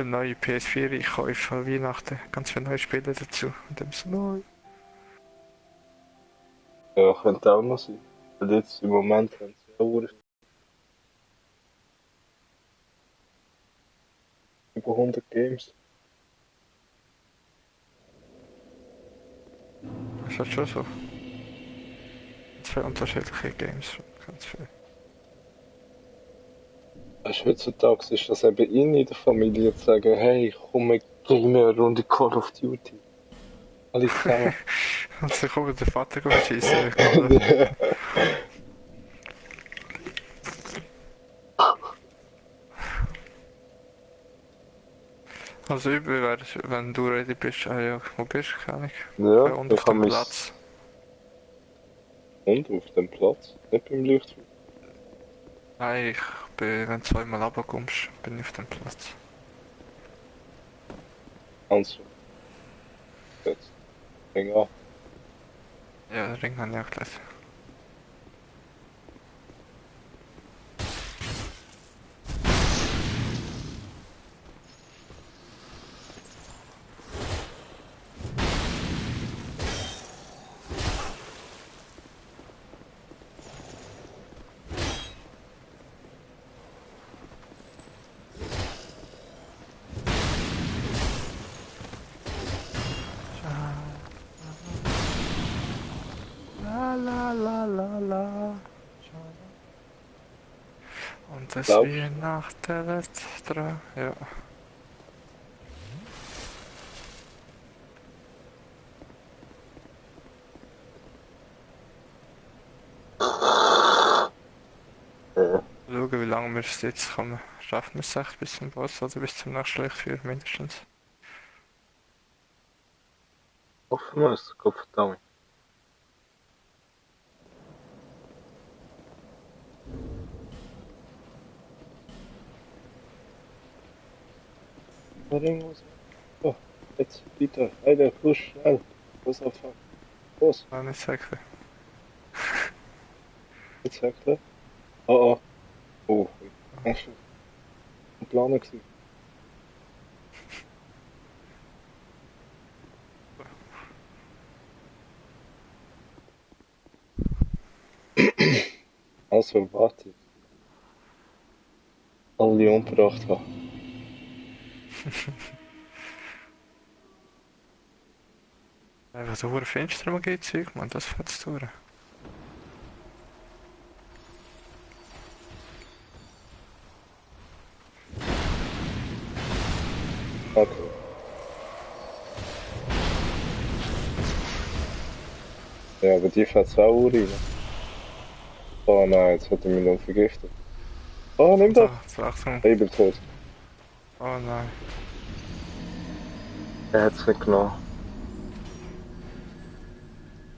Eine neue PS4 Einkäufe an Weihnachten. Ganz viele neue Spiele dazu. Und dann so neu. Ja, könnte auch noch sein. Weil jetzt im Moment haben sie ja über 100 Games. Das ist halt schon so. Zwei unterschiedliche Games. Ganz viel. Weißt du, heutzutage ist das eben in der Familie zu sagen, hey, komm, wir kriegen eine Runde Call of Duty. Alle zusammen. Also komm, der Vater geht schießen mit Call. Also übel wäre, wenn du ready bist. Ah ja, wo bist du? Keine Ahnung. Ja, Und ich auf habe dem mein Platz. Hund auf dem Platz, nicht beim Leuchtturm. Nein, ich bin, wenn du zweimal runterkommst, bin ich auf dem Platz. Also, jetzt. Fäng an. Ja, den Ring habe ich auch gelesen. La la la la la. Und es Glaubst wie nach der letzten. Ja. du? Ja. Schauen, wie lange wir es jetzt kommen. Schaffen wir es echt bis zum Boss oder bis zum nächsten Lichtführer mindestens? Hoffen wir es, Gottverdammt. Der Ring muss. Oh, jetzt, bitte, Alter, los, schnell. Los, aufhören. Los, Nein, nicht sicher. jetzt wechseln. Oh, oh. Oh, das war ein Planer gewesen. Also, warte. Alle umgebracht haben. Einfach so hohe Fenster geht, Zeug, man, das fährt's durch. Okay. Ja, aber die fährt auch Uhr rein. Oh nein, jetzt hat er mich noch vergiftet. Oh, nimm doch! So, Achtung. Labeltot. Oh nein. Er hat's nicht genommen.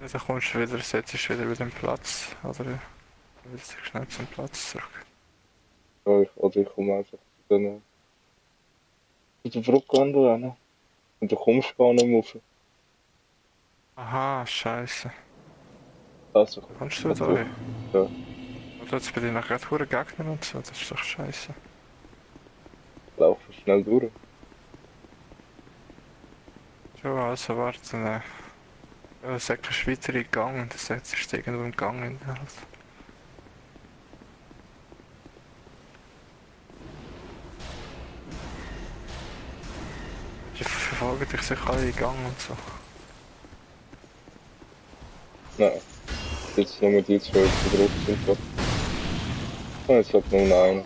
Dann kommst du wieder, setzt dich wieder den Platz. Oder willst du schnell zum Platz zurück? Ja, oder ich komme einfach zu der Brückwandel hin. Und du kommst gar nicht mehr rauf. Aha, scheiße. Also, Kommst du da durch. hin? Ja, Oder jetzt bin ich nachher hohe Gegner und so, das ist doch scheiße. laufen schnell durch. Ja, also warte, dann sagst du weiter in den Gang und dann setzt du dich irgendwo im Gang in. Also. Die verfolgen dich sicher alle in den Gang und so. Nein, jetzt nur die zwei auf der Brücke sind da. Und jetzt hat nur noch einen.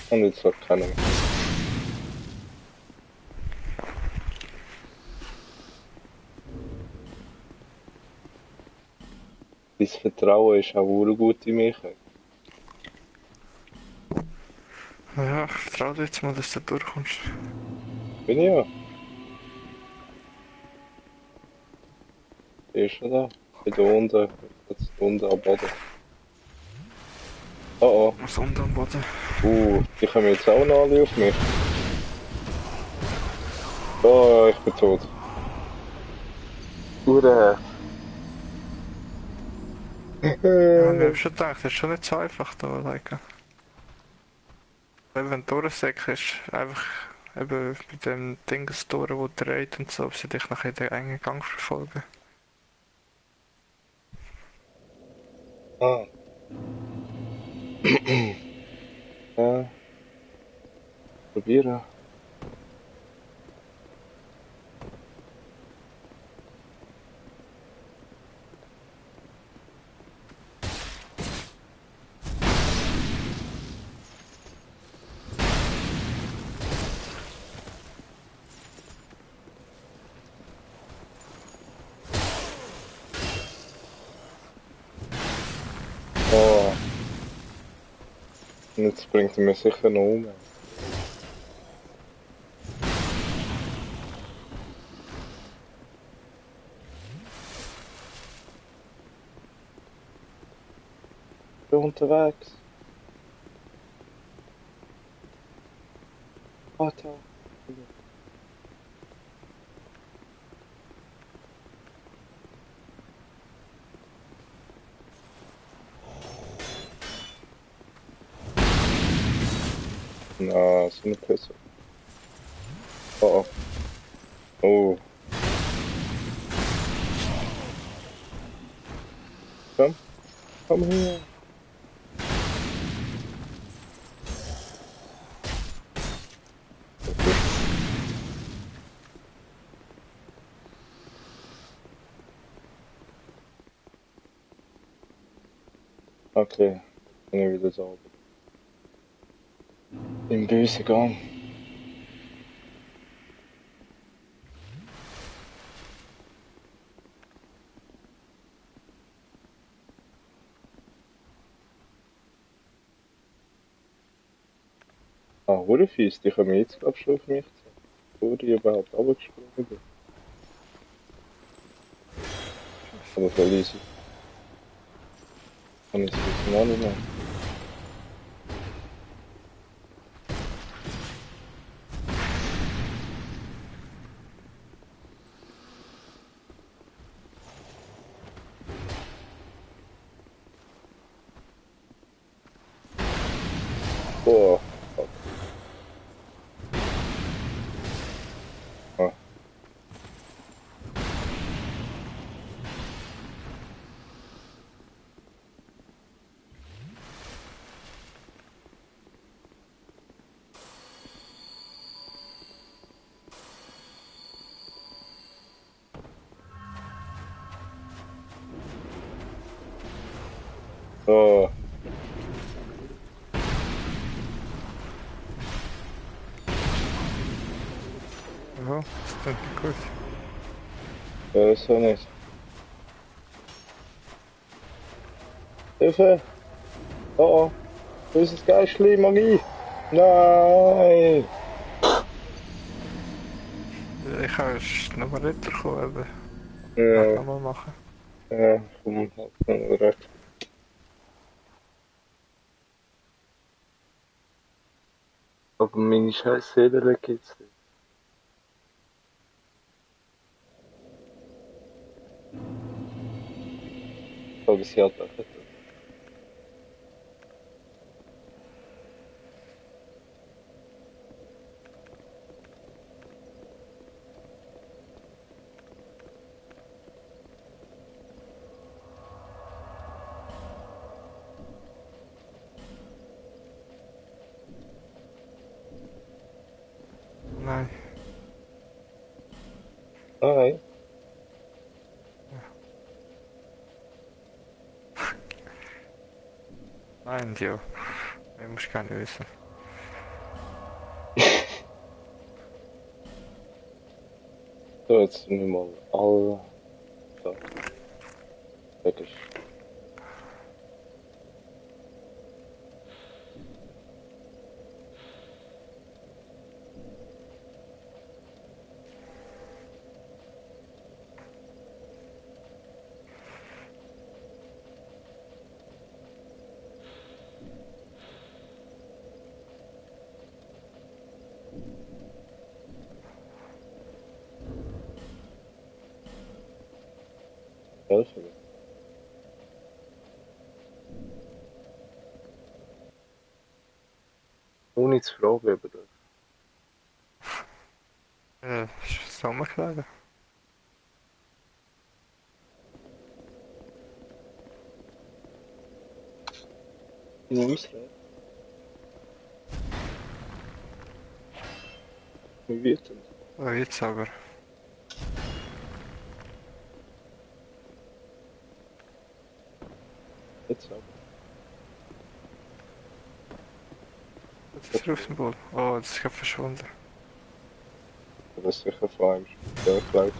Und jetzt hat keiner mehr. Dein Vertrauen ist auch sehr gut in mich. Ja, ich vertraue dir jetzt mal, dass du durchkommst. Bin ich ja. Die ist schon da. Ich bin da unten. Jetzt unten am Boden. Oh Was unten am Boden. oh. Die kommen jetzt auch noch alle auf mich. Oh, ich bin tot. Ure. Ja, ich habe schon gedacht, das ist schon nicht so einfach da, like. Weil wenn du durchsäckst, einfach eben bei dem Dingstore, wo dreht und so, ob sie dich nachher in den engen Gang verfolgen. Ah, ja, probieren. Oh, jetzt bringt er mich sicher noch um. Ich bin unterwegs. Warte. Na, so eine Pisse. Oh, oh. Oh, komm, komm her. Okay, okay. Bin ich wieder sauber. Im bösen Gang. Ah, Hurenfies, die kommen jetzt, glaub ich, schon auf mich zu. Bevor ich überhaupt runtergesprungen bin. Aber voll easy. Kann ich es jetzt noch nicht mehr. Boah, fuck. Ah, oh, Ja, das klingt nicht gut. ist ja nicht. Hilfe! Oh, oh. Böses Geistli, Magie! Nein! Ich kann erst nochmal runterkommen, aber kann ich Ja, nochmal machen. ja, komm, halt noch recht. Aber meine scheiß Seele geht's nicht. Aber sie hat auch etwas. Nein. Nein. Nein, Dio. Ich muss gar nicht wissen. So, jetzt sind wir mal alle. So, fertig. Helfen. Ohne zu fragen, ob er darf. Ist Sommerkleider. In Ausrede. Wie wird denn? Oh, jetzt aber. Jetzt aber. Was ist drauf dem Ball? Oh, das ist gerade verschwunden. Das ist sicher vor allem der Kleid.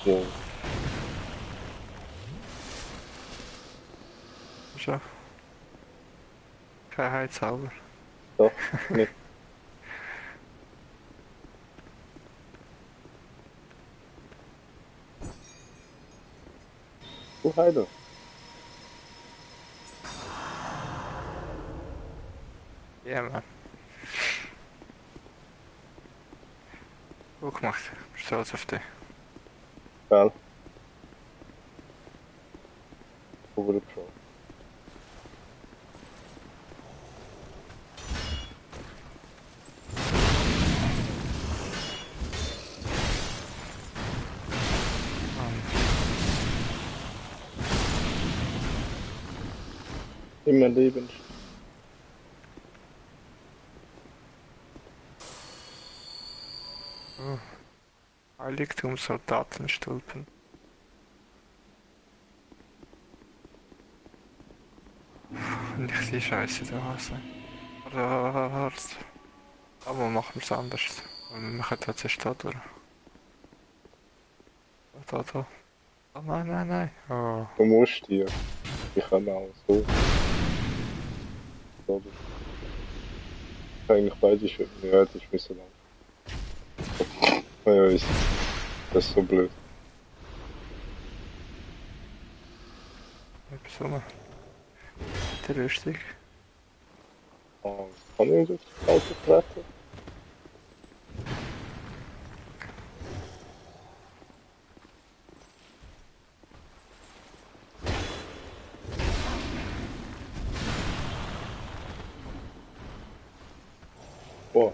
Ja, Schau. Kein Heizauber. doch, nicht. Du Heiler. Ja, Mann. Gut gemacht. Ich bin stolz auf dich. Gell? Over the Pro. Immer lebend. Oh. Heiligtumsoldatenstulpen. Nicht die Scheiße da Hase. Aber machen wir es anders. Wir machen tatsächlich da durch. Da. Oh nein. Oh. Du musst hier. Ich kann auch so. So. Eigentlich beide schön. Ja, das ist mir so lang. Ja, ist das ist so blöd. Etwas rum. Der Rüstung. Kann ich durch das Auto treten? Boah.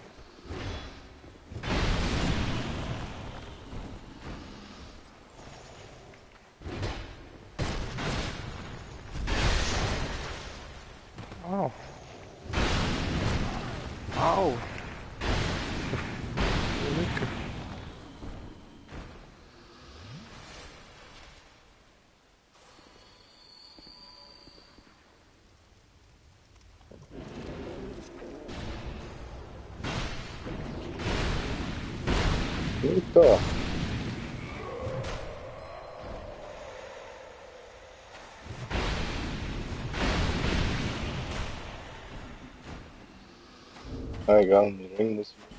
Au. Au. Lücke. Nicht da. Ah, egal, den Ring muss ich.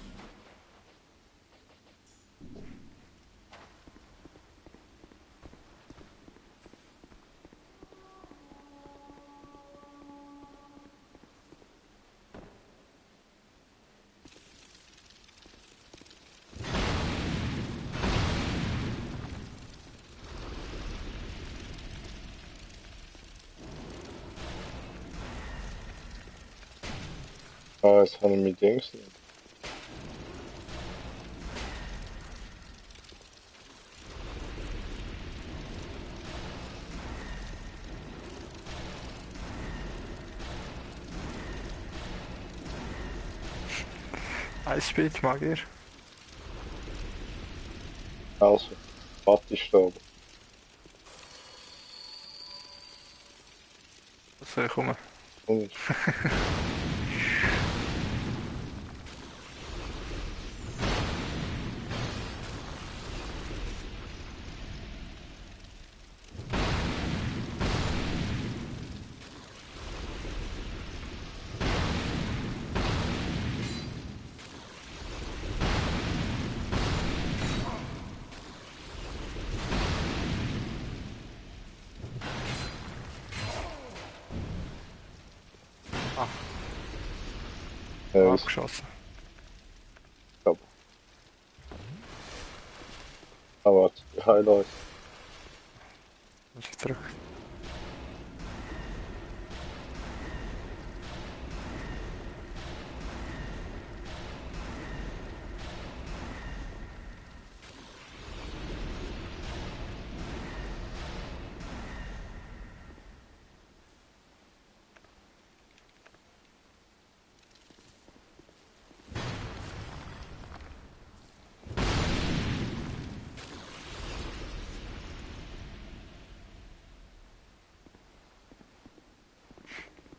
Ah, jetzt habe ich mit Dings nicht. Eisspiel, Magier. Also, warte ich da oben. Was soll ich kommen? Und Ah, ist abgeschossen. aber. Ah, warte, ich heile euch. Ist gedrückt.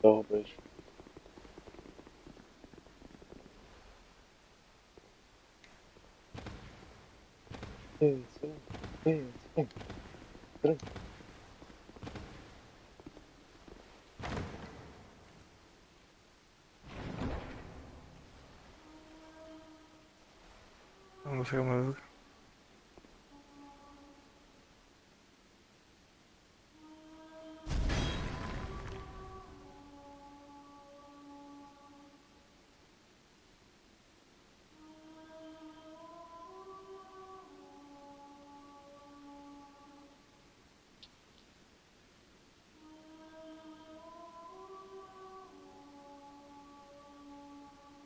Da bist du. Drin. Da muss ich mal schauen.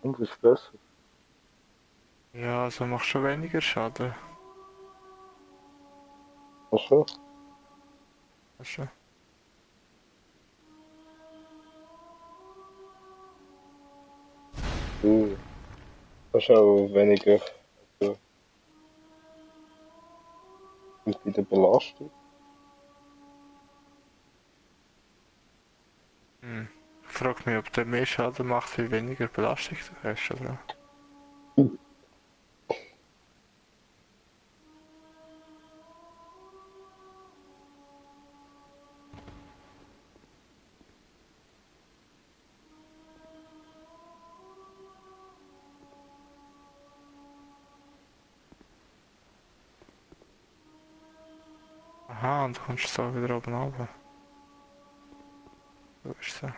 Und ist besser. Ja, also macht schon weniger Schaden. Ach so. Weißt du? Das ist auch weniger. Also, und bei der Belastung. Hm. Ich frage mich, ob der mehr Schaden macht, wie weniger Belastung du hast, oder? Aha, und du kommst so wieder oben runter. So ist es.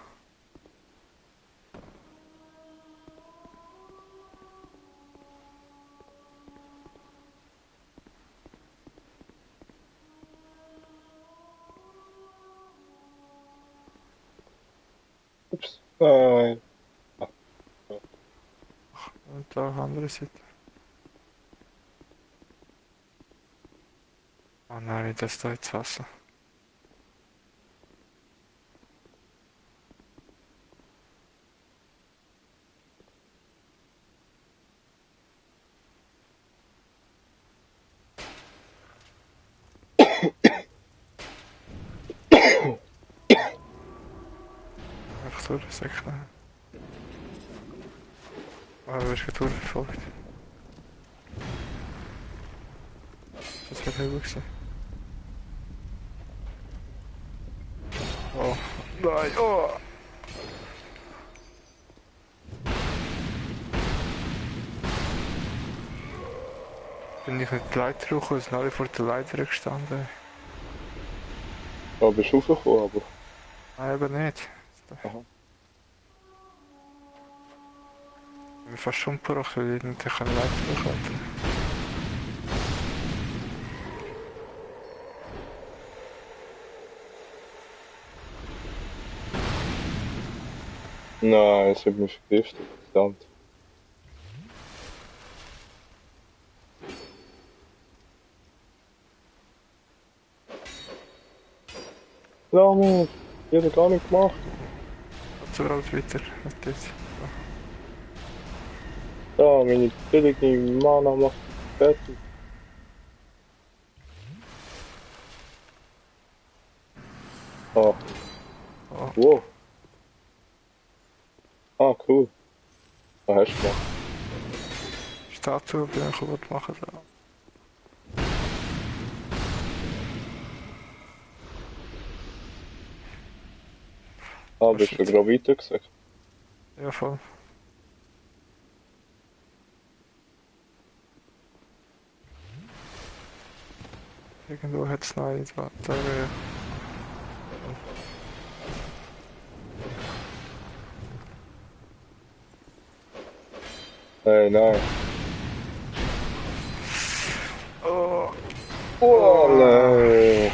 Ups. Nein. Und da auf der anderen Seite. Oh nein, das da ins Wasser. Einfach durchsäckeln. Ah, du wirst durchverfolgt. Das wird übel gewesen. Oh, nein, oh! Bin ich mit der Leiter hoch und sind alle vor der Leiter gestanden. Da bist du rausgekommen, aber. Nein, eben nicht. Aha. Ich bin fast umgebracht, weil ich nicht keine Leiter hochklettern. Nein, es hat mich vergiftet. Verdammt. Lange. Ich habe gar nicht gemacht. Zu alt weiter. Nicht jetzt. Da, meine billige Mana macht mich fertig. Ah, Oh, wow. Ah, cool. Was hast du gemacht? Statue bin ich kaputt machen da. Ah, bist du gerade weiter gesagt? Ja, voll. Irgendwo hat es noch einen da. Nein. Oh, Oh, nein.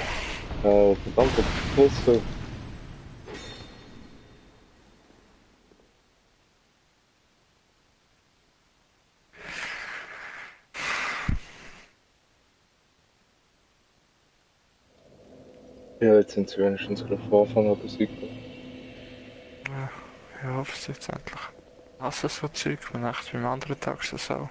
Jetzt so. Ja, jetzt sind sie wenigstens gerade von Anfang an besiegt. Ja, ich hoffe es jetzt endlich. Also so Zeug, man echt beim anderen Tag schon so.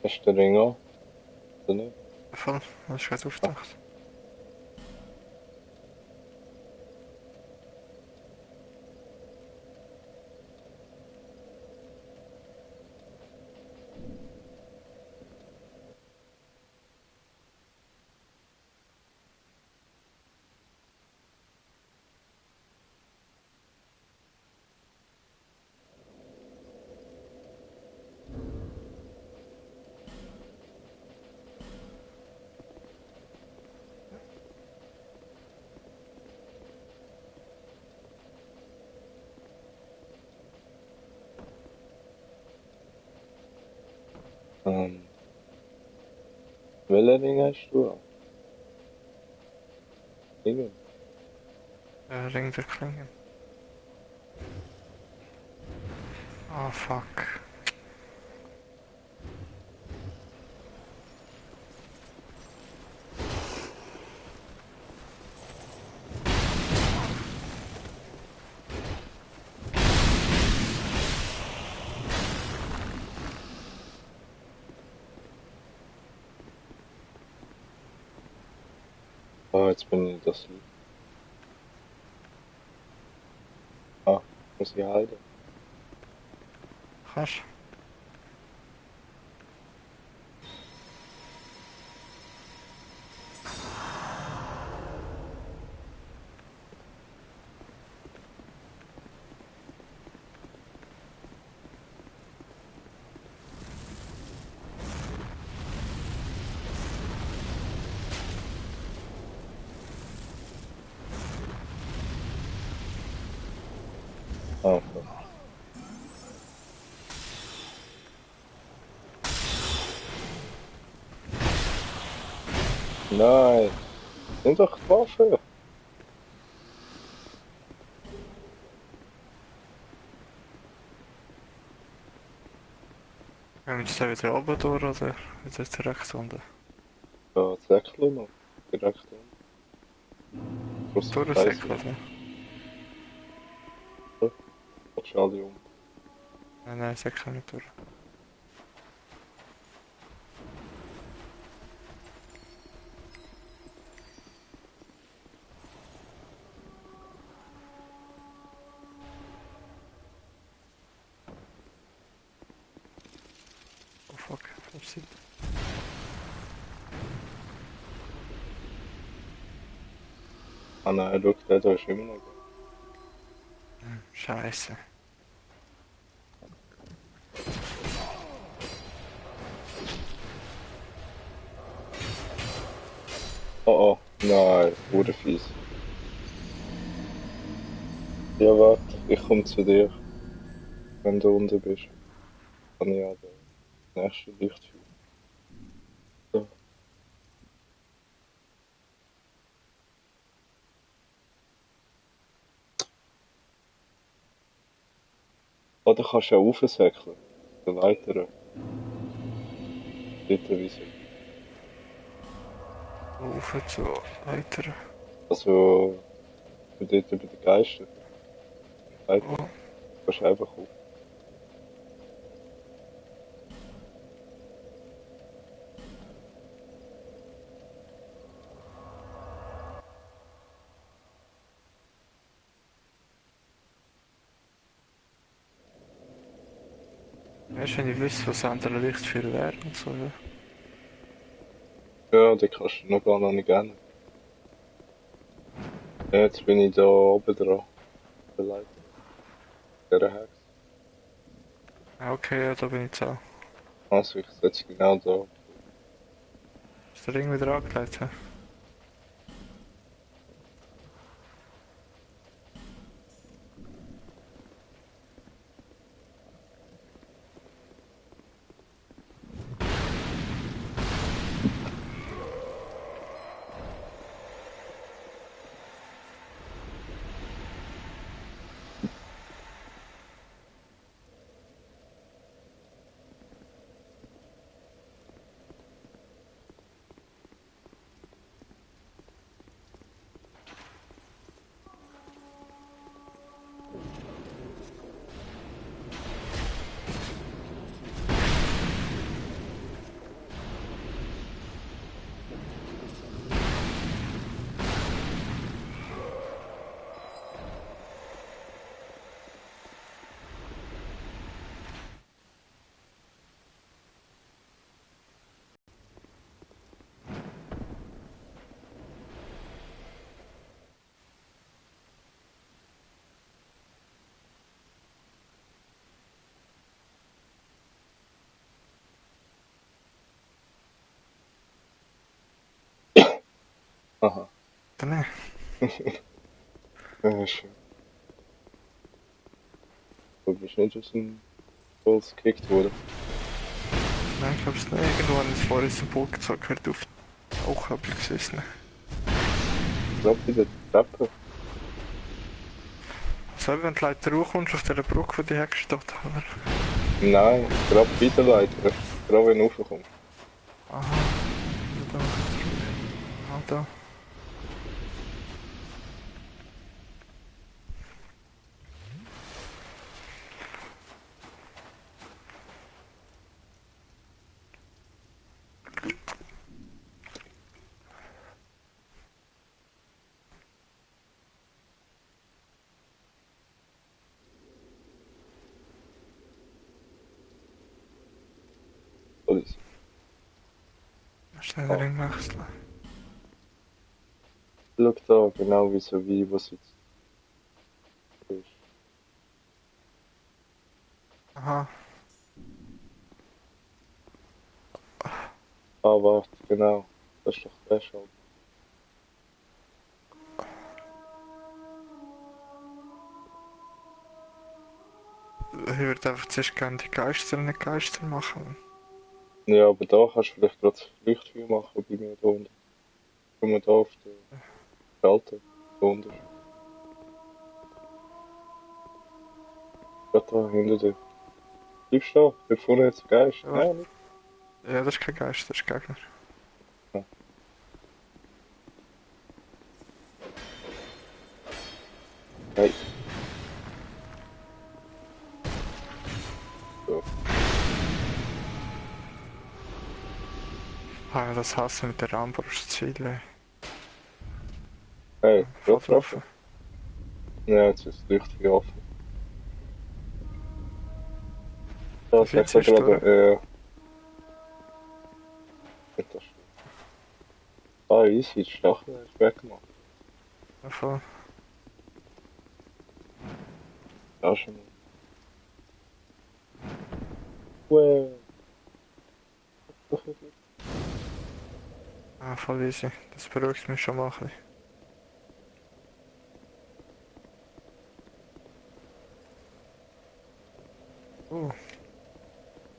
Hast du den Ring an? Oder nicht? Voll, das ist gerade Ah, aufgedacht. ähm, welchen Ring hast du an? Ringen? Ring der Klingen. Ah, fuck. Ah, jetzt bin ich das Lied. Ah, muss ich halten? Kannst du? Ah, okay. Nein, nimm doch die Waffe. Gehen wir jetzt da wieder oben durch oder wieder direkt unten? Ja, Säckle noch. Direkt unten. Große Kreise Durchsäckeln, noch. ne? Willst du alle um? Nein, nein, säckeln nicht durch. Oh fuck, falsche Seite. Ah nein, schau, der da ist immer noch. Scheiße. Oh oh, nein, wurde fies. Ja, warte, ich komme zu dir, wenn du unten bist. Kann ich ja das nächste Licht führen. So. Oder kannst du auch raufsäckeln. Der Leiter. Bitte, wieso? Rauf zu Leiter. Also, bin dort bei den Geistern. Weiter. Oh, Kannst du einfach auf. weißt du, wenn ich wüsste, was andere Lichtfeuer wäre und so, ja. Ja, den kannst du noch gar noch nicht gerne. Ja, jetzt bin ich da oben dran. Vielleicht. Der Hex. Ah, okay, ja, da bin ich jetzt auch. Also, ich setze genau da. Ist der Ring wieder angelegt, hä? Aha. Dann nicht. Ja, schön. Du bist nicht aus dem Holz gekickt worden. Nein, ich glaub's nicht. Irgendwo habe ich es vorher zum Boot gezogen, gehört auf auch hab ich gesessen. Gerade bei der Treppe. So, wenn du Leute hochkommst auf dieser Brücke, die ich hergestellt habe. Nein, gerade bei der Leiter. Gerade wenn du raufkommst. Aha, da. Ah, da. Alles. Schnell den Ah. Ring wechseln. Schau da, genau wie so wie, was jetzt ist. Aha. Ah, warte, genau. Das ist doch der Schalt. Ich würde einfach zuerst gerne die Geister nicht Geister machen. Ja, aber da kannst du vielleicht gerade das Lichtfeuer machen bei mir da unten. Guck mal da auf den Schalter. Da unten. Gerade da hinter dir. Bleibst du da? Dort vorne jetzt Geist. Ja, Nein, nicht. ja, das ist kein Geist, das ist Gegner. Ah. Hey. So. Ah, das hasse mit der Armbrustziele. Hey, Voll gerade drauf. getroffen? Ja, jetzt ist das Lichtfeuer offen. Da Der ist echt Vize ist gerade, durch. nicht das. Ah, easy, die Stachel hast du weggemacht. Ja, voll. Da schon mal. Wow. Ah, voll easy. Das beruhigt mich schon mal ein bisschen.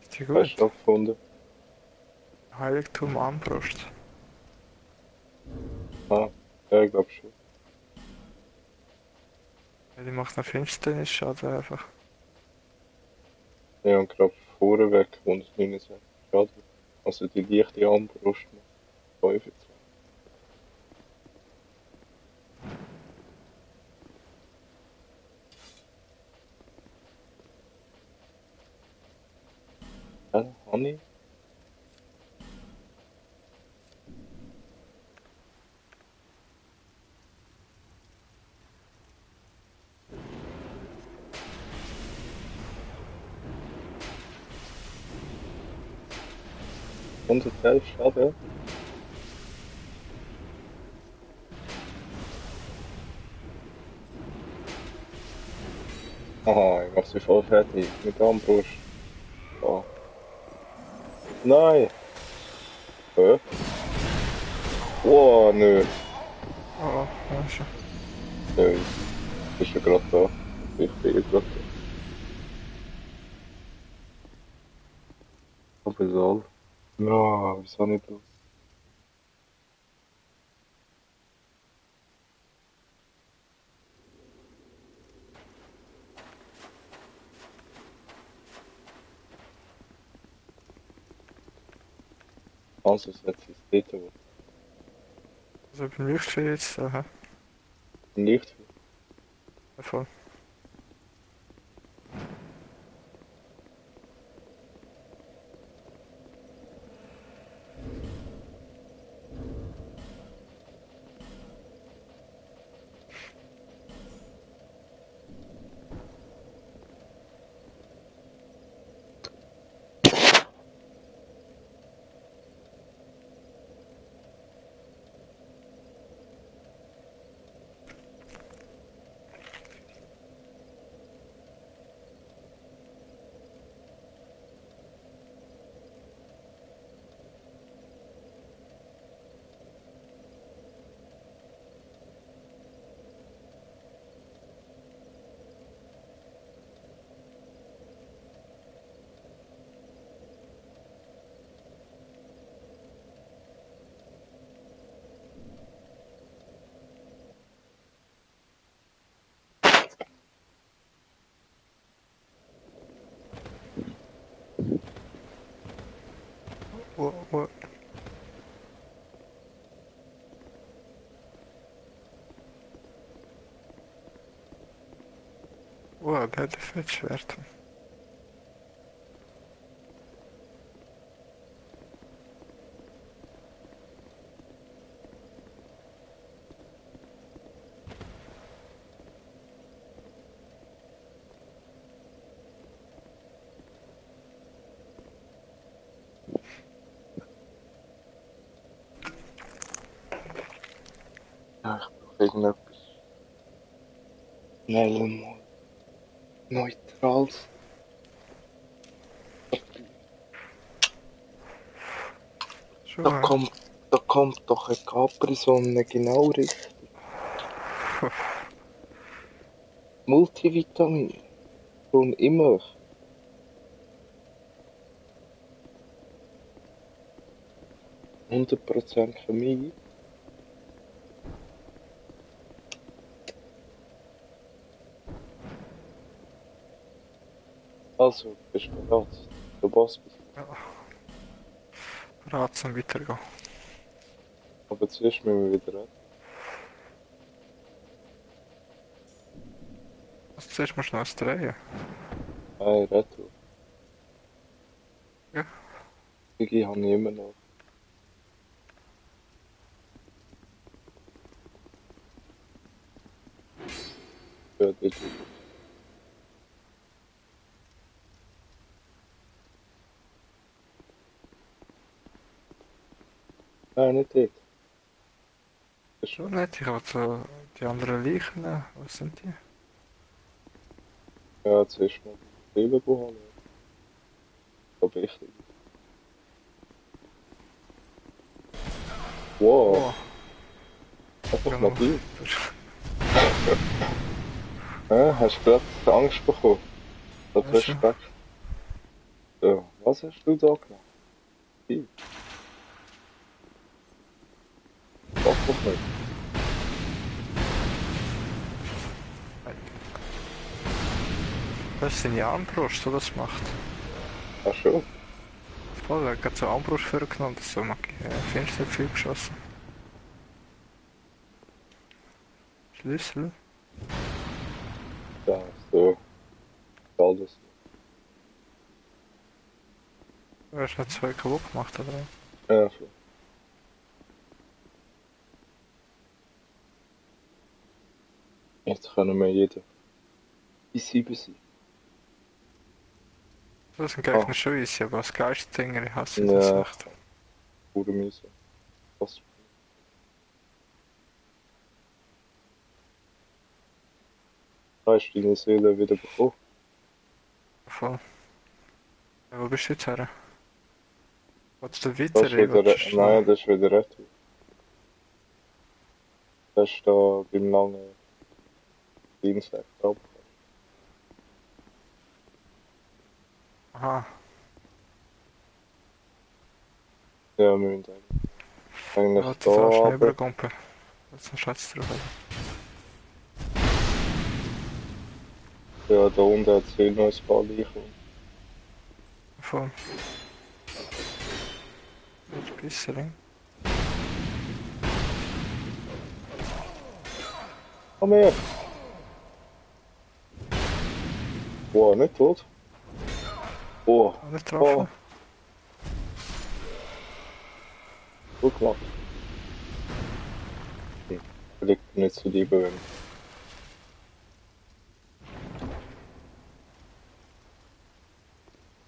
Ist die Hast gut? du noch gefunden? Heiligtum Armbrust. Ah, ja, ich glaube schon. Ja, die macht noch Finsternis-Schaden einfach. Ja, und gerade vorweg 169 Schaden. Also die leichte Armbrust macht 25. Anni? ...111 Schaden. Aha, ich mach sie voll fertig. Mit Armbrust. Oh. Nein! Hä? Oh, nö. Oh, ja, schon. Nö. Bist du gerade da? Ich bin gerade da. Aber soll. Ja, wieso nicht los? Also, es hat sich dort wo Also beim Lichtschwert jetzt, aha. nicht Ja, voll. Oh. Oh, der hat ein Fettschwert. Ja, ich brauche irgendetwas schneller mal Neutrales. Schon, Da ja. kommt, da kommt doch ein Capri-Sonne genau richtig. Multivitamin. Schon immer. 100% für mich. Also, bist du bereit? Der Boss bist du. Ja, bereit zum Weitergehen. Aber zuerst müssen wir wieder reden. Also zuerst musst du noch was drehen. Nein, Retour. Ja. Biggie habe ich immer noch. Ja, dort. Nein, nicht dort. Das ist So nett, ich habe so die anderen Leichen. Was sind die? ja, zuerst mal die Seele holen. Aber wichtig. Wow, Oh, einfach mal genau. die. Hast du gerade Angst bekommen? Das Ja, schon. Respekt. Ja, was hast du da gemacht? Die? Sag doch nicht. Das ist seine Armbrust, die das macht. Ach schon? Voll, er hat gerade so Armbrust vorgenommen, das so mag ich. Findest du nicht viel geschossen? Schlüssel? Ja, so. Alles. Du hast noch 2 kaputt gemacht, oder? Ja, voll. Jetzt können wir jeden easy besiegen. Das sind Ah, Gegner schon easy, aber als Geistdinger hasse ich das ja, echt. pure Miese. Was? Hast du deine Seele wieder bekommen? Voll. Ja, wo bist du jetzt her? Willst du Das weiter? ist Ich will wieder, schon schlafen. nein, das ist wieder retour. Das ist da beim langen Dienstag drauf. Aha. Ja, wir müssen eigentlich Ja, da du fährst schnell runter. übergumpen. Jetzt einen Schatz drauf. Ja, da unten hat es viel noch ein paar Leichen. Voll. Jetzt besser, hein? Komm her! Wow, nicht tot. Oh, Nicht oh, getroffen? gut gemacht. Liegt nicht zu lieb, wenn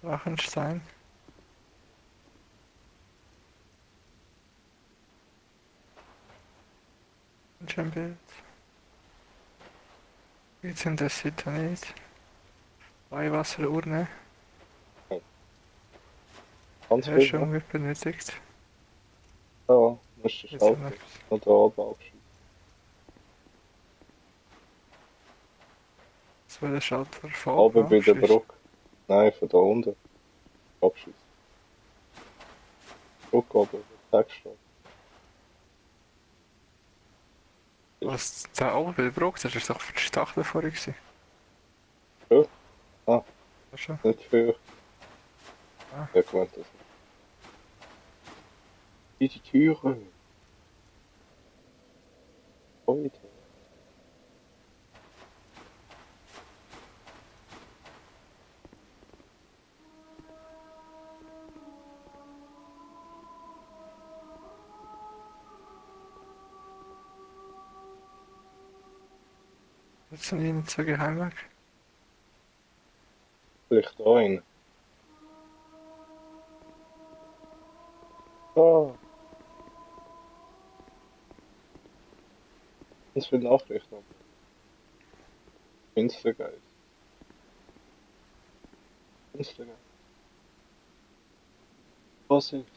Drachenstein. Und ein Bild. Jetzt in der Seite nicht. Weihwasserurne. ganz viel, ne? Herrschung wird benötigt. Ja, musst du Jetzt Schalter noch noch da oben abschießen. das war der Schalter von Aber oben bei der abschließen. Brücke. Nein, von da unten. Abschießen. Brücke oben, Text steht. Was da oben bei der Brücke, das ist doch für die Stachel vorher gewesen. Ja? Ah, Ja, schon. nicht viel. Ah. Ja, gemeint das nicht. Die Türe. Heute. Jetzt sind die nicht so geheim weg. Vielleicht da rein. Ah, ganz viele Nachrichten. Finstergeist. Finstergeist. Vorsicht.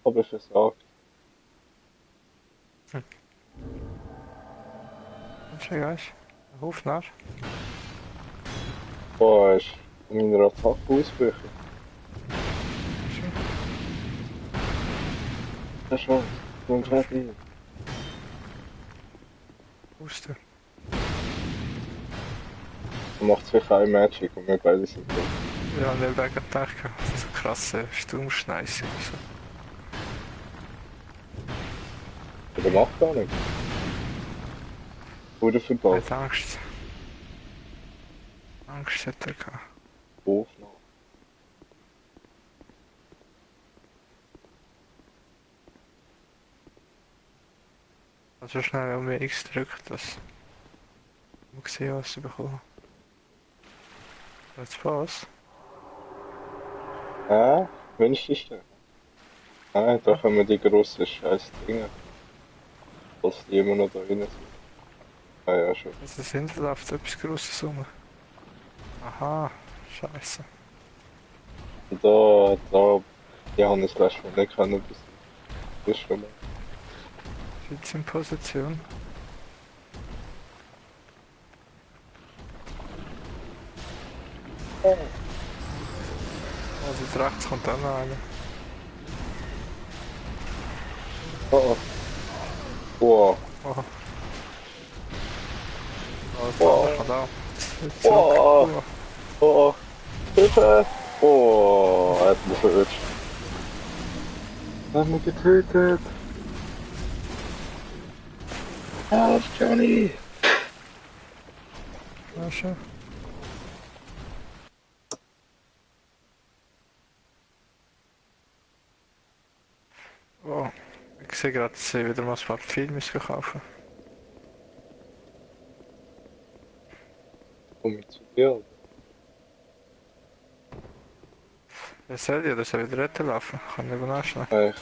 Aber versagt. Ist ja geil. Hof nach. Boah, ist von meiner Attacke ausbrechen. Schön. Das ist was. Nun gerade hin. Husten. Er macht sicher ein Magic und wir beide sind tot. Ja, und ich habe gedacht, so krasse Sturmschneise oder so. Aber macht gar nichts. Wurde Er verbaut. hat Angst. Angst hat er gehabt. Doof noch. Also schnell um X drückt, dass man sieht, was sie bekommen. Jetzt was? Wünschst du? Nein, da haben wir die grossen scheiß Dinge. Was die immer noch da drin sind. Ah ja, schon. Also sind da auf etwas Grosses rum. Aha, scheiße. Und die haben das letzte Mal nicht können bis das schon mal. Sitz in Position. Also jetzt rechts kommt auch noch einer. Oh, oh. Wow. Oh. Oh, der Oh. andere kommt auch. Zurück. Oh. Oh. Oh. Hilfe! Oh, er hat mich verwünscht. Er hat mich getötet. Help, Johnny! Ja, schon. Oh, ich sehe gerade, dass ich wieder mal ein paar Filme kaufen. Komm ich zu dir, Alter. Wer soll ich oder soll ich wieder weiterlaufen? Kann ich eben anschneiden. Ich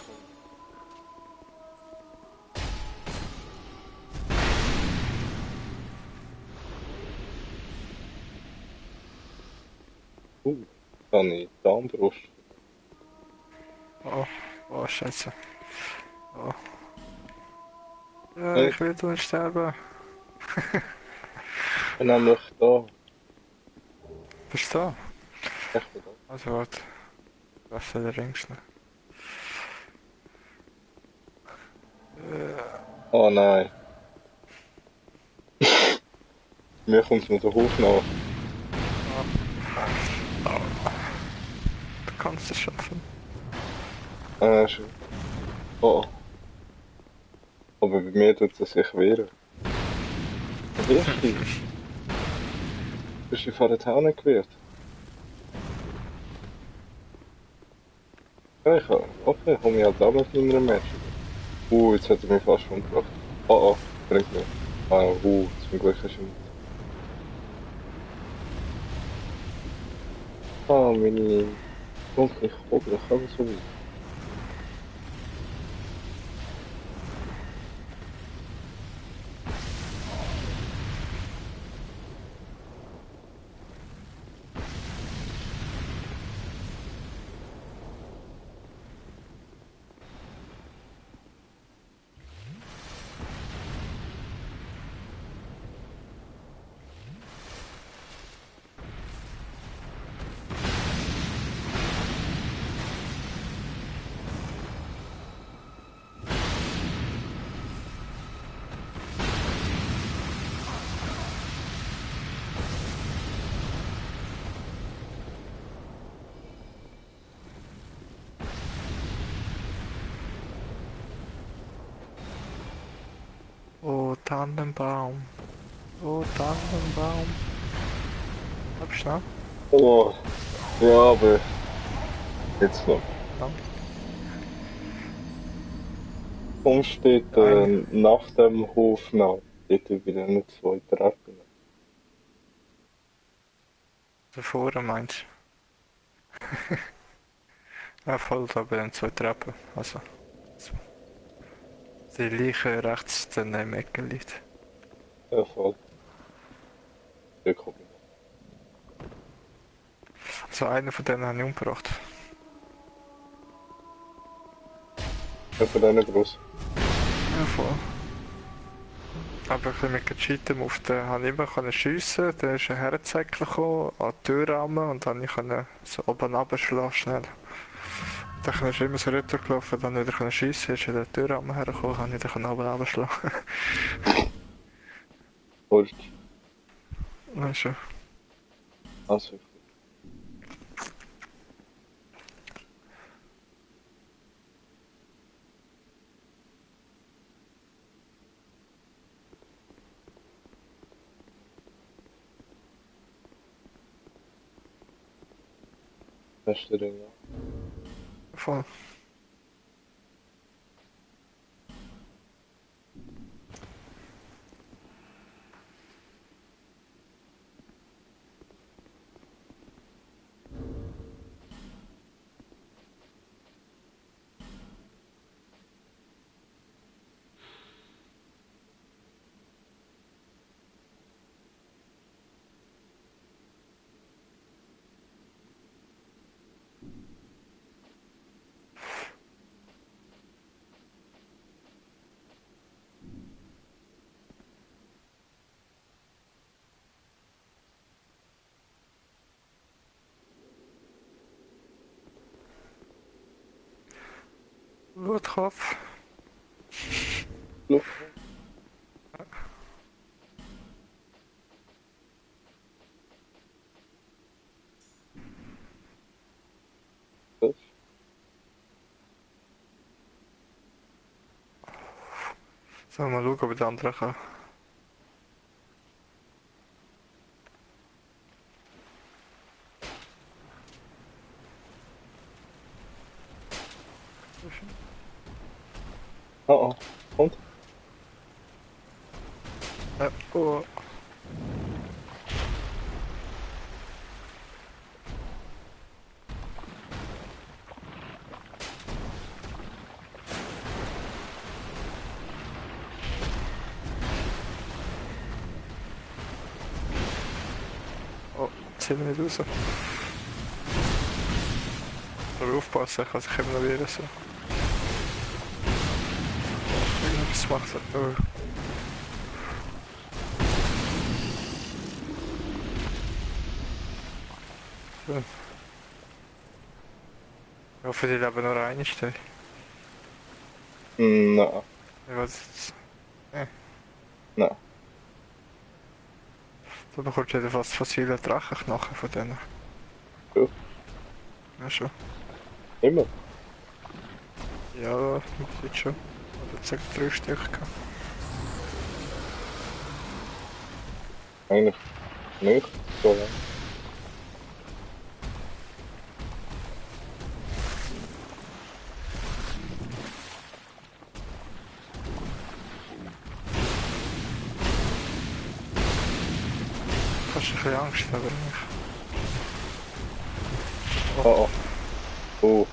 da habe ich die Armbrust. Oh, oh, scheiße. Oh. Ja, Ich ich will nicht sterben. bin nämlich da. Bist du da? Ich bin da. Also warte, was für der Ring schnell. Oh nein. Mir kommt mit der Huf nach. Du kannst es schaffen. Schon. Oh. Aber bei mir tut es sich wehren. Wirklich? Bist du vorher auch nicht gewehrt? Ja, okay, komm ich halt auch mit meiner Match. Jetzt hat er mich fast umgebracht. Oh, bringt mich. Zum Glück ist er nicht. Meine dunkle Kobra kann so weit. Oh, Tannenbaum. Oh, Tannenbaum. Hab schnell. Oh, ja, aber jetzt noch. Danke. Komm steht Eine. nach dem Hof nach. Dort wieder eine zwei Treppen. Davor meinst du? Ja, voll, da bei den zwei Treppen. Also, die Leiche rechts daneben im Ecke liegt. Ja, voll. Hier komme ich noch. Also, einen von denen habe ich umgebracht. Ja, von denen groß. Ja, voll. Aber ein bisschen mit Gecheatem auf den habe ich immer schiessen. Dann ist ein Herzsäckchen gekommen, an die Türrahmen und dann konnte ich so oben runterschlagen schnell. Dann ist immer so rübergelaufen, dann wieder schiessen, ist in den Türrahmen hergekommen, kann ich dann oben runterschlagen. Holst. Weißt du? Also, beste Ring. Voll. Blutkopf. Look, das. Sollen wir mal schauen, ob ich den anderen kann. Oh oh. Und? Oh. Oh, zieh mich nicht raus. Aber aufpassen, ich kann sich immer noch wehren. So. Irgendwas macht er. Oh. So. Ich hoffe, die leben nur eine Stelle. Nein. Ich weiß jetzt. Nein. Du bekommst jedenfalls fossile Drachenknochen von denen. Ja. Ja, schon. Immer. Ja, jetzt schon. Oder circa 3 Stück gehabt. Eigentlich nicht so lang. Fast ein bisschen Angst, aber nicht. Oh oh.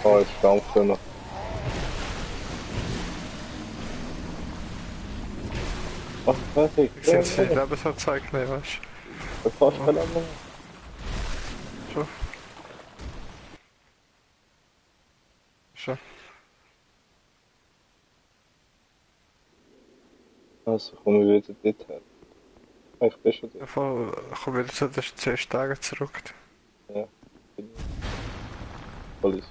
Oh, jetzt stampft er noch. Ach, fertig. Ich sehe es nicht, aber es hat Zeug nicht, weißt Das passt keine Ahnung. du? Schon. Schon. Also, komme ich wieder dort her. Ah, ich bin schon dort. Davon komme wieder zu den 10 Tagen zurück. Ja. Bin ich. Alles.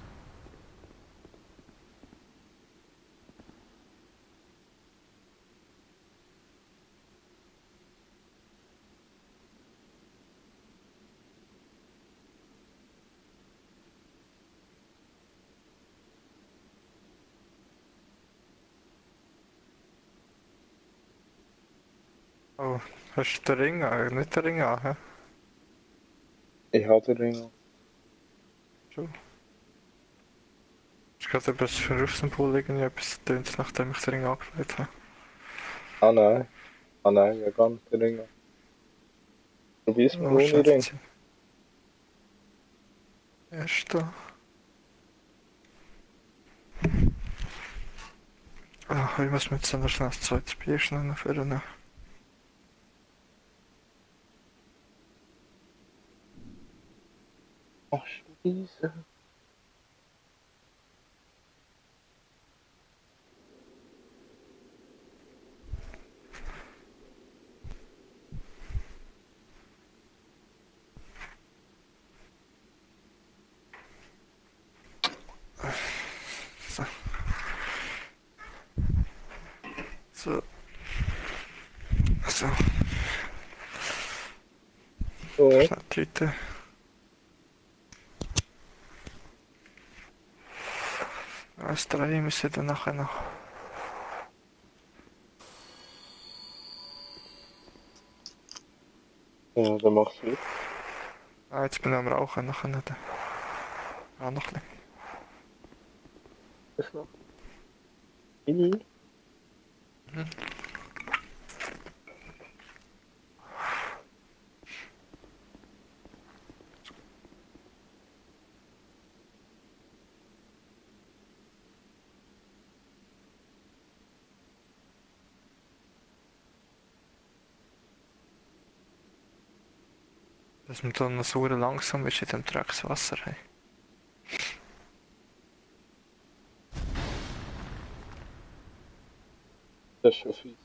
Oh, hast du den Ring an? Nicht den Ring an, hä? Ich habe den Ring. Schon. Ist gerade etwas für Rüstsymbol irgendwie etwas tönt, nachdem ich den Ring angelegt habe. Ah nein. Ah nein, ich habe gar nicht den Ring. Probier's mal Oh, ohne Ring. Schätze. Erster. Ah, ich muss mir jetzt noch schnell das zweite Bier schnell führen. Ach, Scheiße. So. So. So. So. Schnell die Tüte. Als 3 müssen dann nachher noch. Ja, dann mach's wieder. Ah, jetzt bin ich am Rauchen, nachher nicht. Ah, noch ein Ist noch. Mhm. Dass wir dann noch so langsam ist in dem Dreckswasser. Hey. Das ist schon fies.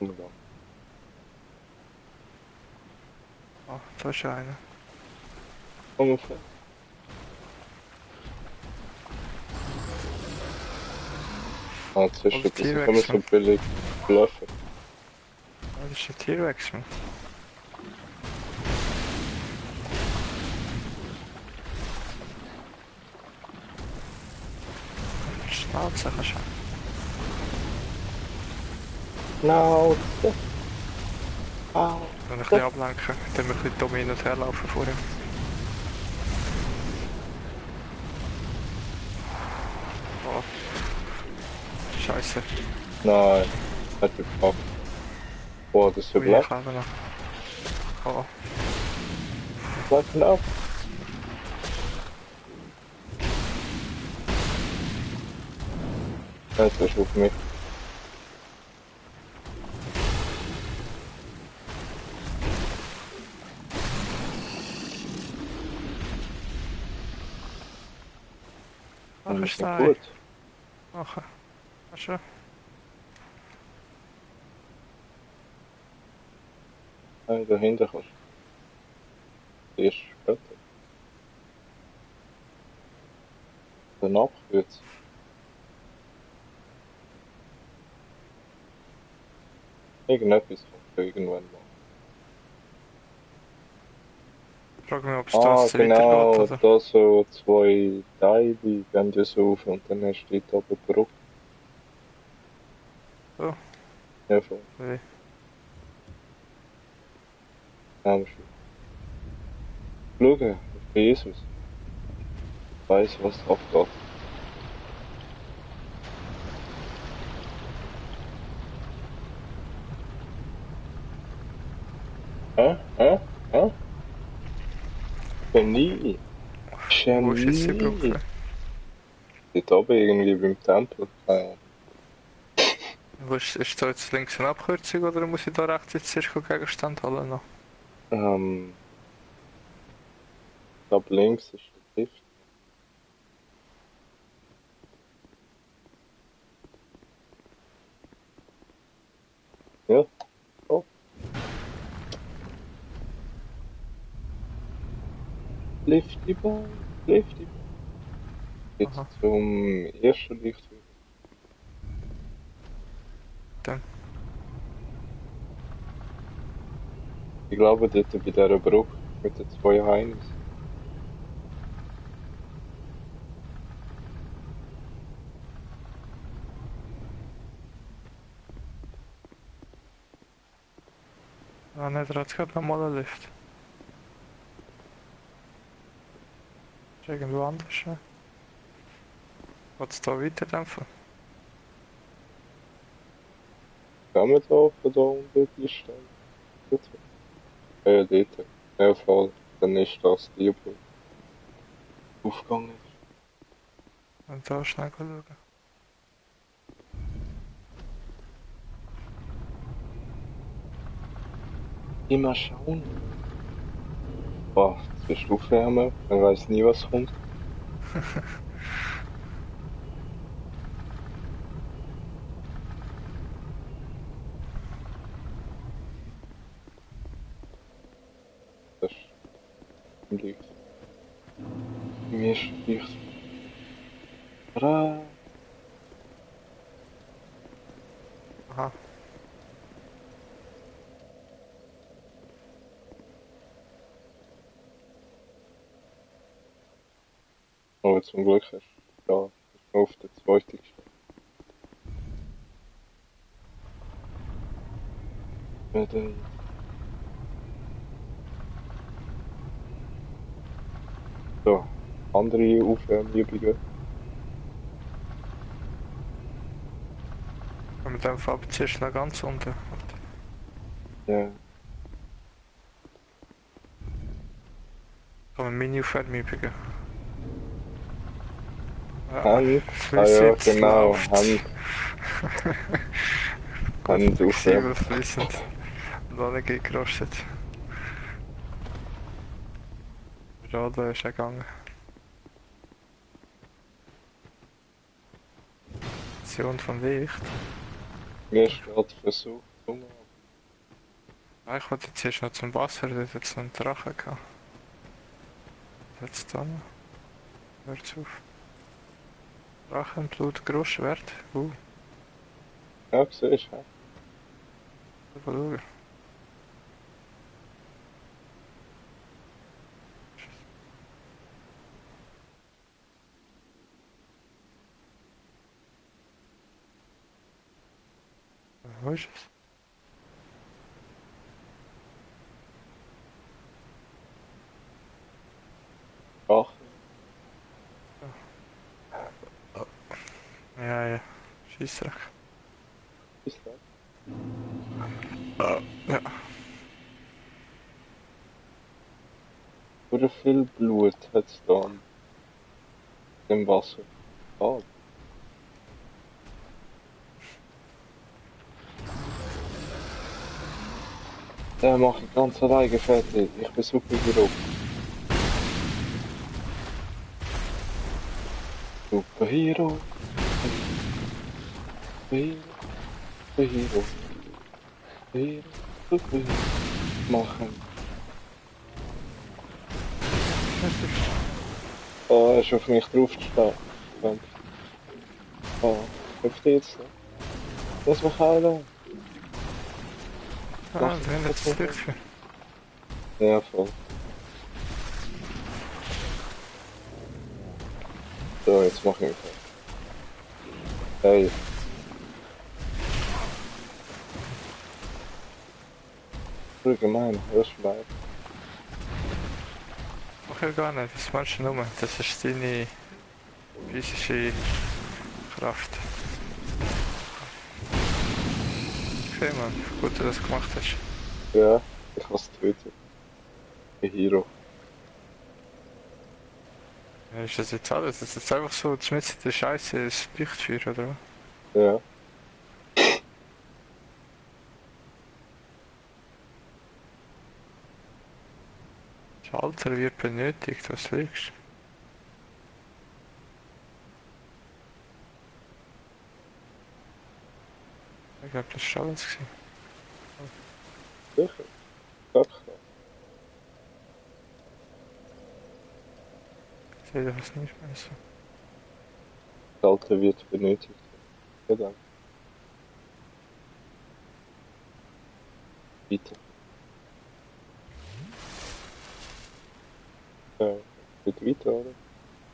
Ja. Ah, da ist einer. Ungefähr. Ah, das ist Oder schon, das ist T-Rex, immer so man. billig bluffen. Ah, das ist ein T-Rex, man. Schnauze kannst du. Schnauze. Au. Ein bisschen ablenken, dann ein bisschen dumm hin und her laufen vor ihm. Oh. Scheiße. Nein, hat mich gepackt. Boah, das ist Ui, ich überlebt. lebe noch. Oh. Bleib ihn ab. Jetzt ist auf mich. Ach, Das ist ist nicht da. gut. Ach, hast du? Nein, dahinter kannst du erst später. Dann abkürzen. Irgendetwas kommt irgendwann mal. Frag mich, ob es da Ah, jetzt weitergeht, genau, oder? da so zwei Teile gehen das auf und dann hast du dort oben Brücke. So, Ja, voll. nee. Ja, schauen, ich bin Jesus. Ich weiss, was abgeht. Hä? Hä? Hä? Genie. Wo ist jetzt die Genie. Brücke? Dort oben irgendwie beim Tempel. Keine Ahnung. Wo ist da jetzt links eine Abkürzung oder muss ich da rechts jetzt zuerst Gegenstand holen noch? Ich glaube links ist der Lift. Ja, oh. Lifty Boy, Lifty Boy. Jetzt Aha, zum ersten Licht. dann. Ich glaube dort bei dieser Brücke mit den zwei Heinis. Ah ne, da hat es gerade nochmal einen Lift. Ist irgendwo anders, ne? Geht es da weiter dämpfen? Gehen wir da von da unten die Stelle? Dort? Ja, dort. Ja, voll. Dann ist das die Brücke aufgegangen. Und da schnell schauen. Immer schauen. Boah, zuerst aufwärmen, man weiß nie, was kommt. Das ist im Licht. Im ersten Licht. Tada! Aha, Aber zum Glück hast du da ist man auf der zweiten gestellt. Ja, dann so, andere Aufwärmübungen. wenn wir dann ab zuerst noch ganz unten. Ja, Kann man Mini-Aufwärmübungen. Ja, Hand. Ah ja, flüssig genau, läuft. Hand. Gut, Hand aufwärmen. flexibel, fließend. Und dann nicht gerostet. Radler ist ja gegangen. Aktion von Licht. Mir ist gerade versucht, Ah, ich wollte jetzt erst noch zum Wasser, da hat jetzt noch einen Drachen gehabt. Jetzt dann. Hört's auf. Drachenblut, Großschwert. ja, siehst du, Mal schauen. ist es? Ach, Ja, ja. Scheissdreck. ist das? Ja. Oder viel Blut hat es da im Wasser. Ah, der macht ich ganz alleine fertig. Ich bin Superhero. Superhero. Superhero. Superhero. Superhero. Superhero. Machen. Oh, er ist auf mich draufgestanden. Oh, hüpft jetzt noch. Lass mich heilen. Ah, Mach drin das jetzt nicht. das Licht. Ja, voll. So, jetzt mach ich mich fertig. Hey, voll gemein. Hörst du mal? Mach ich gar nicht, das meinst du nur. Das ist deine physische Kraft. Okay, Mann. Gut, dass du das gemacht hast. Ja, ich hab's töten. Ein Hero. Ja, ist das jetzt alles? Das ist jetzt einfach so, mit der Scheiße das Lichtfeuer, oder was? Ja. Schalter wird benötigt, was liegst du? Ich glaube, das ist alles gewesen. Sicher. Sag ich doch. Ich sehe das nicht mehr so. Schalter wird benötigt. Ja, dann. Weiter. Ja, geht weiter, oder?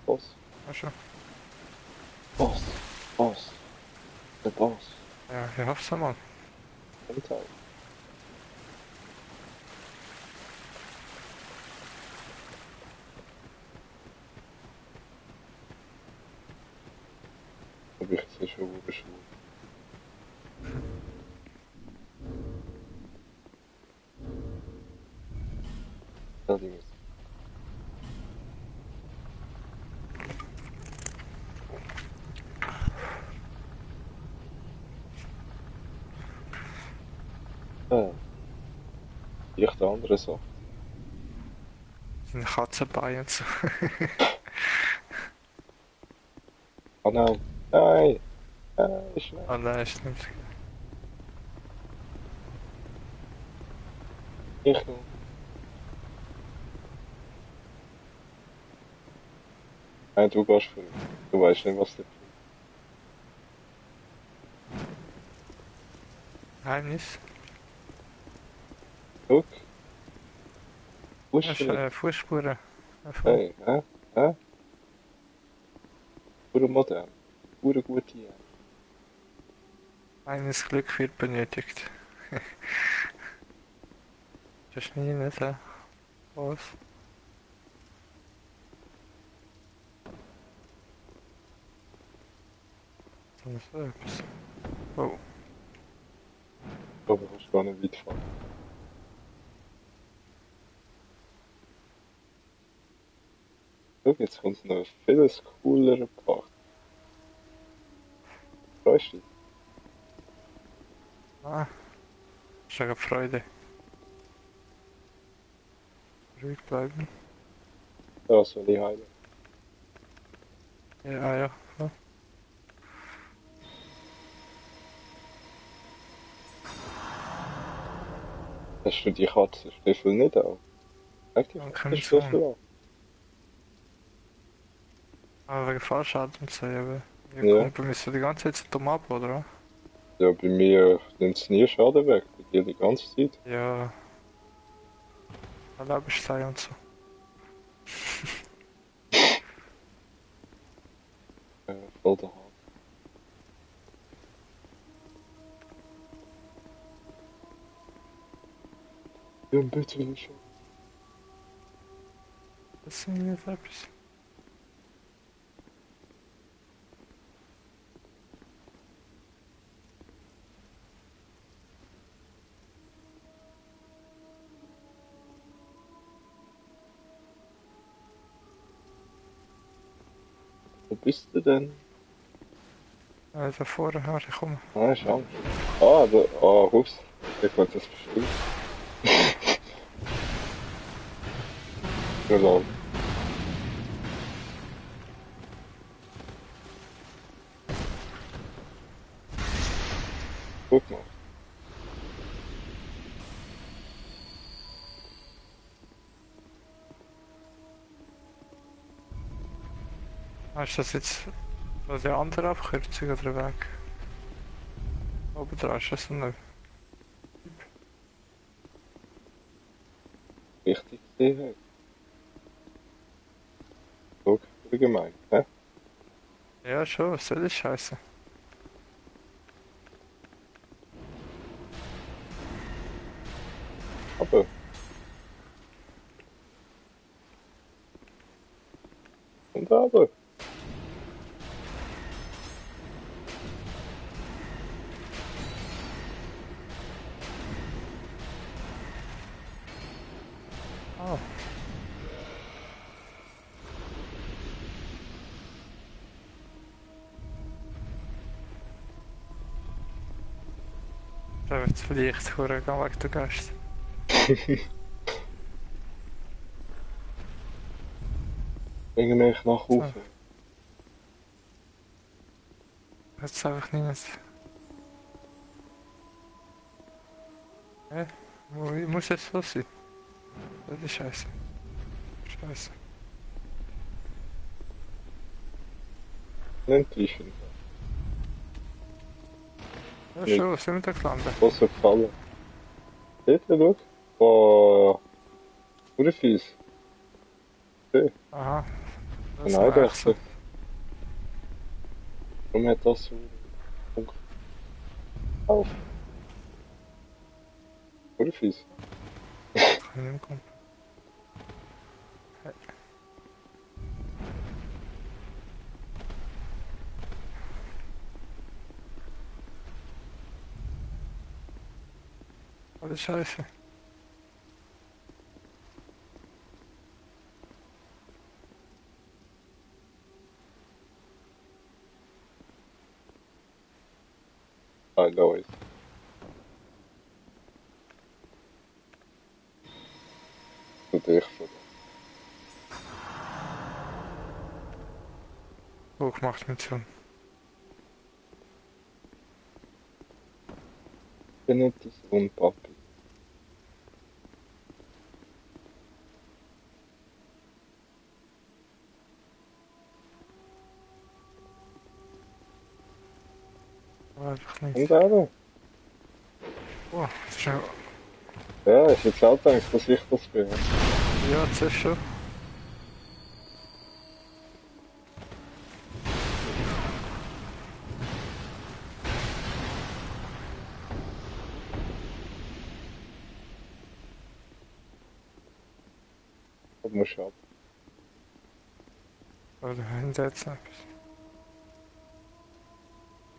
Boss. Ach schon. Boss. Boss. Der Boss. Ja, ich hoffe es mal. Kommt halt. Aber ich sehe schon, wo bist du. Ja, die müssen. Ich der andere Sache. Ein Katzenbein und so. Oh nein. Nein. Nein, schnell. Oh nein, stimmt. Ich noch. Nein, du gehst für mich. Du weißt nicht, was du tust. Geheimnis. Guck. Ja, ist, Fußschritt. Fußspuren. Ja, voll. Hey, hä? Hä? Pure modern. Pure gute Idee. Eines Glück wird benötigt. Das ist nie nicht, was? Das ist so etwas. Oh, Aber du kannst gar nicht weit fahren. Guck, jetzt kommt noch ein vieles coolerer Part. Freust du dich? ah, ist eine Freude. Ruhig bleiben. Ja, soll ich heilen? Ja, ah, ja. Ja. Hast du die Katzenstiefel nicht auch? Leg die Man kann so. Katzenstiefel an. Aber wegen Fallschaden und so, aber. Ja, Ja. kommt bei mir so die ganze Zeit so dumm ab, oder? Ja, bei mir nimmt es nie Schaden weg. Bei dir die ganze Zeit. Ja, Lebenszeit und so. Voll der Hahn. ein bisschen schon. Das sind nicht etwas. Wo bist du denn? Da vorne habe ich komme. Ah, ist Angst. Ah, aber, ah, ups. Ich wollte das bestimmt. Ja, lol. Guck mal. Ist das jetzt so die andere Abkürzung oder Weg? Oben dran ist das nicht. Richtig gesehen. Guck, wie gemeint, hä? Ja, schon, was soll das scheiße? Aber, und aber. Oh. Da wird es vielleicht vorgehen wegen der Gäste. Bring mich nach So, oben. jetzt einfach nicht. Hä? Muss jetzt so sein? Das ist scheiße. Scheiße. Nicht tiefen. Ja, Nicht schon, sind wir da gelandet? große Falle. Seht ihr, schau? Oh, oder fies. Okay, Aha, das ein ist noch echt so. Eidechse. Warum hat das so Punkt auf? Oder fies? Kann ich nicht mehr kommen. Hey. Alles scheiße. I know it. Zu dich von. Hoch macht mit so. Ich bin nicht das Unpapi. Aber einfach nicht. Und eben. Oh, das ist ja. Ja, ist jetzt auch gedacht, dass ich das bin. Ja, das ist schon. Das muss ich ab. Oder hinsetzen etwas.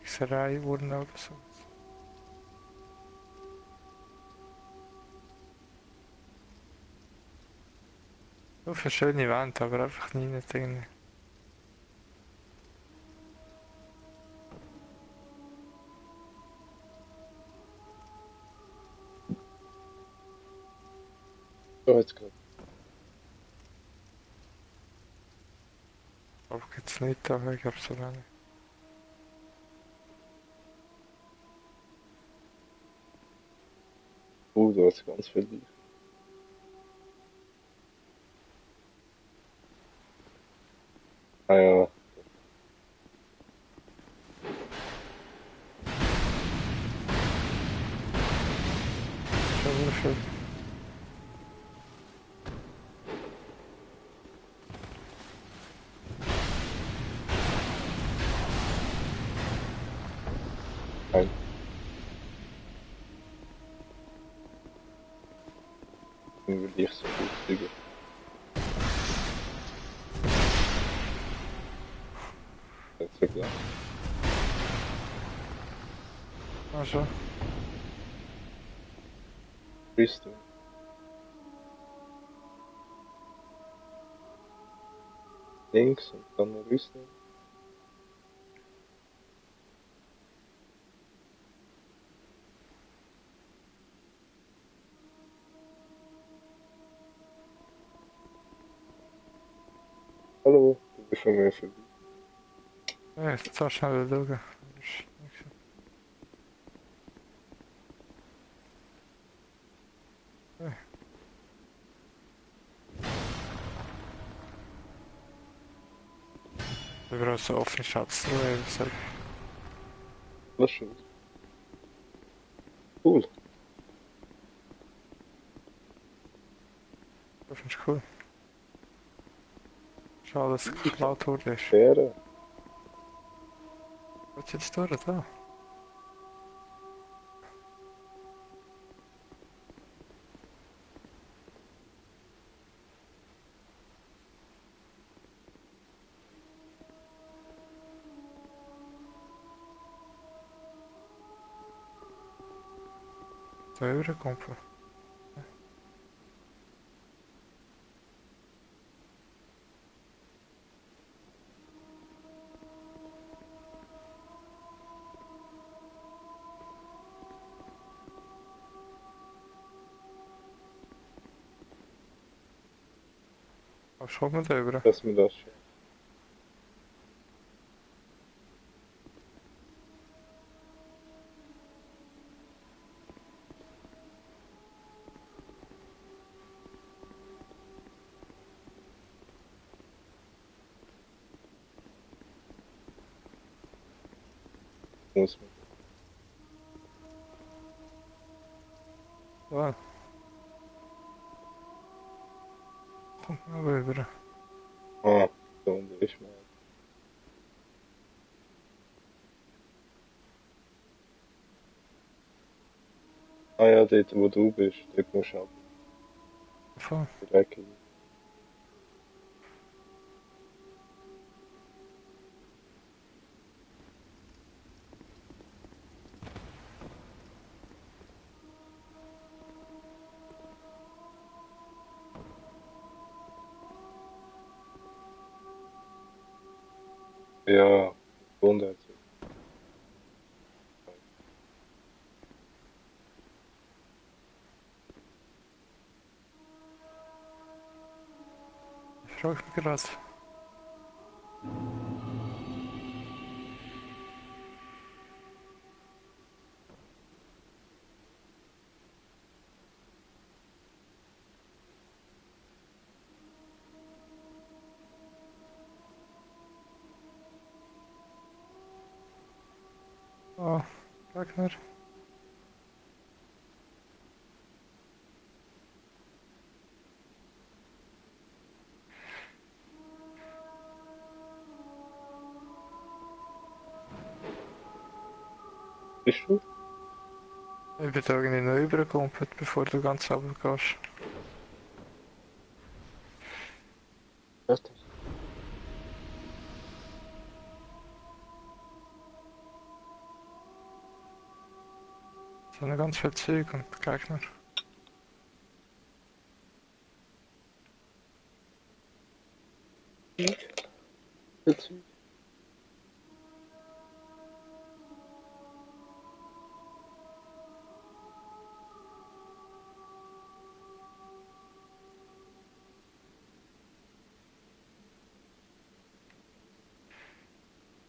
Hexerei wurden oder so. So für schöne Wand, aber einfach nie nicht irgendwie. So, jetzt geht. Aber gibt's nicht da, ich glaube so wenig. Da ist ganz viel Licht. Ah ja. Schon wunderschön. Nein. Weil ich so lustig. Hat's ja gelangt. Also, Bist du? Links und dann rausnehmen. Hallo, du bist schon mehr vorbei. ja, jetzt so schnell schauen. Ja. Überall so offene Schatztruhe, so. Was schon? Cool. Das finde ich cool. Schade, dass es geklaut wurde. Fähre. Was ist jetzt durch, da? Da rüberkommen. Aber schau mal da rüber. Dass mir das schon. Muss man. Da. Kommt mal rüber. Ah, da unten ist man. Ah ja, dort wo du bist, dort musst du ab. Voll. Direkt. Ja, Wunder. Ich frage mich gerade. Ah, Gegner. Bist du? Ich bin da irgendwie noch rübergekommen, bevor du ganz runter gehst. Fertig. Es sind ganz viele Züge und Gegner. Jetzt.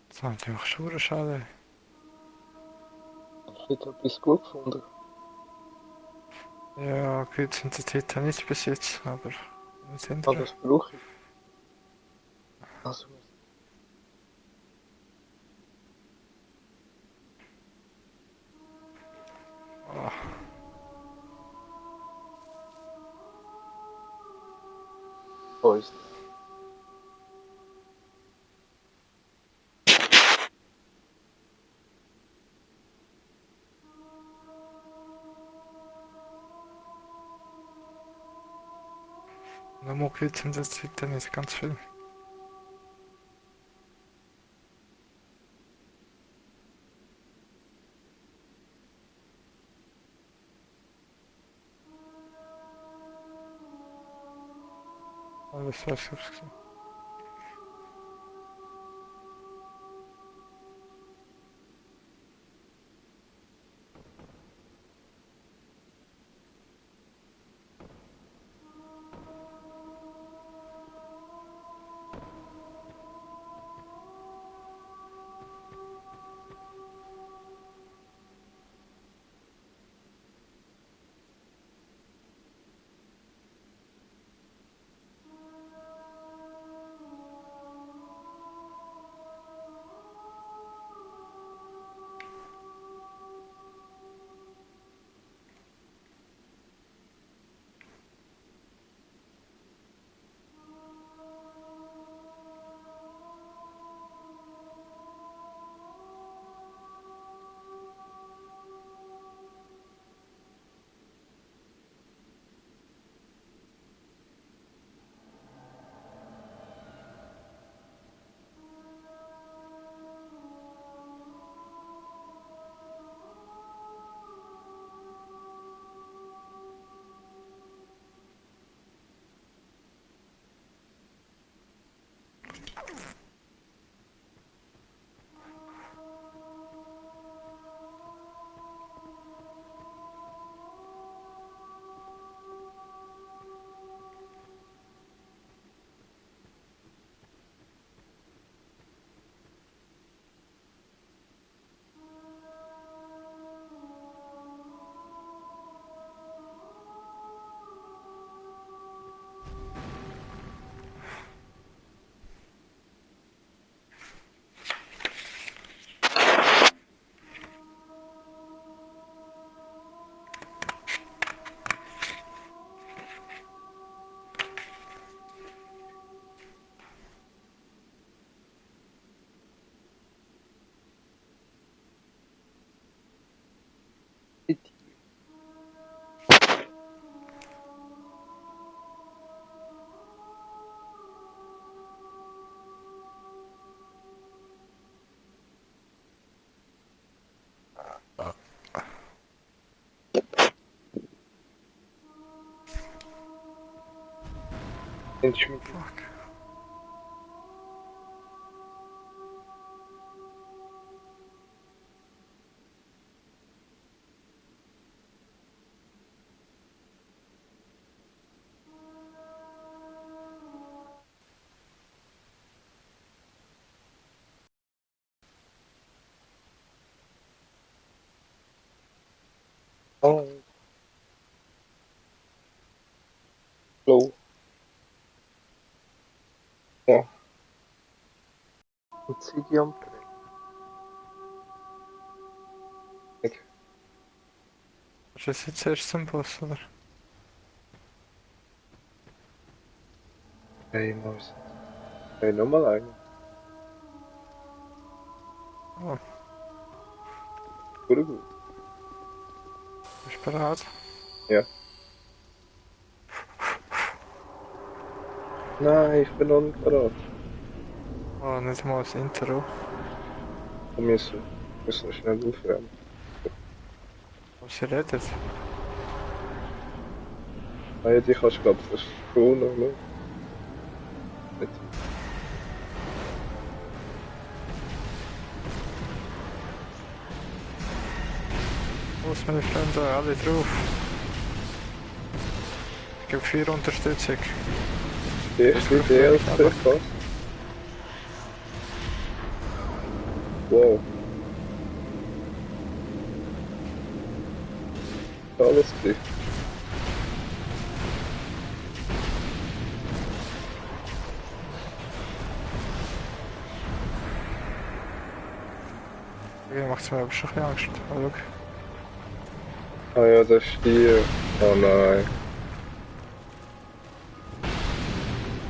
Das ist natürlich schon schade. Hast du etwas gut gefunden? Ja, gut, Intensität habe ich bis jetzt, aber was Ah, andere? das brauche ich. Also, Ah, Boys. Nochmal gibt in der Zeit nicht ganz viel. Alles was ich gesehen. Fuck. Oh, hallo. Ja. Obsidian Play. Okay. Ist das jetzt erst zum Boss, oder? Hey, Maus. Hey, nochmal einen. Oh, Gut, gut. bist du bereit? Ja. Nein, ich bin noch nicht bereit. Oh, nicht mal das Intro. Wir müssen schnell aufwärmen. Was sie redet. Ah ja, die kannst du glaube ich verschonen, ne? Nicht. Los, meine Freunde, alle drauf. Ich gebe 4 Unterstützung. Die erste DLC fast. Wow. Alles klar. Okay, macht's mir aber schon ein bisschen Angst. Oh, look. Ah ja, der Stier. Oh nein.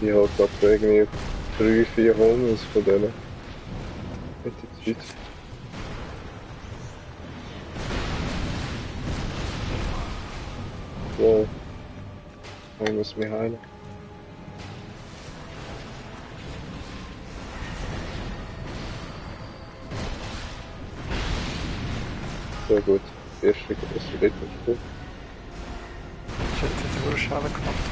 Ich habe gerade irgendwie 3, 4 Homos von denen. Mit der Zeit. Shit. Wow. Ich muss mich heilen. sehr gut. Erste große Ritterspruch. Ich hätte den Urschale gemacht.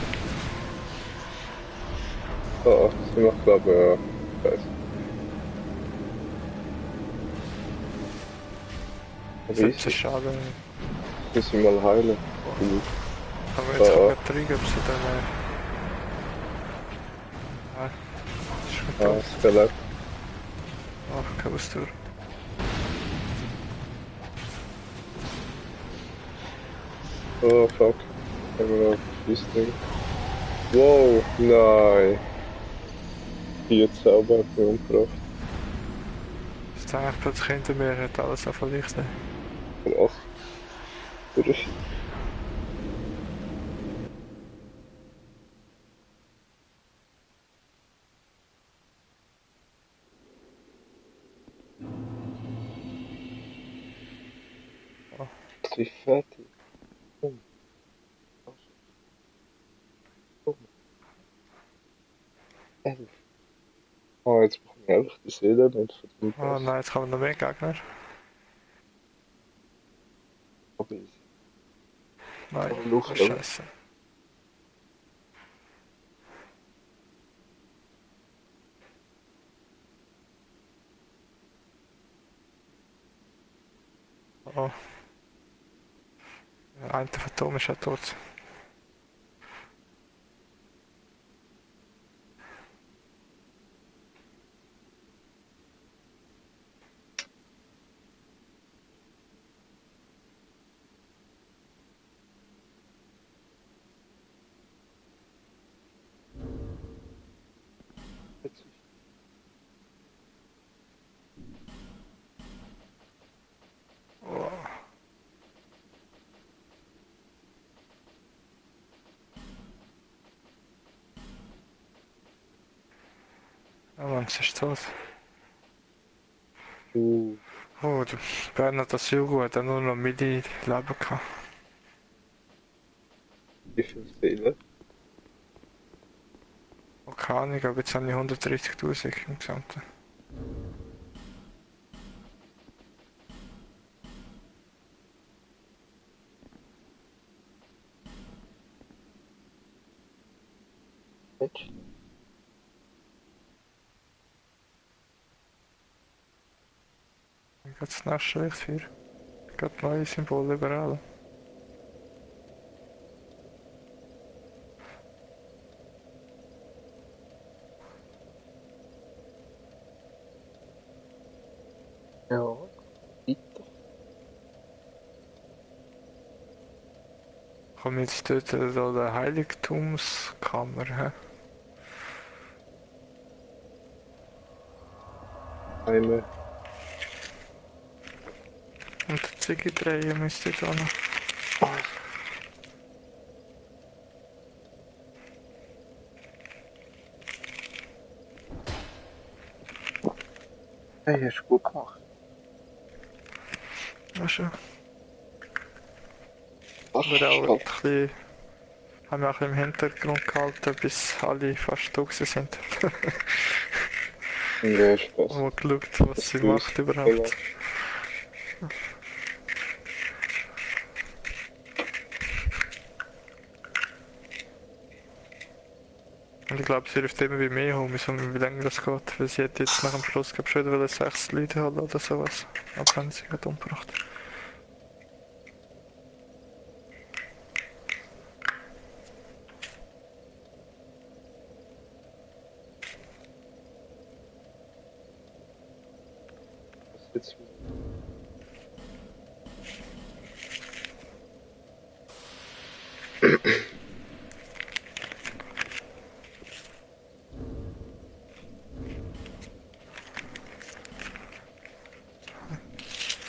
Ah, sie macht glaube ich, weiß. Aber 17 easy. Schaden. Muss sie mal heilen. Aber jetzt Ah, kann ah. man triggern, ob sie dann. Nein, das ist nicht Ah, tot. Skelett. Ach, keine Ausdauer. Oh fuck. Haben wir noch das Ding. Wow, nein. Die hat selber hat mich umgebracht. Das ist eigentlich plötzlich hinter mir, hat alles auf Licht. Krass. Durch. Oh, Sie fertig. Oh, oh, 11. Ah, jetzt bekomme ich einfach die Seele nicht von dem oh Boss. nein, jetzt kommen noch mehr Gegner. Aber easy. Nein, Aber das ist Luft, oder? scheiße. Oh, ein Phantom ist ja tot. Jetzt ist Oh, ja, Mann, es ist tot. uh, Oh, der Bernhard das Jugo hat ja nur noch Milli Leben gehabt. wie viel Seele? Oh, keine Ahnung, aber jetzt habe ich 130.000 im Gesamten. Jetzt? Ich habe das nächste Licht für. Gerade neue Symbole überall. Ja, weiter. Komm jetzt dort so der Heiligtumskammer, hä? Eine. Und der Ziggy drehen müsste da noch. Hey, hast du gut gemacht. Ja, schon. Ach, Aber auch ein stopp. bisschen, haben wir auch im Hintergrund gehalten, bis alle fast da gewesen sind. Ja, Spaß. Und mal geschaut, was Das sie Haus macht überhaupt. verlassen. Und ich glaube, sie ruft immer wie mehr um, wie länger das geht. Weil sie hat jetzt nach dem Schluss glaub, schon wieder 6 Leute haben oder sowas. Aber haben sie gerade umgebracht. Was jetzt?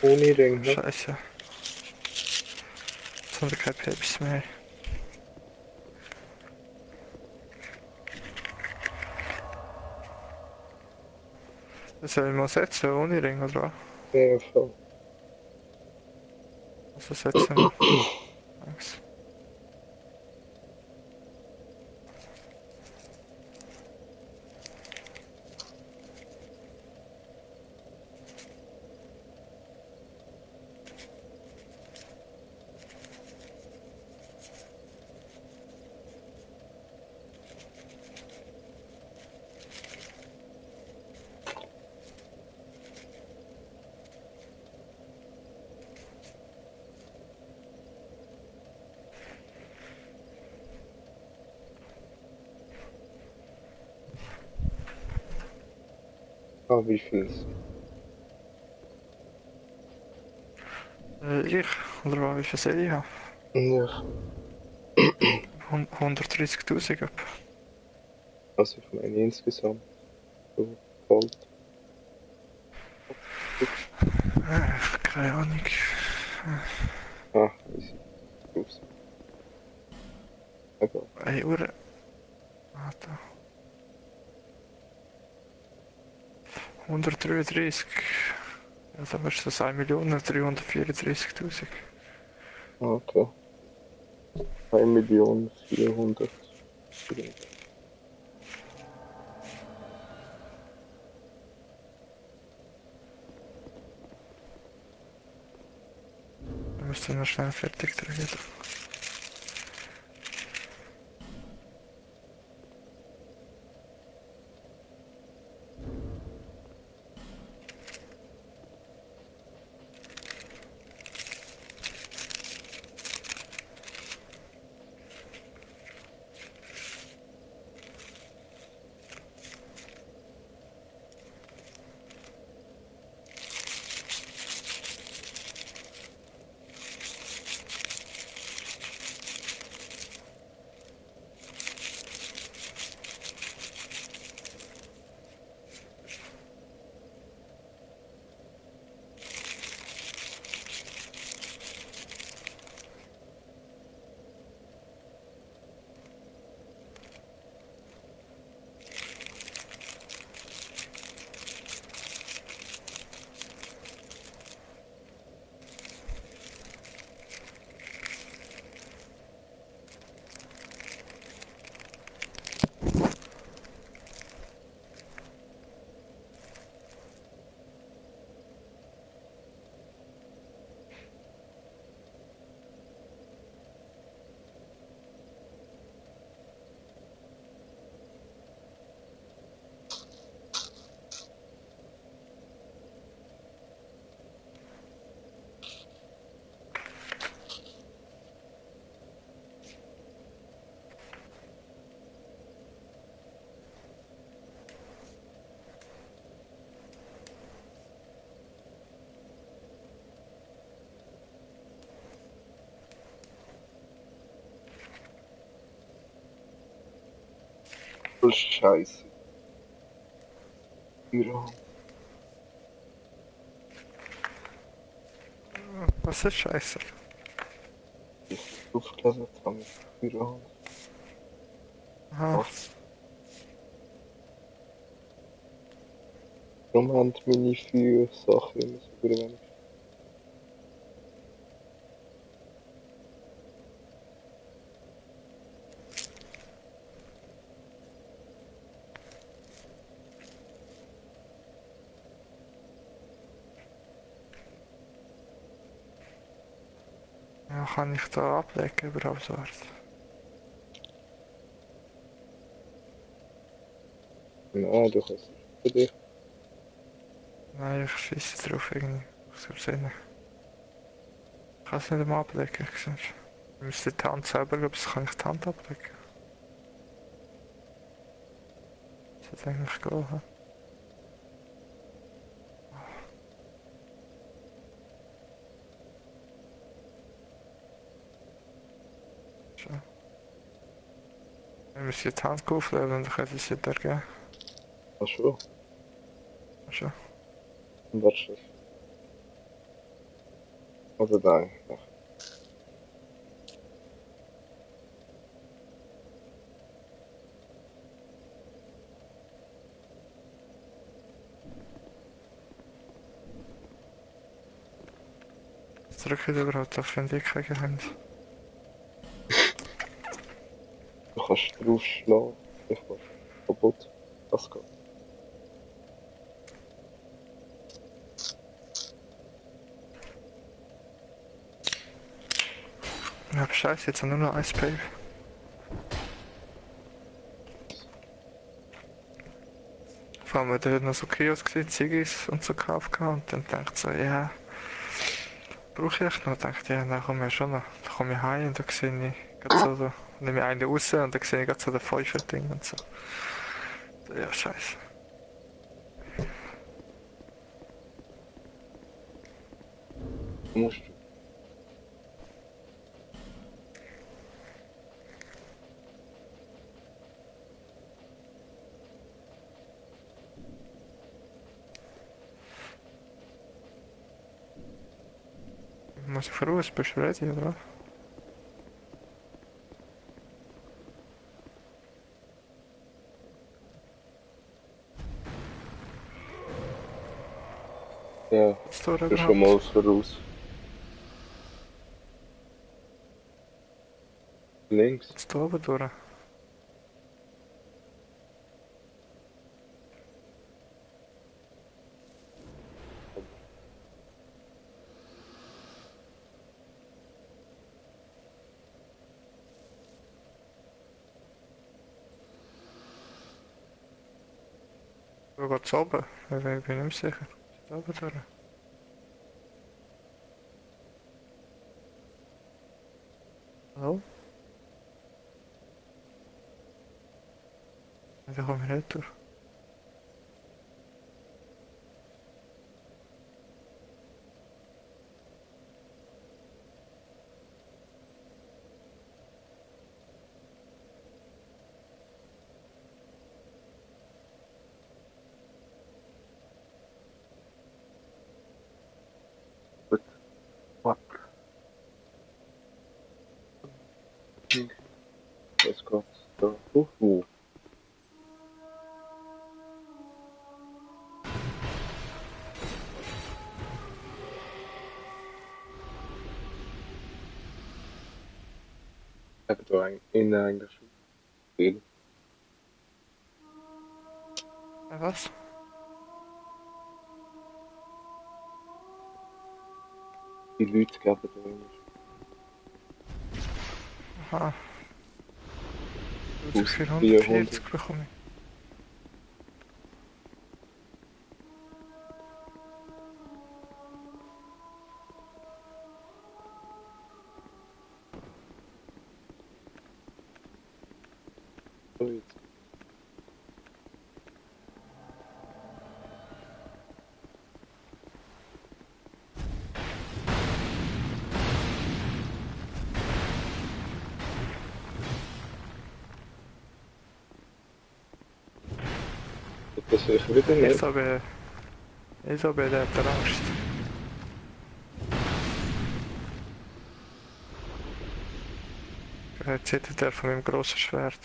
Ohne Ring, ne? Scheiße. Jetzt haben wir keine Papers mehr. Das soll ich mal setzen, ohne Ring, oder was? Ja, voll. Also setzen wir. Thanks. Ah, wie viel? Ich? Oder wie viel soll ich haben? Ja, 130.000 etwa. also ich meine insgesamt. So, Gold. Keine Ahnung. Ah, easy. Raus. Egal. Eine Uhr. Warte. 133. Ja, dann wärst das 1.334.000. Ah, okay. 1.400.000. Dann musst du noch schnell fertig drehen. Voll Scheiße. Iran. Was ist scheiße? Ich das aufgelesen habe mit Iran. Aha. Was? Warum haben meine 4 Sachen immer so wenig? Ja, kann ich da ablegen überhaupt so? Nein, du kannst es für dich. Nein, ich schieße drauf irgendwie. Aus Versehen. Ich kann es nicht einmal ablegen. Siehst du? Ich müsste die Hand selber, glaube ich, kann ich die Hand ablegen. Das sollte eigentlich gehen. Hä? Schon. Ich müsste die Hand auflegen und dann könnte ich es wieder geben. Ach schon. Schon. Und was ist das? Oder nein? Ach, Jetzt drücke ich überhaupt auf Entwicklungen haben. du kannst draufschlagen. Ich mach kaputt. Das geht. Ja, aber scheiße, jetzt nur noch Ice Pave. Vor allem, da hat noch so Kiosk gesehen, Ziggis und so gekauft und dann dachte ich so, ja, brauche ich noch? Dachte ja, dann komme ich schon noch. Dann komme ich heim und dann sehe ich gerade so, nehme ich einen raus und dann sehe ich gerade so den Fünfer-Ding und so. Ja, scheiße. Musst du. Muss ich voraus, bist du ready, oder? Ja, Was tut er das ist schon mal überhaupt? voraus. Links. Jetzt da oben durch. Wo geht's oben? Ich bin nicht mehr sicher. Da oben durch. Hallo? Da kommen wir nicht durch. Gut. Fuck. Was geht's da? Ich habe da eigentlich schon viel. Was? Die Leute geben da eigentlich Aha. 1400. 1440 bekomme ich. So jetzt. Das ich wieder Ich nicht. so bin... Ich so bin der Angst. Jetzt zittert er von meinem grossen Schwert.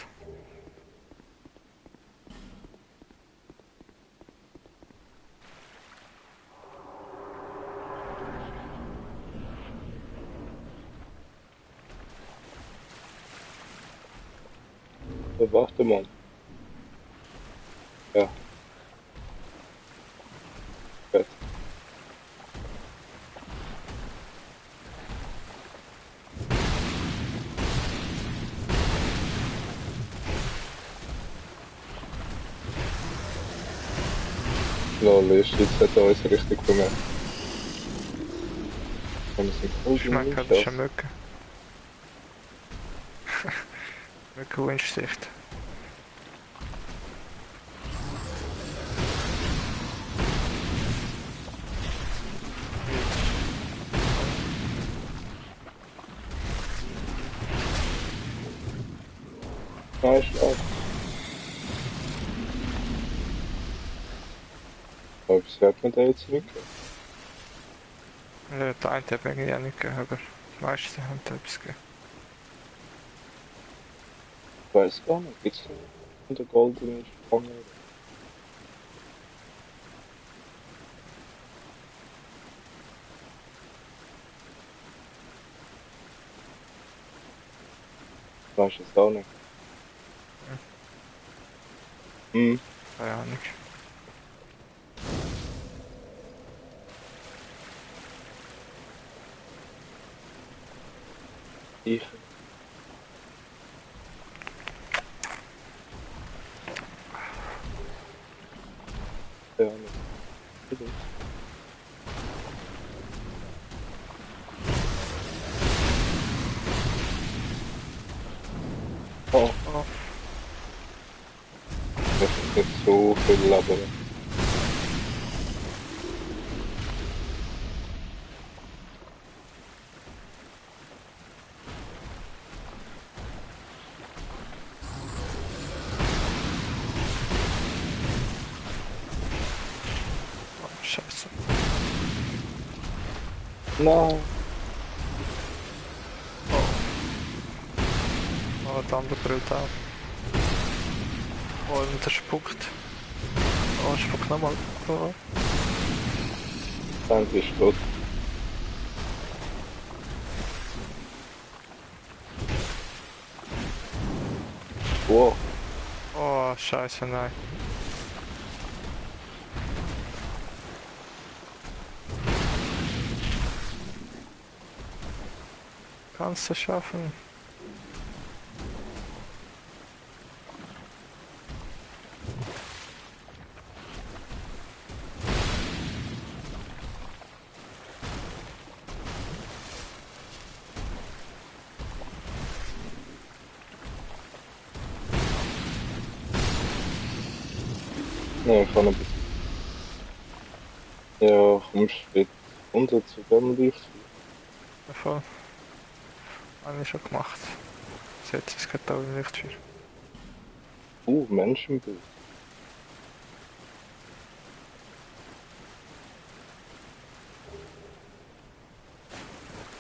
So, warte mal. Ja, fett. Lol, ist jetzt hat er uns richtig bemerkt. Und es sind Ich merke, das ist eine Mücke. Mücke-Windstift. Nein, Schlag. Aber was hat man da jetzt nicht? Der eine hat mir ja nicht gegeben, aber die meisten haben etwas gegeben. Ich weiß gar nicht. Gibt's da von der goldenen Spange? Weiß es auch nicht. Hm, Keine Ahnung. ich. Ja, nicht. Oh, Oh, das ist nicht so viel, aber. Nein. Oh, der andere brüllt auch. Oh, und der spuckt. Oh, spuckt nochmal. Oh. Sandy ist tot. Wow. Oh, scheiße, nein. Kannst du schaffen? Nein, ich kann ein bisschen. Ja, komm, steht unter zu dem Licht. Voll. Habe ich schon gemacht. Jetzt ist es gerade auch im Lichtschirm. Menschenbild.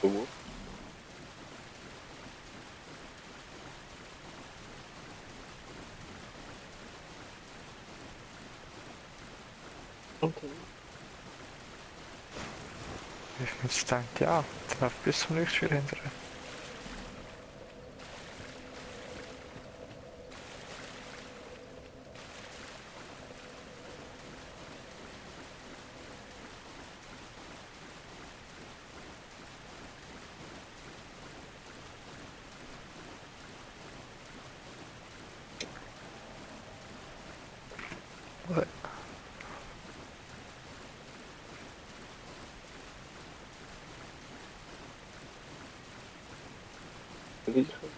So. Okay. Ich hab jetzt gedacht, ja, der läuft bis zum Lichtschirm hinterher. Riechen.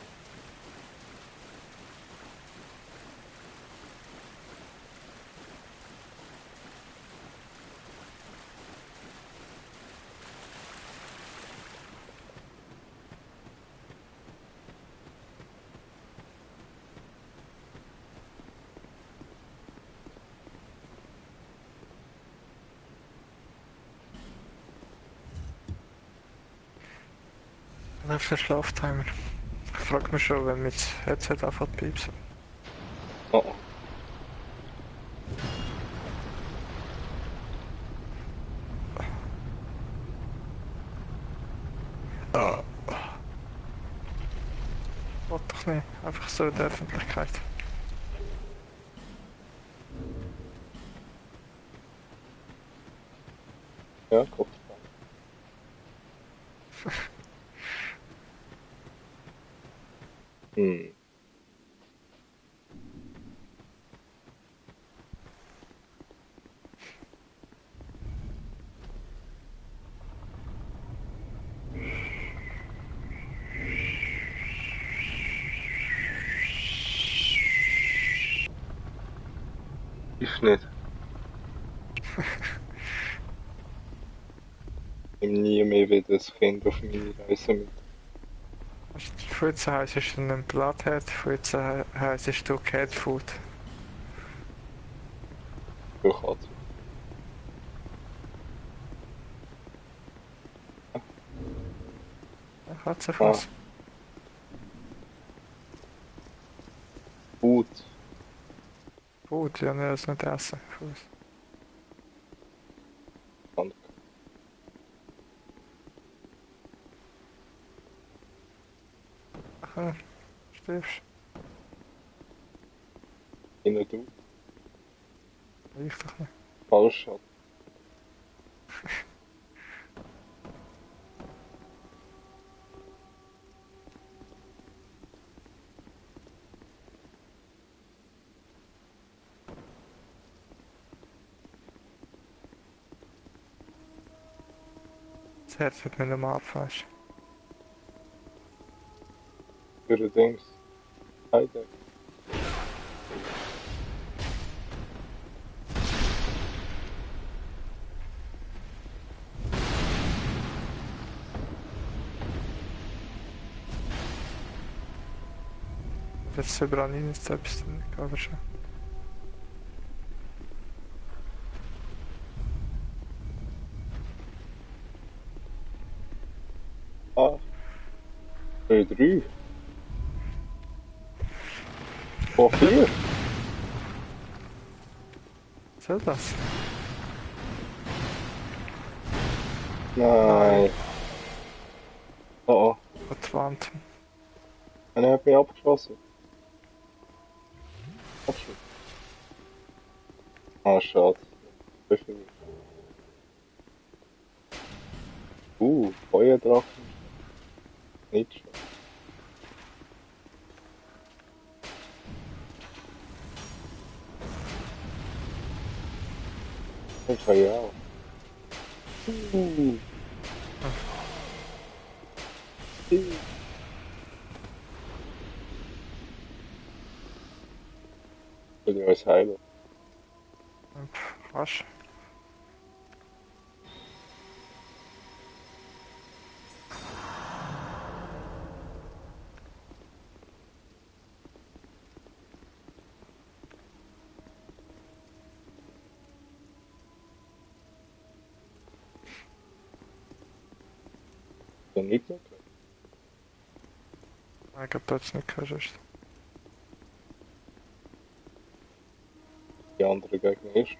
Läuft der Schlaftimer. Ich frag mich schon, wenn mit Headset anfängt piepsen. Oh, oh. Ah. Wollt doch nicht. Einfach so in der Öffentlichkeit. Ja, Kopf. Hm. Ich nicht. Ich nehme nie mehr wieder ein Kind auf meine Reise mit. Von jetzt heisst es ein Bloodhead, von jetzt heisst es du Catfood. Für Katze. Ah, Katzenfuß. Food. Gut, ja, ne, das nicht essen. Fuß. Danke. Aha, stirbst. Innen du. Ich doch nicht. Falsch hat. Das Herz wird mir nicht mehr abfasst. Für die Dings. Heide. Jetzt überall rein ist etwas drin, aber schon. 3. Oh, 4. Was soll das? Nein. Oh, oh. An die Wand. Einer hat mich abgeschossen. Abschuss. Ah, schade. Wie viel? Feuerdrachen. Nicht schon. Das kann ich auch. Uh. Will ich uns heilen? Rasch. So nicht so gut. Ich glaube, das nicht gehört. Die anderen gegen erst.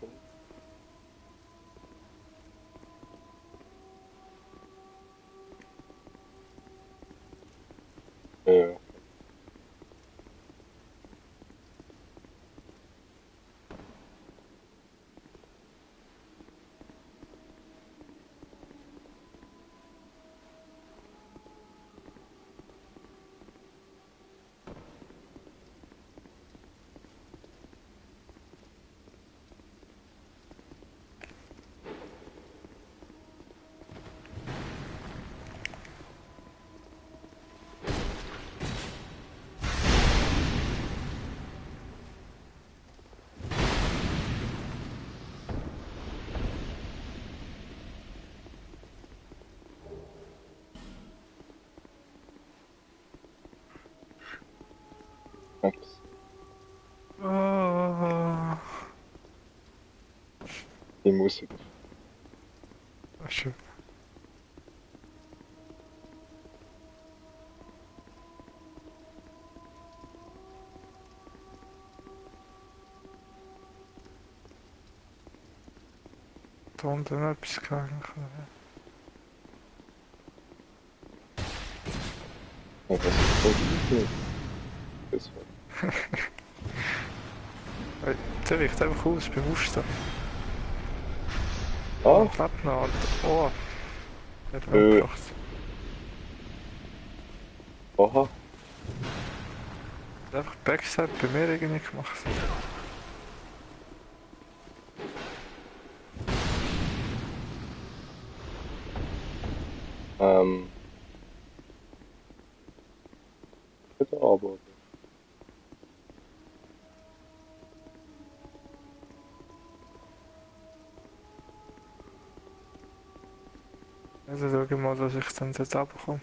Ja. Max. Oh. Die Musik. Ach, schön. Da unten etwas gegangen. Ja, das ist so gut. Das war. Der riecht einfach aus beim Aufstehen. Ah, Und lebt noch. Und, oh, hat mich äh, umgebracht. aha. Hat einfach Backside bei mir irgendwie gemacht. Ähm, bitte aber. Also schau mal, dass ich dann dort runterkomme.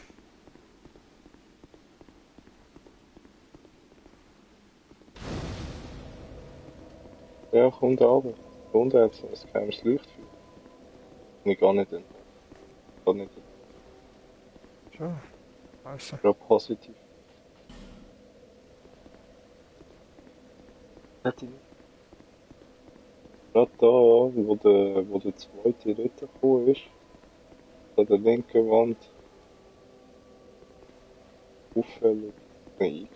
Ja, komm da runter. Da unten hat es ein geheimes Leuchtfeuer. Ich gar nicht hin. Gar nicht hin. Schon, weißt du. Gerade positiv. Hätte ich nicht. Gerade da, wo der zweite Ritter gekommen ist, an der linken Wand, auffällig, bin ich.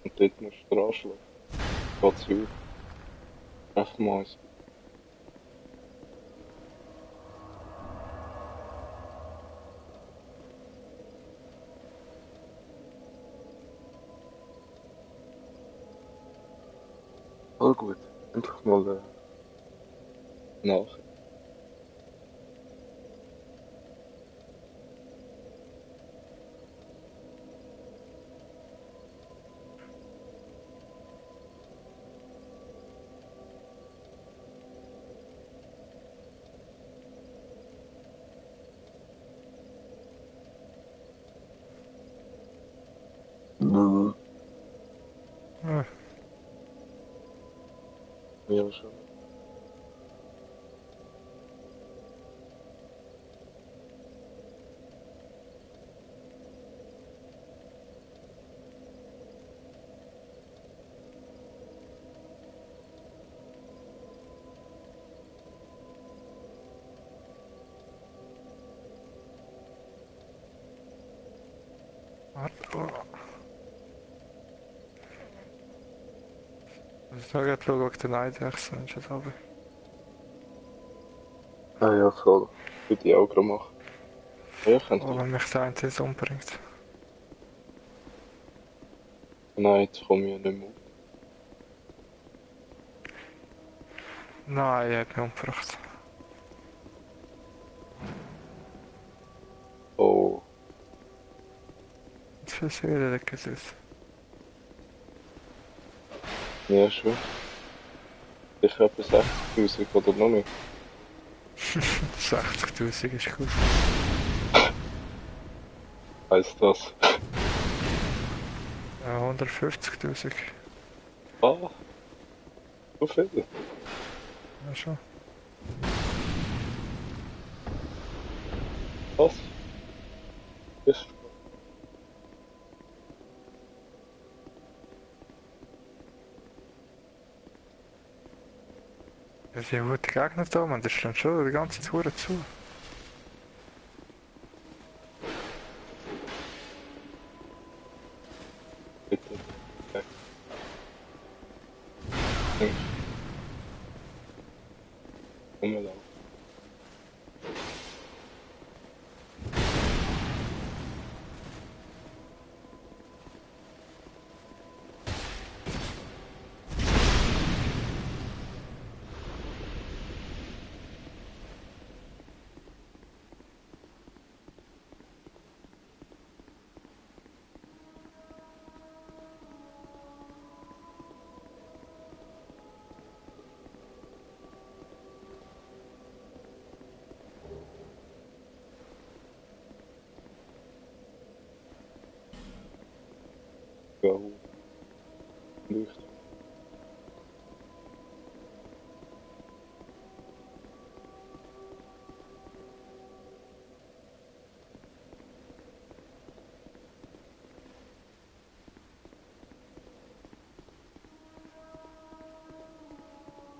Und dort musst du dran schlagen. Geht's auf. Echt mal eins. Voll gut. Einfach mal nach. Ja, Ja, schon. Schau gerade schauen, ob der Neidechsen ist jetzt aber. Ah ja, voll. Würde ich auch gerade machen. Ja, könnte Oh, ich. wenn mich der eine jetzt umbringt. Nein, jetzt komme ich ja nicht mehr auf. Nein, er hat mich umgebracht. Oh, Jetzt ist wieder der Gesuss. ja schon. Sicher etwa 60.000 oder noch mehr. 60.000 ist gut. Heißt das? 150.000. Ah, so viel. Ja, schon. Was? Ist Ja, sie haben gute Gegner da, man. Das steht schon die ganze Tour zu. bitte. Okay. Denk, rumlaufen. Ja, Leuchten.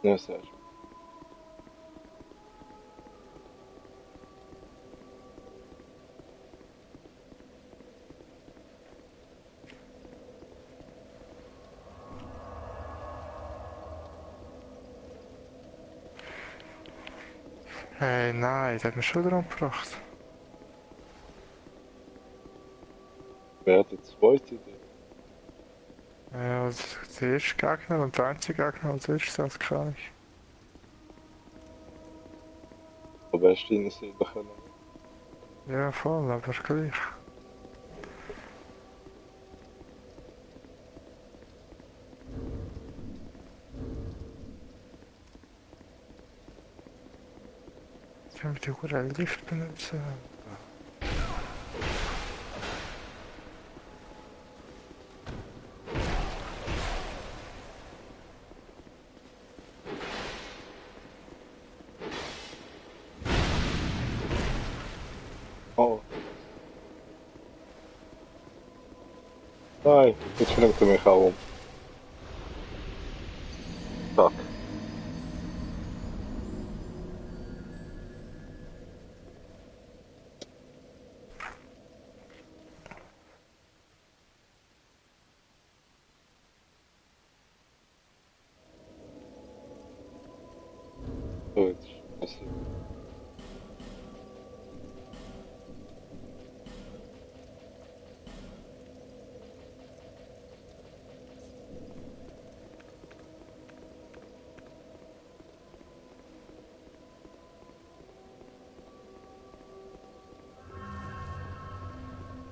Ja, sehr schön. Hey, nein, der hat mich schon wieder umgebracht. Wer hat die zweite Idee? Ja, der erste Gegner und der einzige Gegner als erstes, das kann ich. Aber hast du deine Seele können? Ja, voll, aber gleich. Jetzt haben wir die gute Lift benutzen. Oh. Nein, jetzt bringt er mich auch um. Fuck. So, jetzt ist passiert.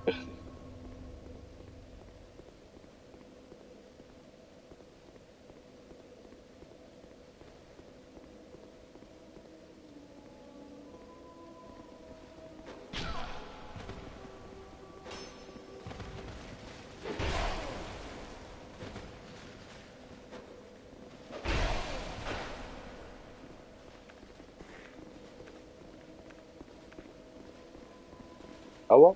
Richtig. Aua.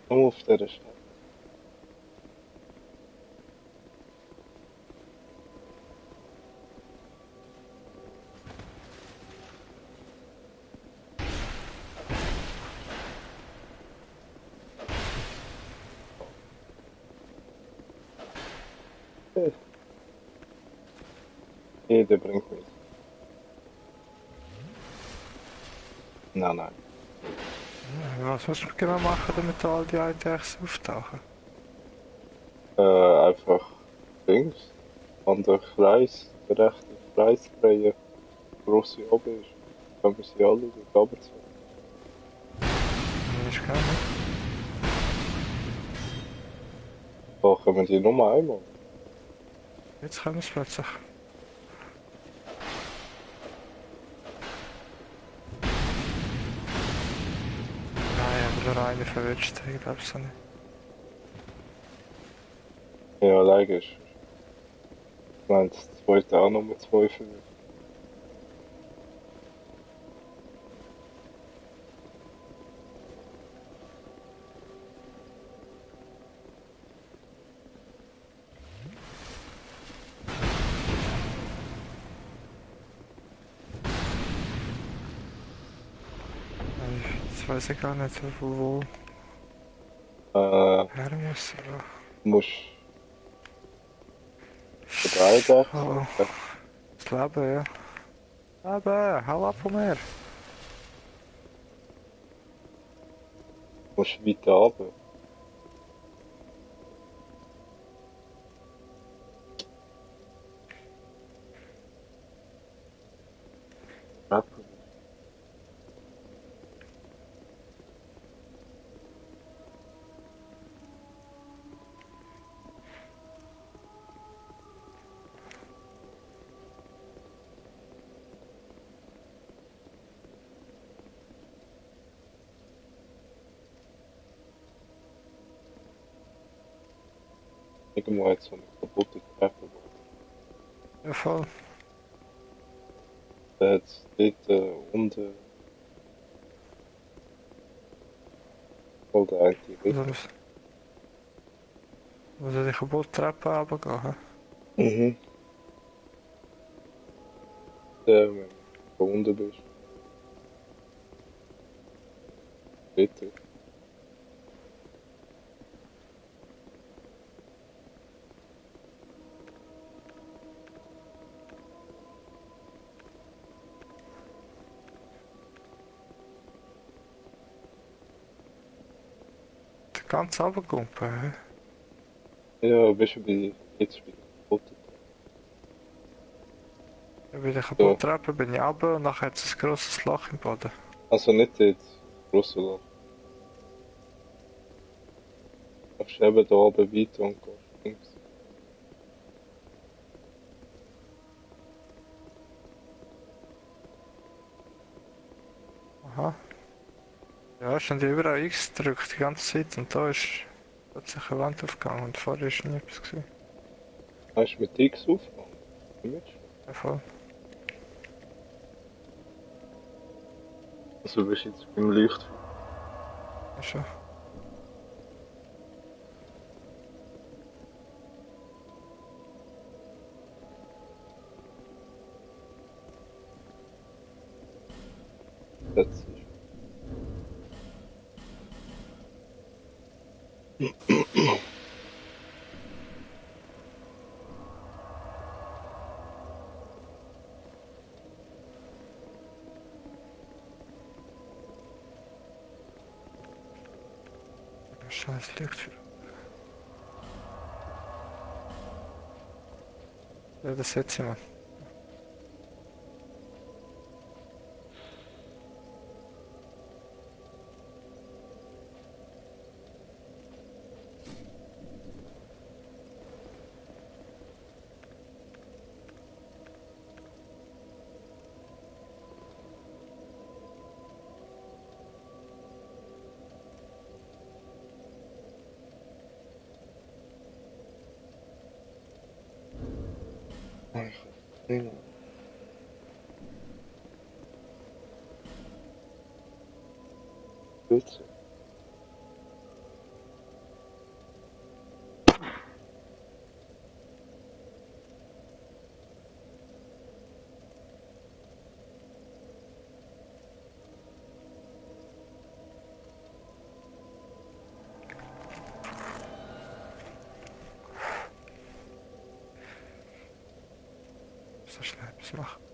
Nur auf dieser Stelle. Ja. Jeder bringt mich. Nein, nein. Was musst du genau machen, damit all die Items auftauchen? Einfach links. An der Kreis, der rechte Kreis drehen, wo sie oben ist. Können wir sie alle dort runterziehen. Ich kann nicht. Machen wir die nur einmal. Jetzt können wir es plötzlich. Nein, aber nur eine verwünscht, ich glaube es nicht. Ja, leider ist. Ich meine, das zweite auch Nummer 2 für mich. Jetzt weiß ich gar nicht, wo Äh, her muss. Aber... musst du 63 Oh, das Leben, ja. Leben, hau ab von mir. musst weiter runter. Treppe. Irgendwo hat so eine kaputte Treppe. Ja, voll. Da hat es dort unten voll der eine Also Ritter. muss die kaputte Treppe runtergehen. Hä? Mhm. Der, wenn du unten bist. Ritter. Ganz runtergumpen. Hä? Ja, bist du jetzt bei der kaputten Bei der Treppe. kaputten Treppe bin ich runter und nachher hat es ein grosses Loch im Boden. Also nicht jetzt, Brüssel. Du machst eben da oben weiter und gehst links. Aha. Ja, ist dann überall X gedrückt die ganze Zeit und da ist plötzlich eine Wand aufgegangen und vorher ist nie etwas gewesen. Hast du mit X aufgenommen? Ja, voll. Also bist du jetzt beim Licht. Ja, schon. Das ist. Scheiß Lichtführer. Ja, das setze ich mal. Ja. Bitte. so schnell etwas machen.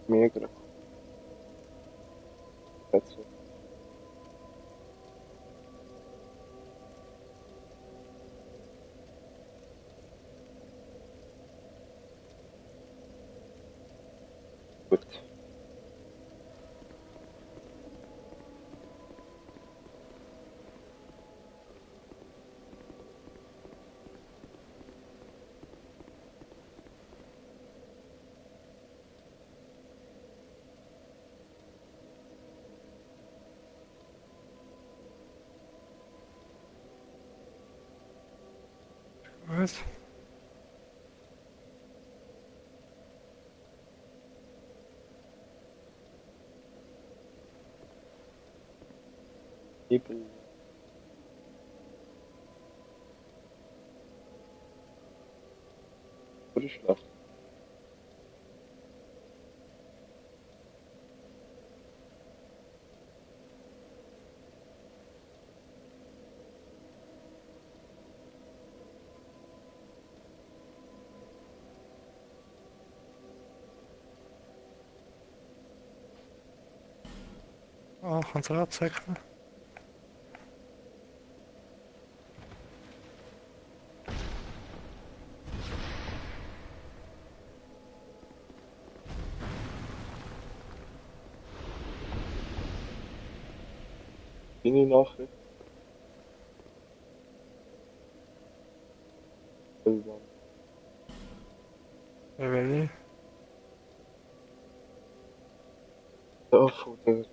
Mega. That's it. Gut. Was? Hebel. Oder Schlaf. Oh, kannst du absäckeln? Bin ich nachher? Irgendwann. Wie will ich? Da von der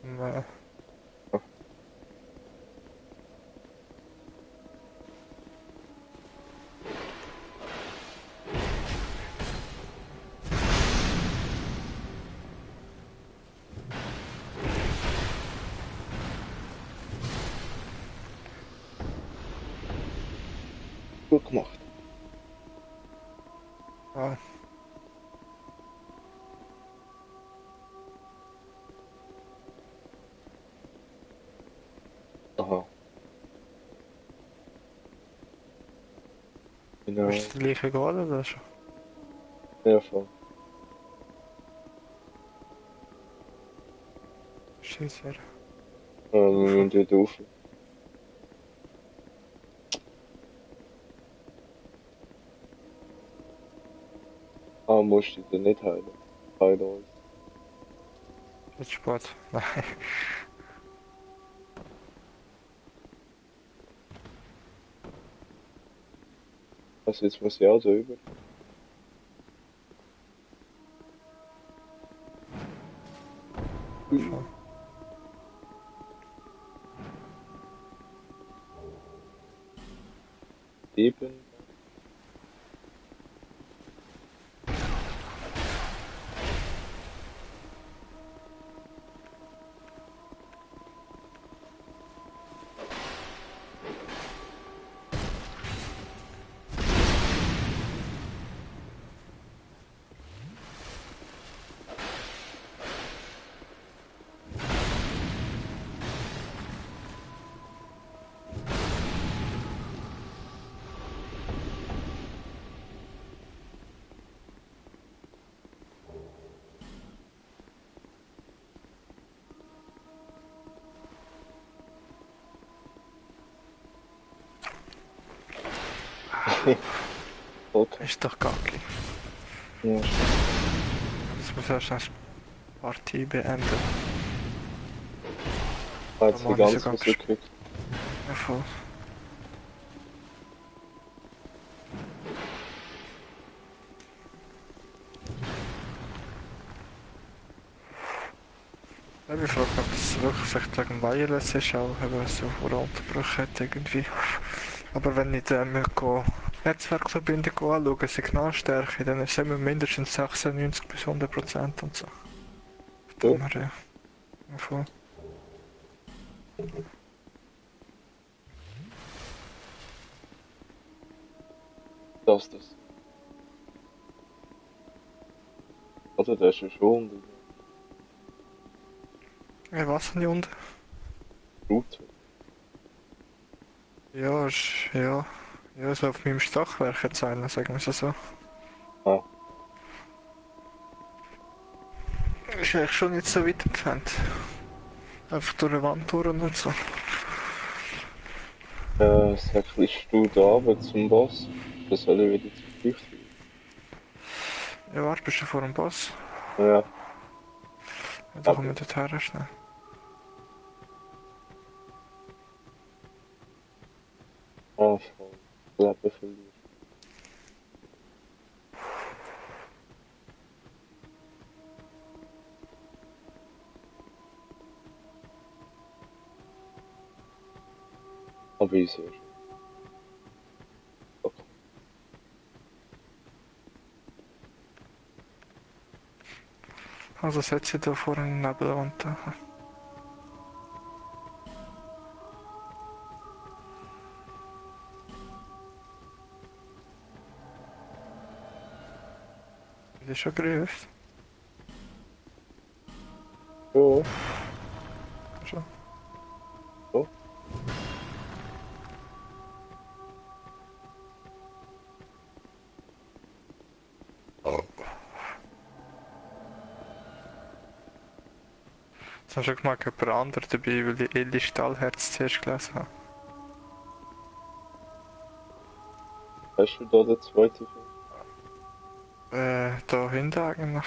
Nee. gut gemacht. Ah, Aha. Genau. ist die gleiche gerade oder schon? Ja, voll. Scheiße, wer? Wir müssen wieder rauf. Ah, musst du den nicht heilen. Heilen uns. Jetzt Sport. Nein. Also jetzt muss ich auch so über. Schon. Eben. Okay. Ist doch kacke. Ja, Das Du sollst eine Partie beenden. Jetzt die Mann, ist ganze sogar Musik gekriegt. Ja, voll. Ja, ich frage mich, ob es wirklich vielleicht wegen Wireless ist, auch wenn es so unterbrochen hat irgendwie. Aber wenn ich dann Netzwerkverbindung anschaue, Signalstärke, dann ist es immer mindestens 96 bis 100% und so. Von Ja, dem her, ja. Voll. das. Oder der ist ja schon unten. Ja, was habe ich unten? Router. Ja, ja. Ja, so auf meinem Stockwerk jetzt einer, sagen wir es so. Ah, Ist eigentlich schon nicht so weit entfernt. Einfach durch eine Wand durch und so. sag, bist du da runter zum Boss? Das soll ich wieder zum Leuchtturm. Ja, warte, bist du vor dem Boss? Ja, Ja, da kommen wir aber. dorthin schnell. Ah, voll. Leben verlieren. Aber ich sehe schon. Okay. Also setze ich da vorne in den Nebelwand da. Das ist schon gerufen. Ja, Schon. so. Jetzt hast du schon gemerkt, jemand anderes dabei, weil ich Eli Stahlherz zuerst gelesen habe. Hast du da den zweiten Film? Da hinten eigentlich.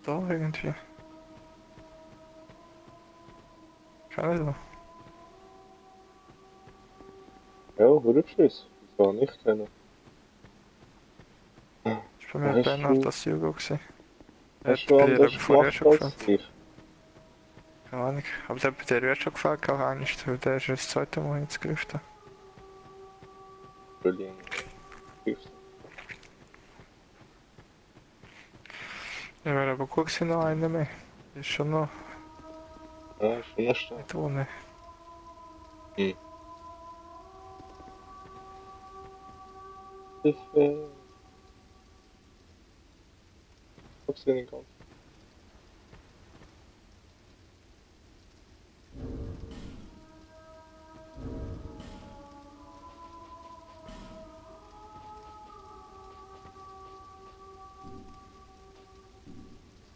Da irgendwie. Keine Ahnung. Ja, Rückschluss. Wieso nicht kennen? Das war bei mir Hast Bernhard du, das Hugo gewesen. Er hast hat du bei dir anders eben vorher gemacht schon als gefällt. ich? Keine Ahnung. Aber der hat bei dir ja schon gefällt, auch eigentlich. Der ist das zweite Mal jetzt gerufen. Berlin. Ja, wäre aber gut gewesen, noch einer mehr. Ist schon noch Ja, ist schon noch stark. nicht ohne. Hm. Ich hab's ja nicht ganz.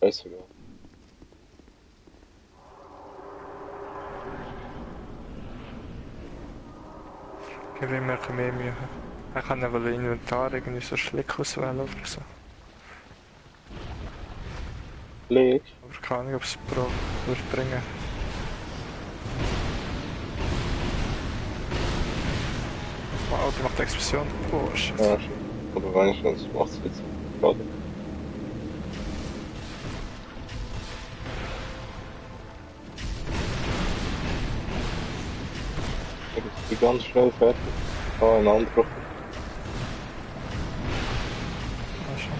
Scheißegal. Ich habe immer ein bisschen mehr Mühe. Ich kann ja wohl Inventar irgendwie so Schlick auswählen oder so. Leg. Aber keine Ahnung, ob es Pro wird bringen. Wow, die macht Explosion. Oh shit. Ja, schon. Aber wenigstens macht's jetzt gerade. Ich bin ganz schnell fertig. Ah, ein anderer. Ja, schon.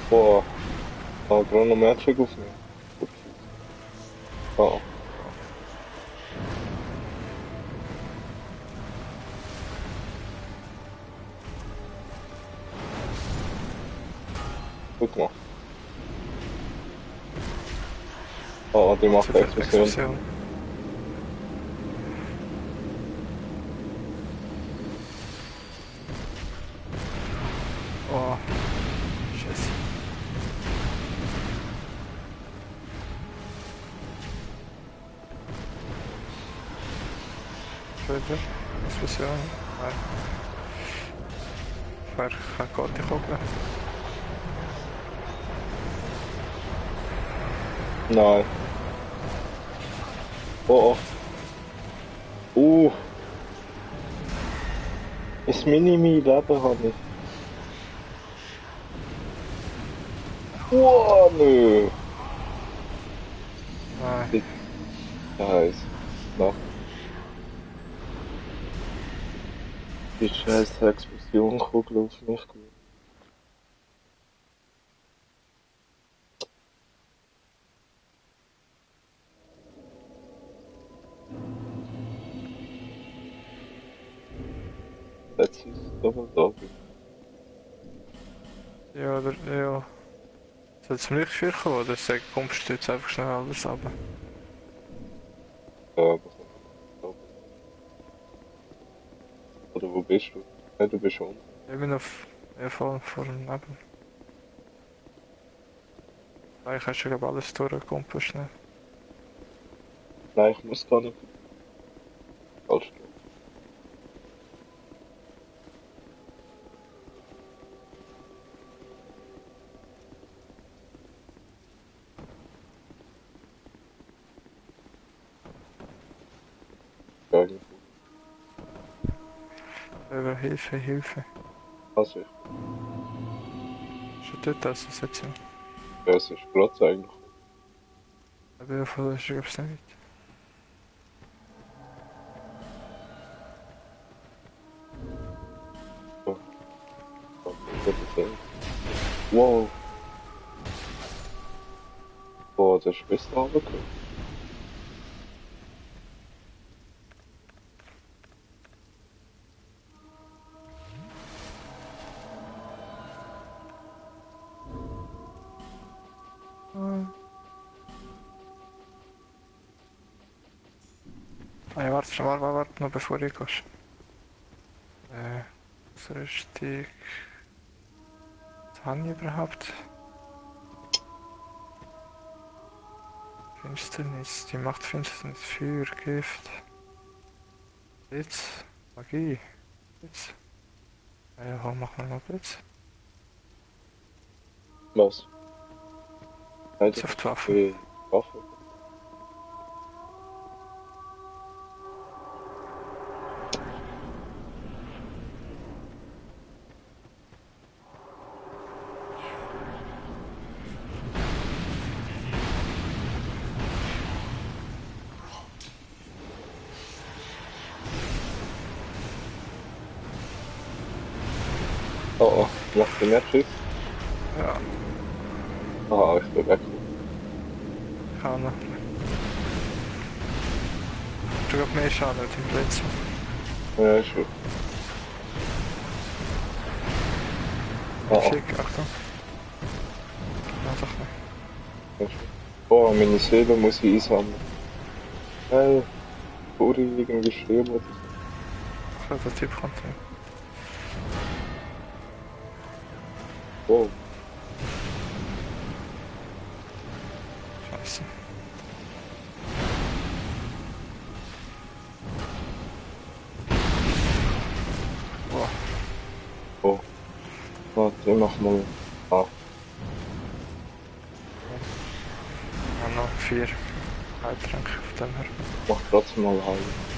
Boah. Da gerade noch Matching aufnehmen. Ah, gut gemacht. Ah, die macht Super Explosion. Explosion. Oh. Scheiße. Schön. Explosion. Nein. Wer kann Gott nicht gucken? Nein. Oh, oh. Ein Mini-Leben habe ich. Oh, nö. Nein. Scheiße. Noch. Die scheiß Explosionkugel auf mich geworfen. Jetzt ist es aber da bin. Ja, oder, ja. Soll es zum Lichtschwert kommen oder kommst du jetzt einfach schnell alles runter? Ja, aber komm, da bin. Oder wo bist du? Ja, du bist unten. Ich bin auf, ja, vor dem Nebel. Eigentlich hast du glaube alles durchgekommen, schnell. Nein, ich muss gar nicht. Falsch. Gar nicht. Hilfe, Hilfe. Also, Schon dort, das ist jetzt ja. ja, es ist Platz eigentlich. Aber ja, von der ist glaube ich nicht. So, da wird es sehen. Wow. Boah, der ist bis da runtergekommen. Ah ja, warte, schon mal, warte, noch bevor ich gehst. So richtig. Was habe ich überhaupt? Finsternis, die macht Finsternis, Feuer, Gift. Blitz, Magie, Blitz. Ja, komm, mach mal noch Blitz. Was? Nein, du Blitz auf die kannst Waffe. die Waffe. Oh, oh, macht der mehr Schiff? Ja, Ah, ich bin weg. kann er. Du hast mehr Schaden mit dem Blitz. Ja, ist gut. Ah, ah, Schick, Achtung. Ja, doch nicht. ist gut. Oh, meine Seele muss ich einsammeln. Hey, wurde ich irgendwie sterben oder so? Ach, der Typ kommt ja. Wow. Scheiße. Boah, Oh. Warte, ich mach mal. Ah, ja, noch 4 Heiltränke auf dem her. mach trotzdem mal heilen.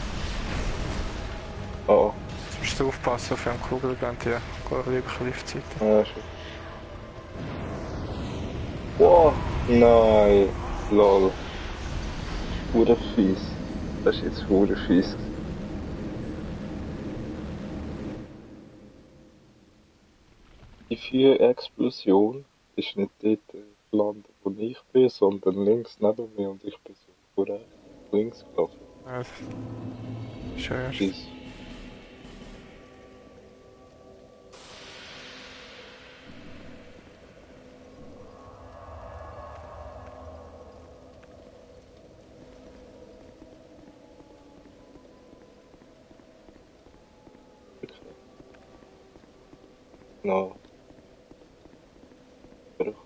Oh, Jetzt musst du aufpassen auf einen Kugel, wenn die Liebkliffzeiten. oh. Ja, ist gut. Wow. Nein. Lol. Hure fies. Das ist jetzt hure fies. Die Feuerexplosion ist nicht dort gelandet, wo ich bin, sondern links neben mir und ich bin so vor rechts links gelaufen. Ja, schön. Fies. No. Verrückt.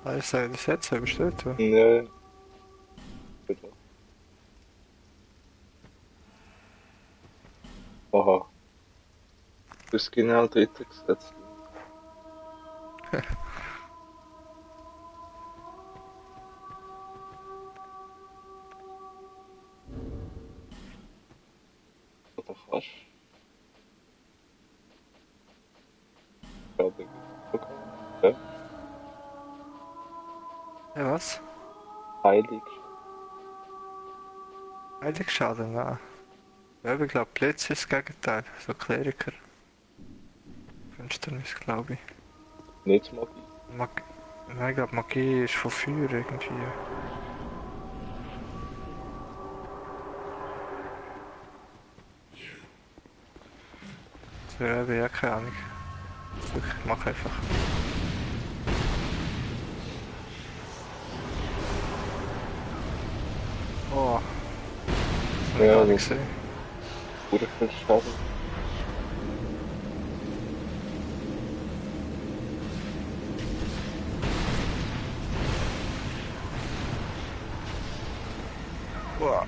Also, das jetzt übersteht du. Ja, ja. Bitte. Aha. Du bist genau dritte gesetzt. Oder fast. Glaube ich. Okay. Ja. Ja, was? Heilig. Heiligschaden, nein. Ja, ich glaube, Blitz ist das Gegenteil. So Kleriker. Finsternis, glaube ich. Nicht Magie. Nein, ich glaube, Magie ist von Feuer irgendwie. So, ja, ich habe keine Ahnung. Ich mache einfach. Oh, das habe ich Ja, gar nicht das gesehen. wurde viel Schaden. Wow.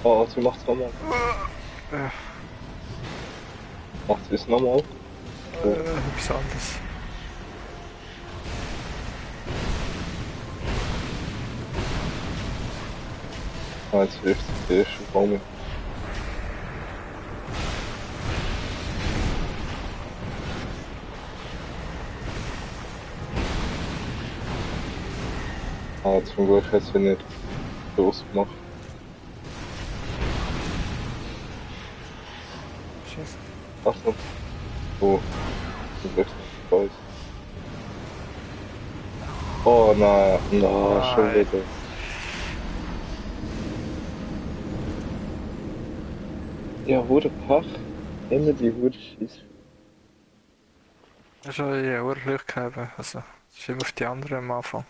Oh, sie macht's nochmal. Äh, Macht sie es nochmal? Oh. Etwas anderes. Ah, jetzt wirft sie den ersten Baum mit. Ah, zum Glück hat sie nicht losgemacht. Scheiße. Achtung. Oh, zum Glück nicht weiß. Oh nein, na, schon Nein. wieder. Ja, wurde Pech. Immer die wurde Scheiße. Das ist schon ja auch Glück gehabt. Also, das ist immer auf die anderen am Anfang.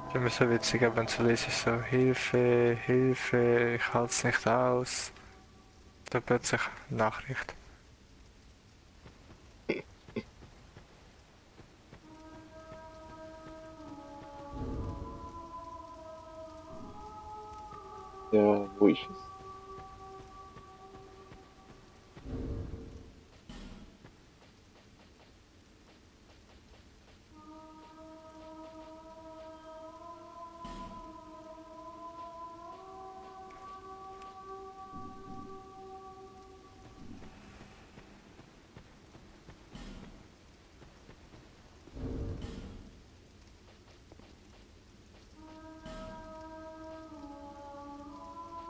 Ist immer so witzig, wenn zu lesen ist so Hilfe, Hilfe, ich halte es nicht aus. Da plötzlich Nachricht. Ja, wo ist es?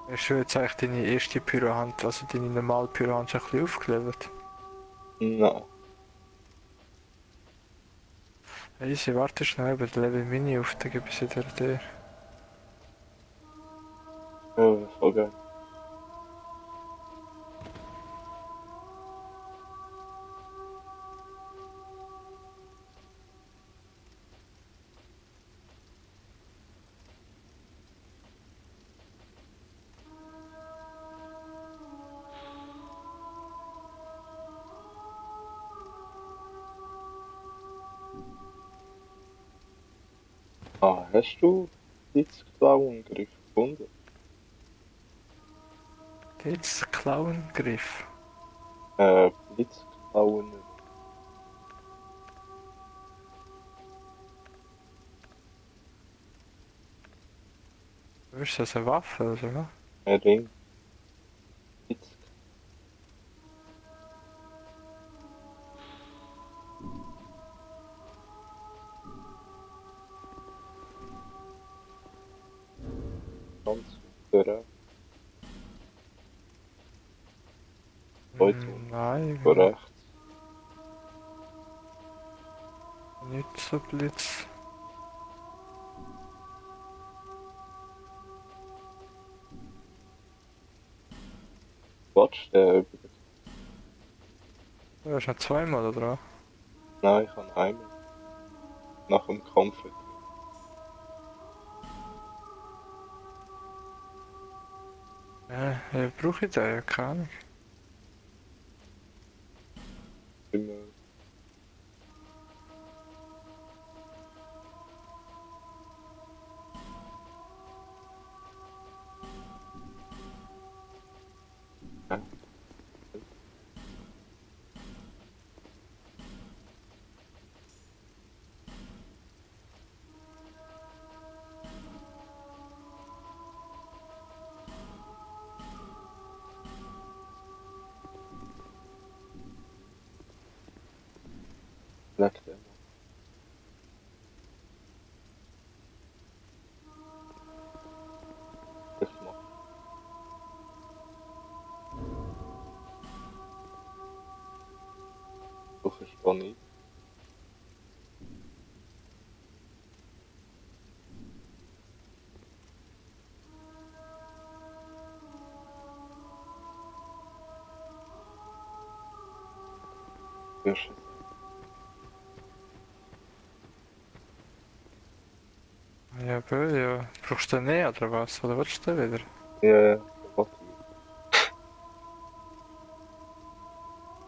Hast du jetzt eigentlich deine erste Pyrohand, also deine normale Pyrohand schon ein bisschen aufgelevelt? Nein. Easy, warte schnell, über den Level Mini auf, dann gebe ich sie dir. Oh, voll geil. Ah, hast du Blitzklauengriff gefunden? Jetzt Klauengriff. Blitzklauen. Ist das eine Waffe oder was? Ein Ring. Jetzt. Ganz super. Heute Nein, von rechts. nicht so Blitz. Watsch der übrigens. Du hast noch zweimal, oder? Nein, ich habe einmal. Nach dem Kampf. Ja, brauche ich den ja, keine Ahnung. Immer. Ja. Leck den mal. Ich mach. Du verstehst nicht. Wirst du Ja, bö, ja. Brauchst du den nicht, oder was? Oder willst du den wieder? ja, warte.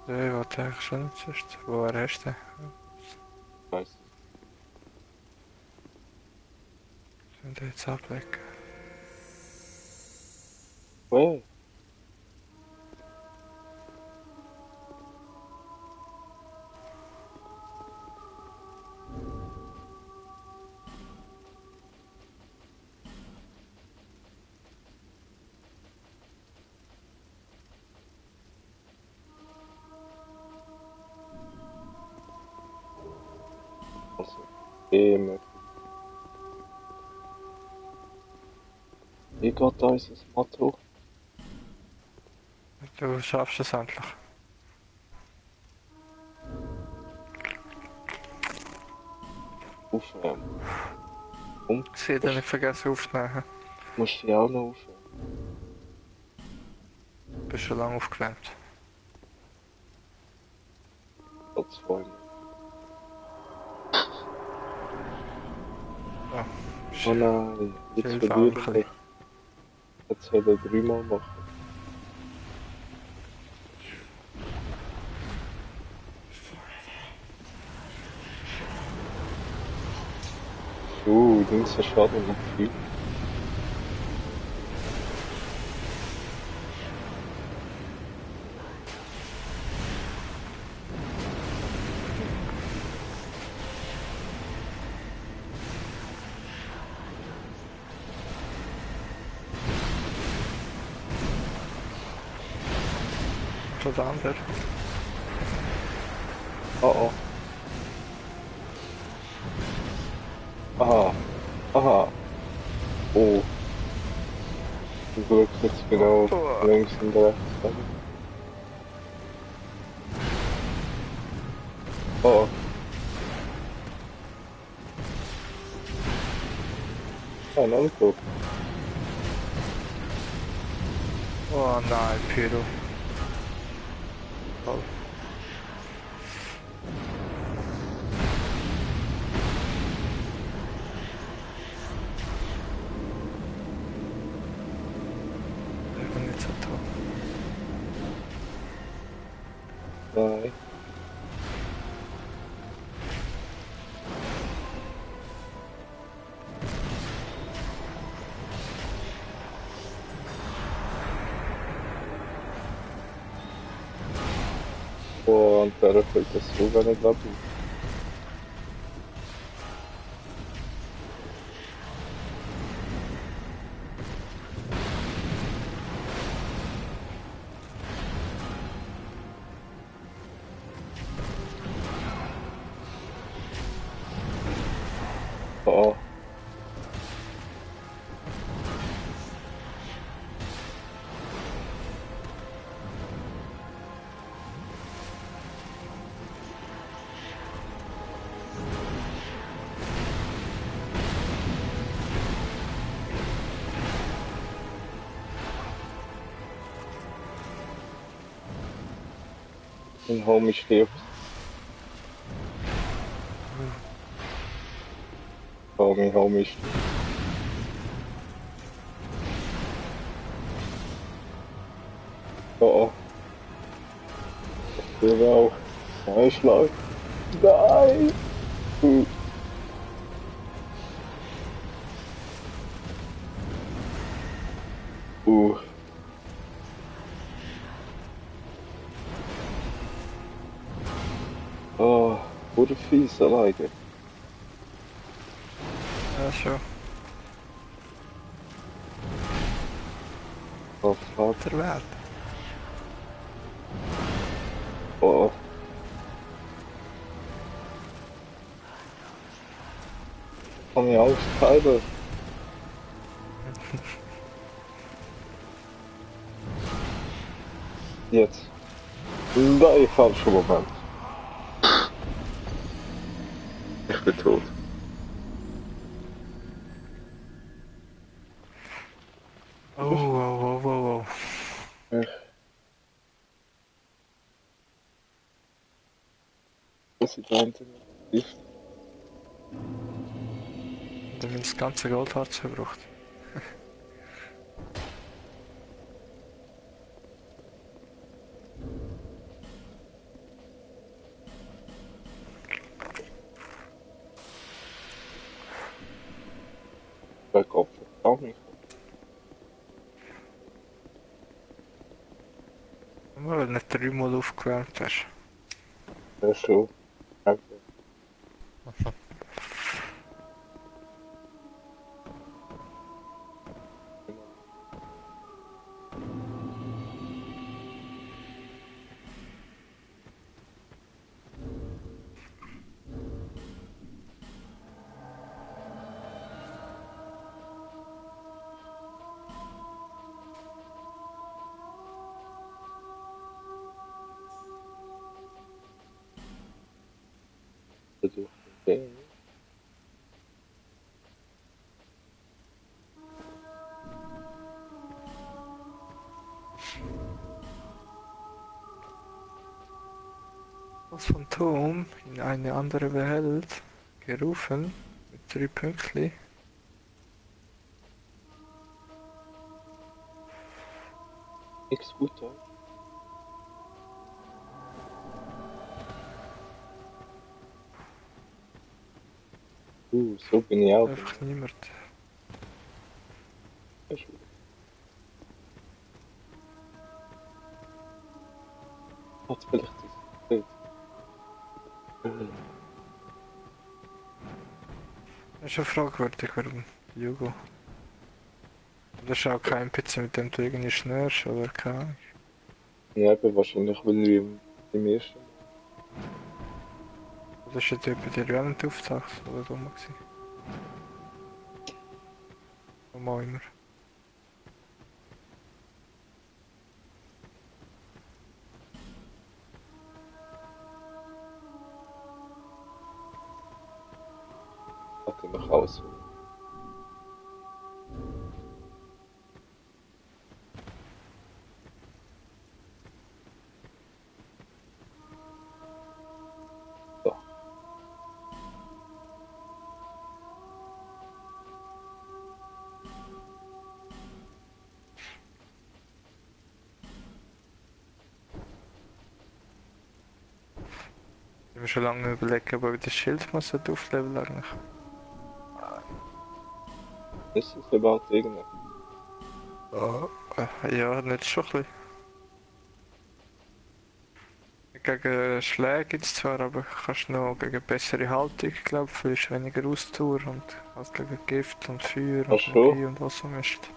Ja, ich wollte eigentlich schon nicht sonst. Woher hast du den? Ich weiss es. Sollen wir den jetzt ablegen? Hey, also. Immer. Wie geht unser Motto? Du schaffst es endlich. Aufwärmen. Und Sie hat nicht vergessen aufzunehmen. musst du auch noch aufwärmen. Bist schon lange aufgewärmt. So zweimal. Ja. Oh nein, jetzt Hilfe verlieren auch ein wir. Jetzt soll er dreimal machen. Dings Schaden mit viel. Schon der andere. Oh oh. Aha. Aha. Oh. Zum Glück jetzt genau Oh. links und rechts. Oh. Ah, noch nicht gut. Oh nein, Pyro. Toll. Ich bin nicht so toll. Nein. Oh, und der fällt das sogar nicht ab. Mein Homie stirbt. Oh, mein Homie stirbt. Oh, oh. Genau. Nein, Schlag. Nein! Uh. Uh. Oh, wurde fies alleine. Ja, schon. Oh, fuck. Der Wert. Oh. Kann ich Angst haben? Jetzt. Nein, falscher Moment. Ich bin tot. Oh, oh, oh, oh, oh. Ich. Das ist ein Gift. Und dann das ganze Goldharz verbraucht. Bei Kopf. Auch nicht. Nur weil du nicht dreimal aufgewärmt hast. Ja, schon. Danke. Durch den Weg. Das Phantom in eine andere Welt gerufen mit 3 Pünktchen. Nichts gut Deutsch. So bin ich auch. Einfach niemand. Ja, schon. Hat vielleicht das Bild. Das ist schon fragwürdig, warum Jugo. Das ist auch kein PC, mit dem du irgendwie schnürst, oder keine Ahnung. Ja, eben wahrscheinlich, weil ich im ersten Mal. Das ist jetzt bei dir ja nicht auftaucht, oder dumm gewesen. Normal immer. Hatte noch aus. So. Ich habe schon lange überlegt, ob ich das Schild muss aufleveln eigentlich. Ist es überhaupt irgendwas? Ja, nicht schon ein bisschen. Gegen Schläge gibt es zwar, aber kannst noch gegen bessere Haltung, glaube ich, verlierst weniger Ausdauer und hast gegen Gift und Feuer Ach und schon? Magie und was so mischt.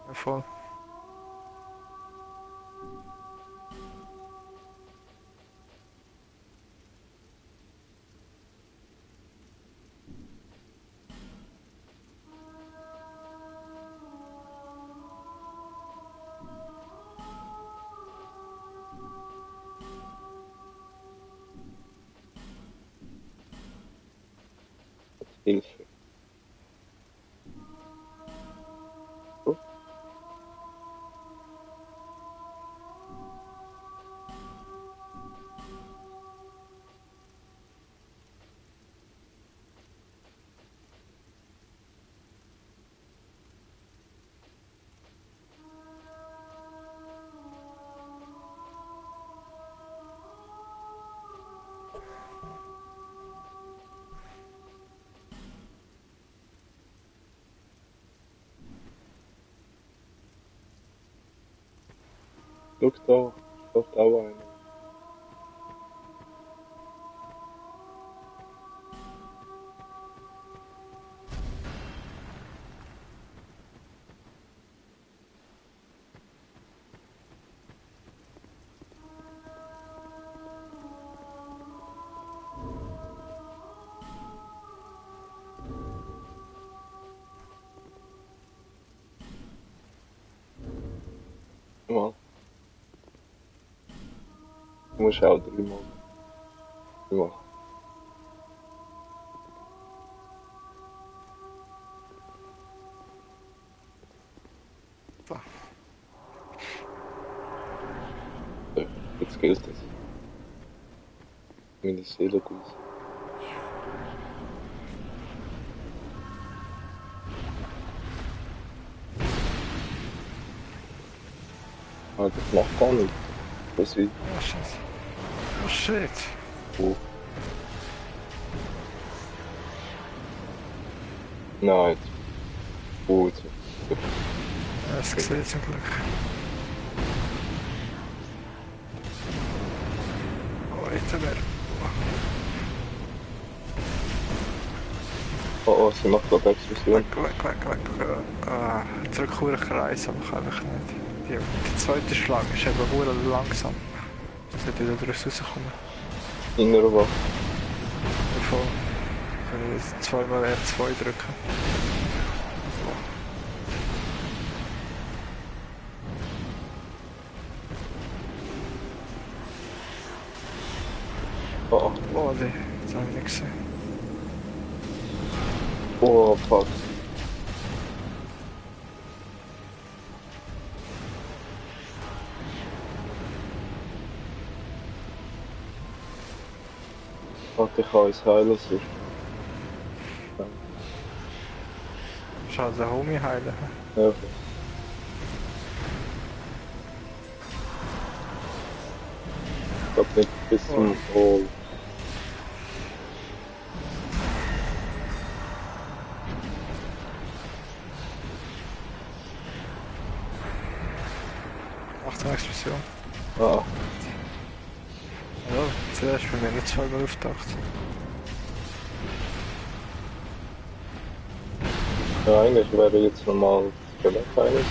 Ja, voll. Hilfe. So. Schau da, steht auch einer. Mal. Du musst auch 3 Mal machen. So. So, jetzt gilt es. Meine Seele gut. Ah, das macht gar nichts. Das ist Oh shit. Oh shit. oh. Nein, jetzt. Oh, jetzt. Ja, es gesehen zum Glück. Oh, jetzt wäre. Oh, sie macht gerade Explosion. Weg. Zurück in den Kreis, aber ich kann einfach nicht. Die zweite Schlange ist eben verdammt langsam. Jetzt sollte ich da draus rauskommen. Innerer Waffe. Bevor kann ich jetzt zweimal R2 drücken. Oh, Oh, nee, das habe ich nicht gesehen. oh, fuck. Warte, ich kann uns heilen, sonst. Schade, den Homie heilen. Ja, okay. Ich glaub nicht bis zum. Oh. Achtung, Explosion. Ah, Ja, zuerst bei mir nicht zweimal aufgetaucht. ja, eigentlich wäre jetzt normal Skelett eines.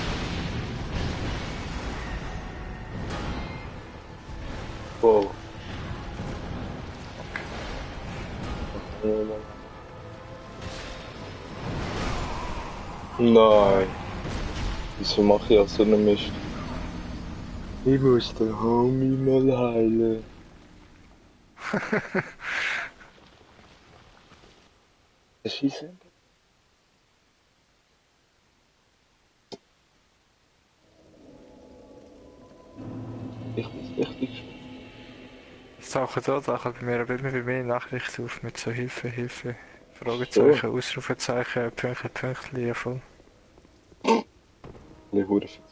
Oh. Nein. Wieso mache ich auch so einen Mist? Ich muss den Homie mal heilen. Schießen? Ich muss richtig spielen. Es tauchen bei mir aber immer mehr Nachrichten auf mit so Hilfe. Fragezeichen, Ausrufezeichen, Pünktchen, voll. Ich wurde fit.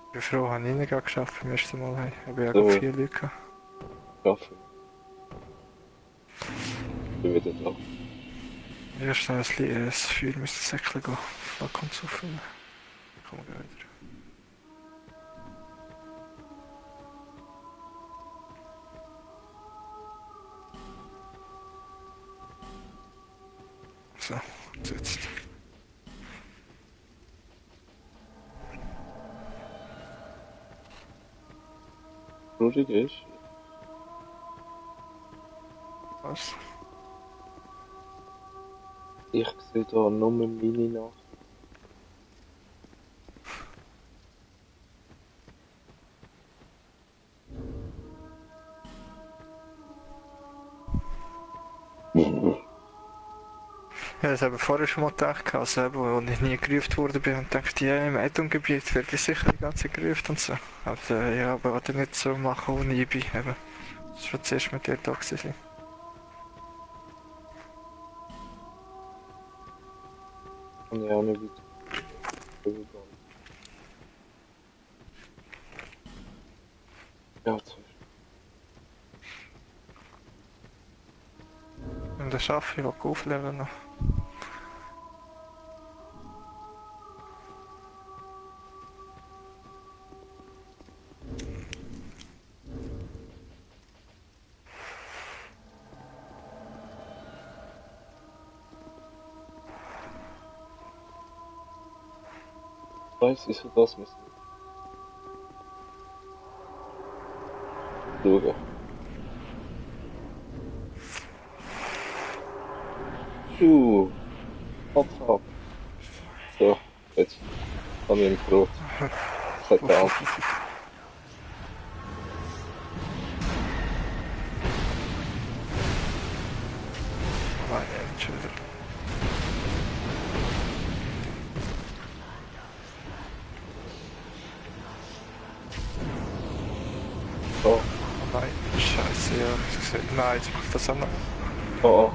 Ich bin froh, habe ich nicht geschafft beim ersten Mal. Hey. Ich habe ja So, 4 Leute gehabt. Kaffee. Ich bin wieder da. Erst noch ein Feuer müssen Säckchen gehen. Da kommt es auf. Kommen wir wieder. So, jetzt. Ruhig ist. Was? Ich sehe da nur meine nach. Ja, das habe ich vorher schon mal gedacht, also eben, als ich nie gerufen worden bin und dachte, ja, im Atom-Gebiet werde ich sicher die ganze Zeit gerufen und so. Aber ja, aber was ich nicht so machen ohne IBI, eben. Das war zuerst mit dir da gewesen. Und ich auch nicht weiter. Ja, zuerst. Und das schaffe ich, auch aufleveln noch. Weiss ich so, dass wir es schauen. What's up? So, jetzt habe ich ihn gerot. Verdammt. Nein, nicht wieder. Oh, Nein, scheiße, ja, ich sehe. Nein, jetzt macht das auch noch. oh, oh.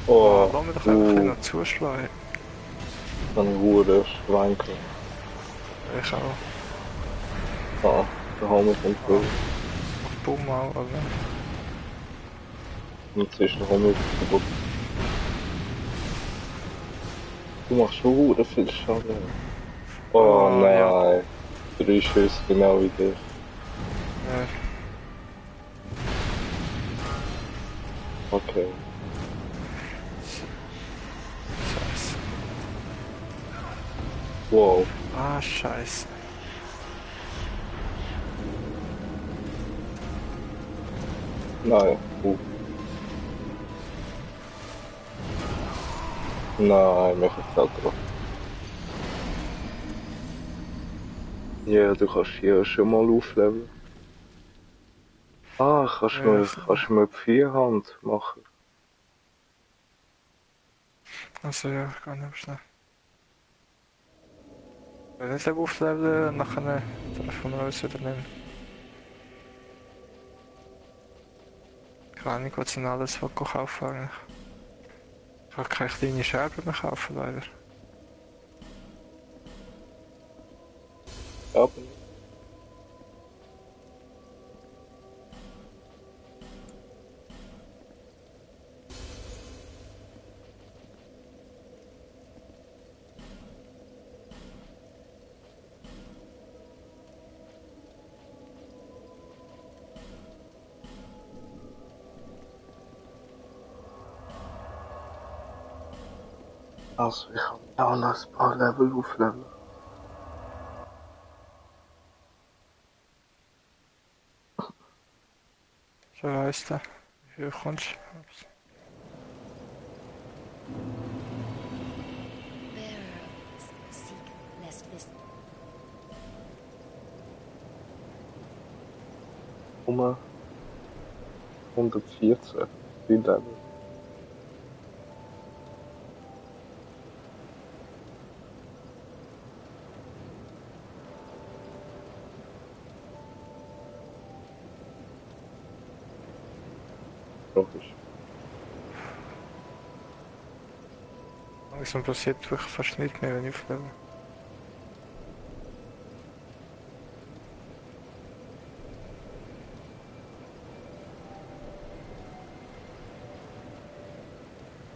Oh, Oh, lass mich doch einfach noch zuschlagen. dann Hure Schwanker. Ich auch. Ah, der Hammer kommt voll. Auf Bumm auch, oder? Und jetzt ist der Hammer kaputt. Du machst schon Hure viel Schaden. Oh Ja. nein. 3 Schüsse genau wie dich. Ja. Okay. Scheiße. Wow. Ah, scheiße. Nein. Nein, mich hat drauf. Ja, du kannst hier schon mal aufleveln. Ah, Ja, kannst du mir die Vierhand machen? also ja, ich kann nicht schnell. Wenn ich nicht aufleveln, nachher treffen wir uns wieder nehmen. Keine Ahnung, was denn alles kaufen eigentlich. Ich kann keine kleine Scherben mehr kaufen, leider. Ja, also ich kann auch noch ein paar Level aufleveln. So weißt du, wie viel kommst du? Bearer seek lest this Um 114. Viel Level. Logisch. Langsam passiert wirklich fast nicht mehr, wenn ich auflebe.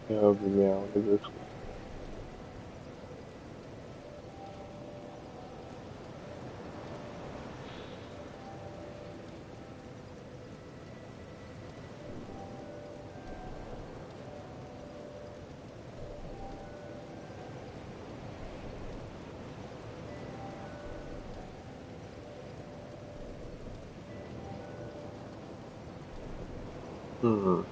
Ja, bei mir auch nicht wirklich. Hm.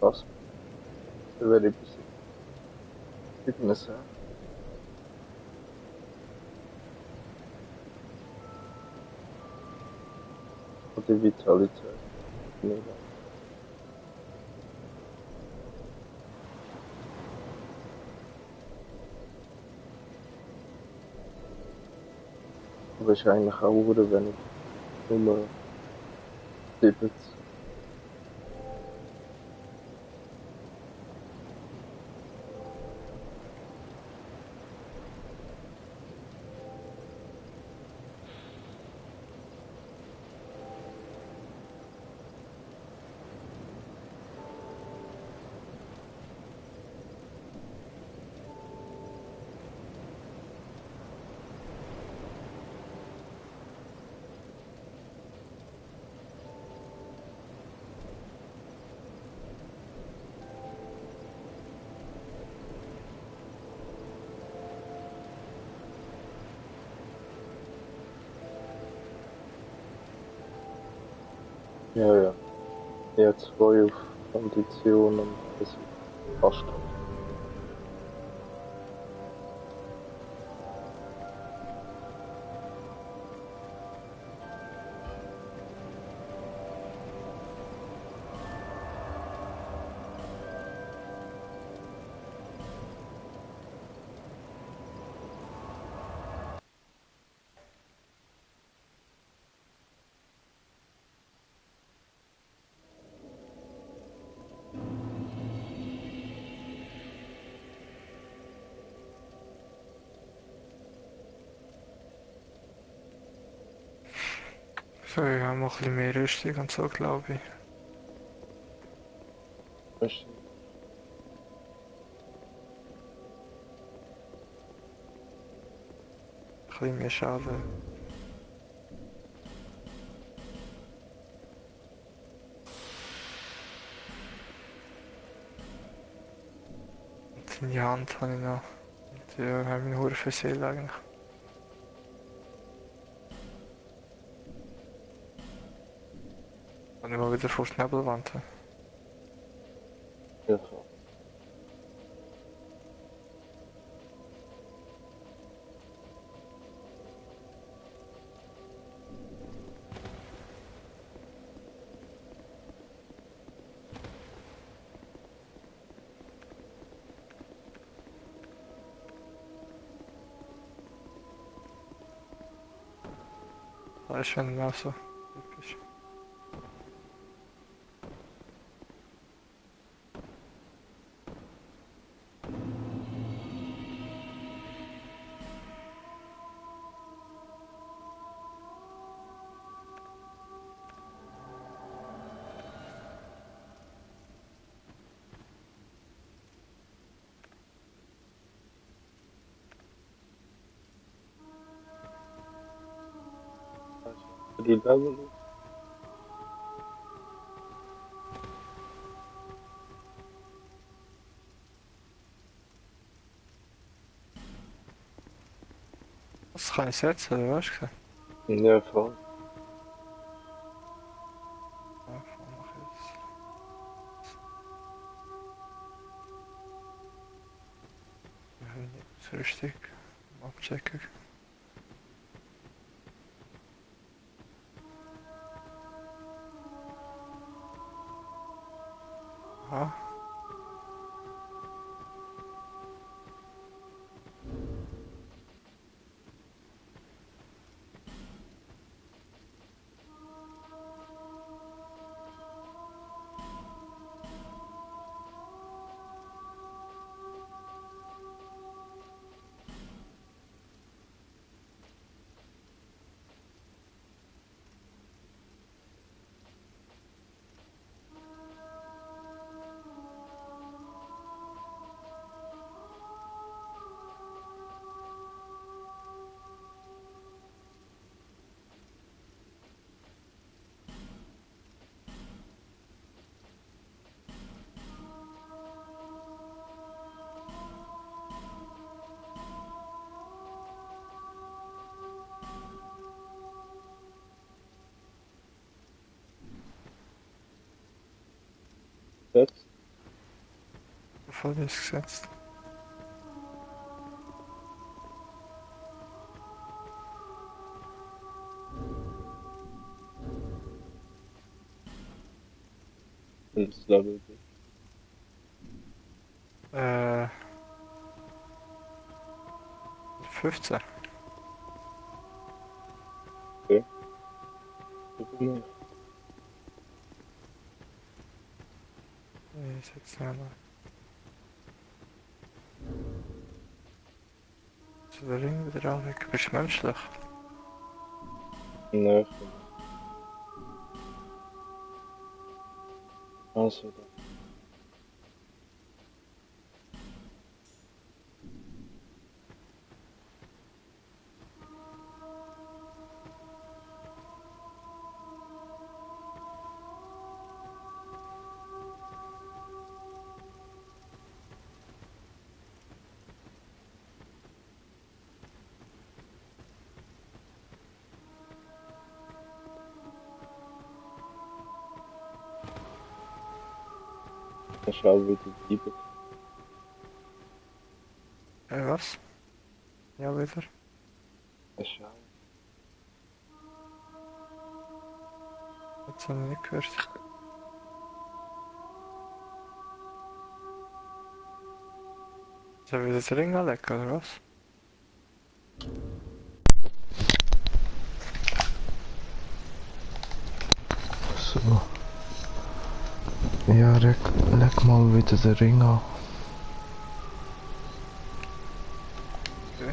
Was? Da werde ich Fitness haben. Oder Vitalität. Nee, wahrscheinlich auch, oder wenn ich Nummer 70. Ja, ja. Ich habe 2 auf Kondition und das passt schon. So, ich habe noch ein bisschen mehr Rüstung und so, glaube ich. Weißt du, Ein bisschen mehr Schaden. Und in die Hand habe ich noch. Und ja, habe ich nur für Seele eigentlich. Und ich mal wieder vor die Nebelwand. ja, klar. Das ist schon auch so typisch. Für die Level, Das kann ich setzen, oder was? ja, voll. Ja, voll mach ich jetzt. Wir haben jetzt Rüstung. Abchecken. Aha. Jetzt? Voll ist gesetzt. Und das Level bist. Äh, 15. Okay. Über mich. Ich setze mal. So der Ring wieder anlegen. Bist du menschlich? Nein, also da. Hast du auch wieder bleiben. Was? Ja, wieder. Hast du auch. Jetzt habe ich nicht gehört. Soll ich wieder den Ring anlegen, oder was? So. Ja, leg mal wieder den Ring an. Okay.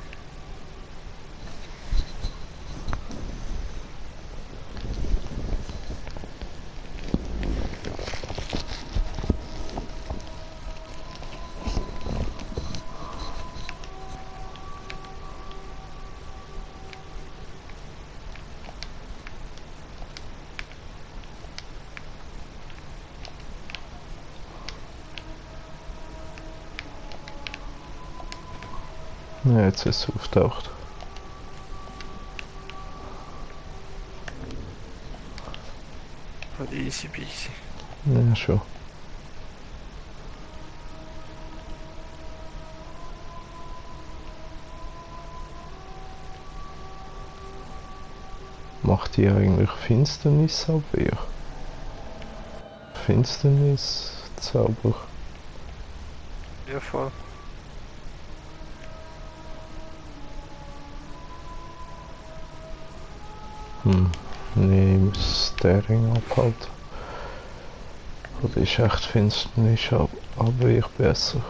Ja, jetzt ist es auftaucht. Voll easy peasy. Ja, schon. Macht die eigentlich Finsternisabwehr? Finsterniszauber? Ja, voll. Nee, ich muss den Ring abhalten. Oder ist echt Finsternisabwehr besser?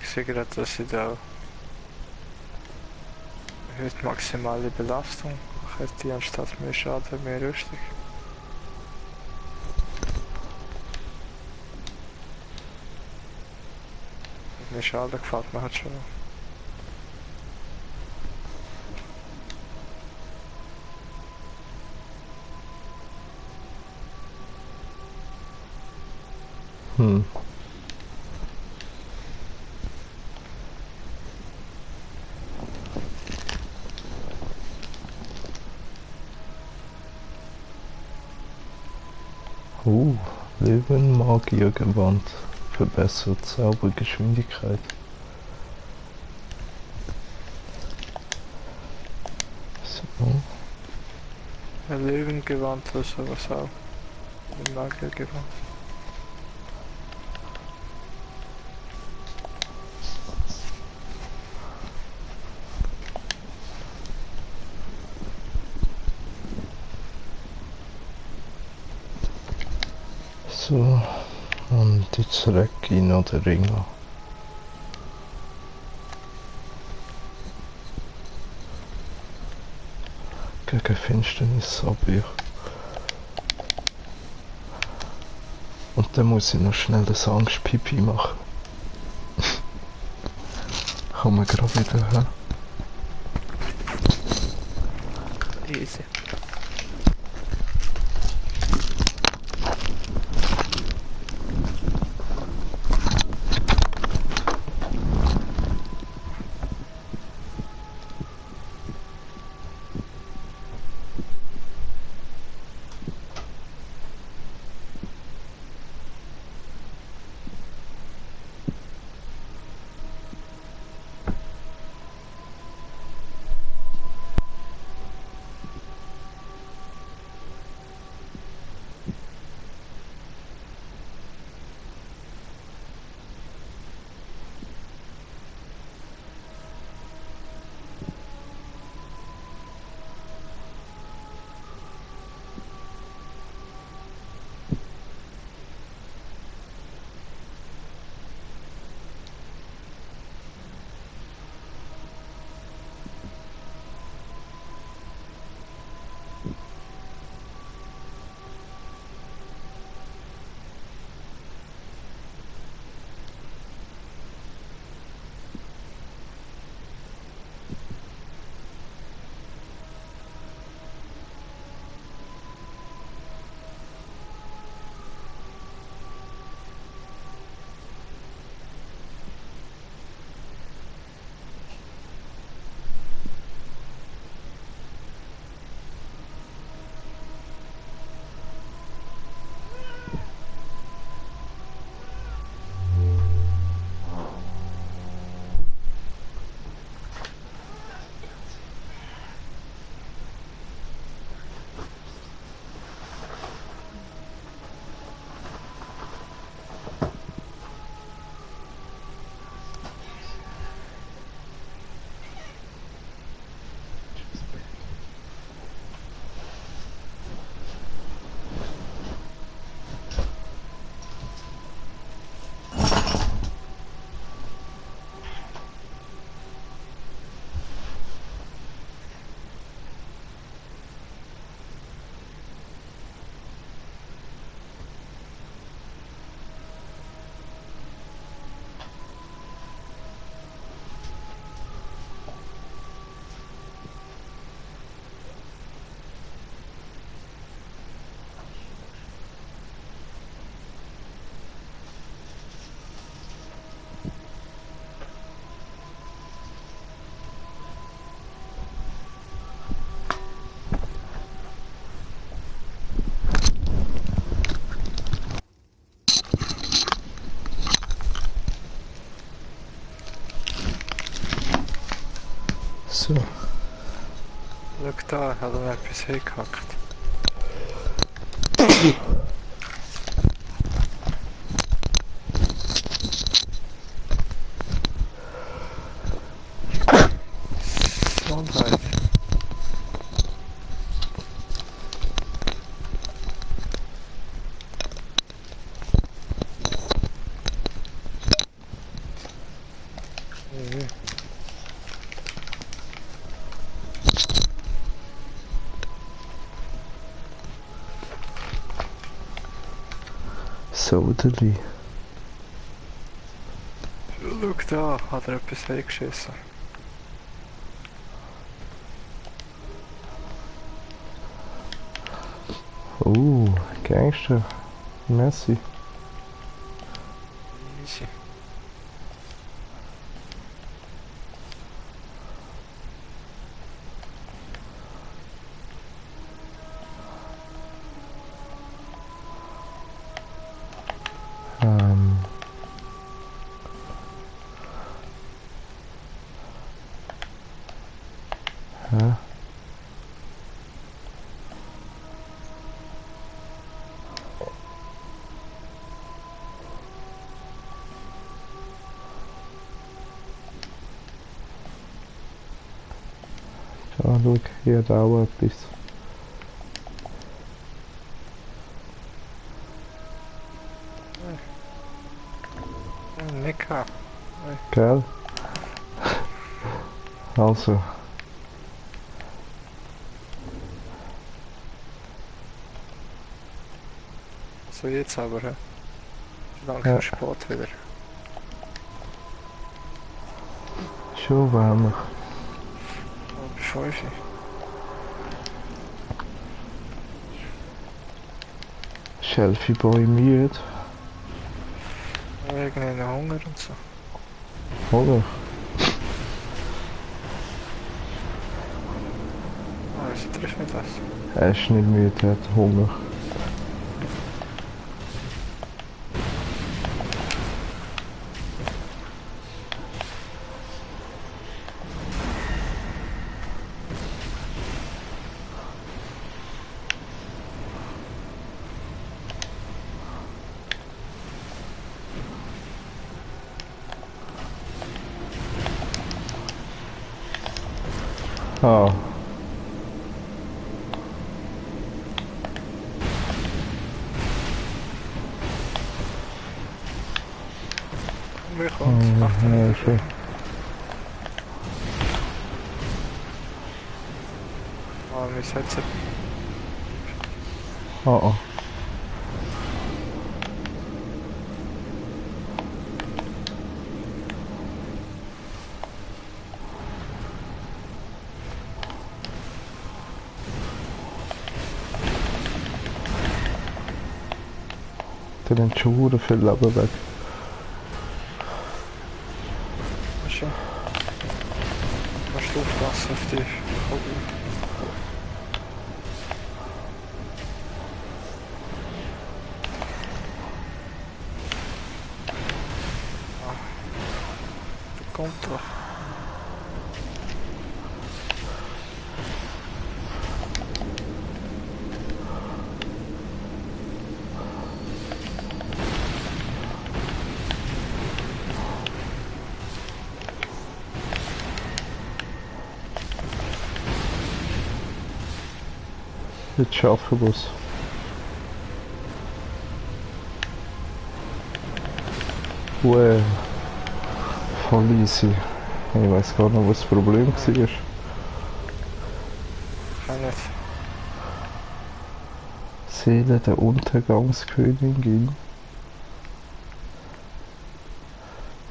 Ich sehe gerade, dass ich da erhöht maximale Belastung hätte anstatt mehr Schaden, mehr Rüstung. Mehr Schaden gefällt mir halt schon. Hm. Löwenmagiergewand. Verbessert Zaubergeschwindigkeit. So. Ein Löwengewand oder sowas auch. Ein Magiergewand. So. Und jetzt leg ich noch den Ring an. Gegen Finsternisabwehr. Und dann muss ich noch schnell das Angstpipi machen. Kann man gerade wieder hören. Easy. So. Schau da, hat er etwas hingehackt. Gesundheit. Mhm. Soderli. Schau da, hat er etwas hingeschissen. Gangster. Merci. Easy. Ähm. Hä? Ja, schau, hier hat auch etwas. Nicker. Gell? Also, So jetzt aber, hä? Danke Ja. für Sport wieder. schon wärmer. Oh, bis 5. Shelfie Boy müde. Irgendwie einen Hunger und so. Oder? Ah, wieso trifft mich das? Er ist nicht müde, er hat Hunger. Ah, Mir kommt. Ach, ja, schon. Ah, mein Headset. Oh. Der nimmt schon verdammt viel Leben weg. Schön. Kannst du aufpassen auf dich. Hobby. Ah. Du kommst doch. Jetzt schaffen wir es. Wow. Voll easy. Ich weiß gar nicht, was das Problem war. Kann nicht. Seele der Untergangskönigin.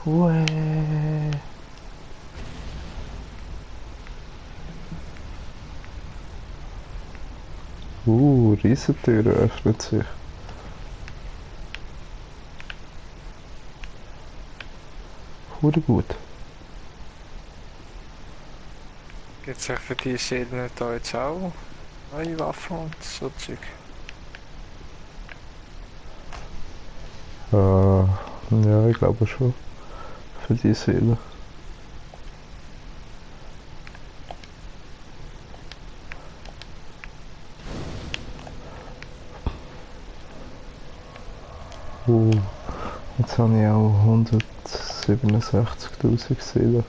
Wow. Riesentüre öffnet sich. Hure gut. Gibt es für die Seelen da jetzt auch neue Waffen und so Zeug? Ja, ich glaube schon. Für die Seele. Jetzt habe ich auch 167.000 Seelen.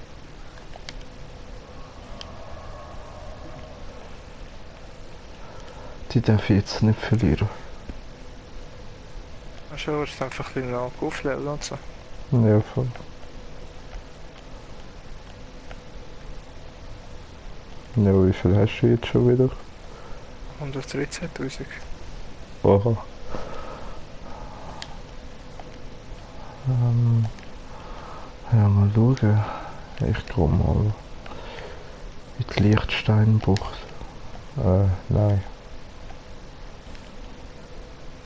Die darf ich jetzt nicht verlieren. Schon, ist einfach ein bisschen noch aufleveln und so. Ja, voll. Ja, wie viel hast du jetzt schon wieder? 113.000. Aha. Ja, mal schauen. Ich gehe mal in die Lichtsteinbucht. Nein.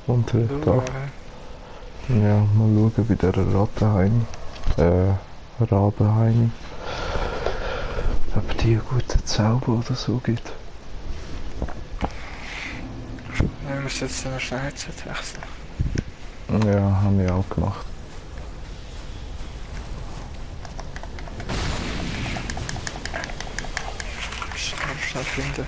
Unter dem Dach. Ja, mal schauen bei dieser Rattenheini. Rabenheini. Ob die einen guten Zauber oder so gibt. Wir müssen jetzt noch schnell Headset wechseln. Ja, habe ich auch gemacht. Schnell finden.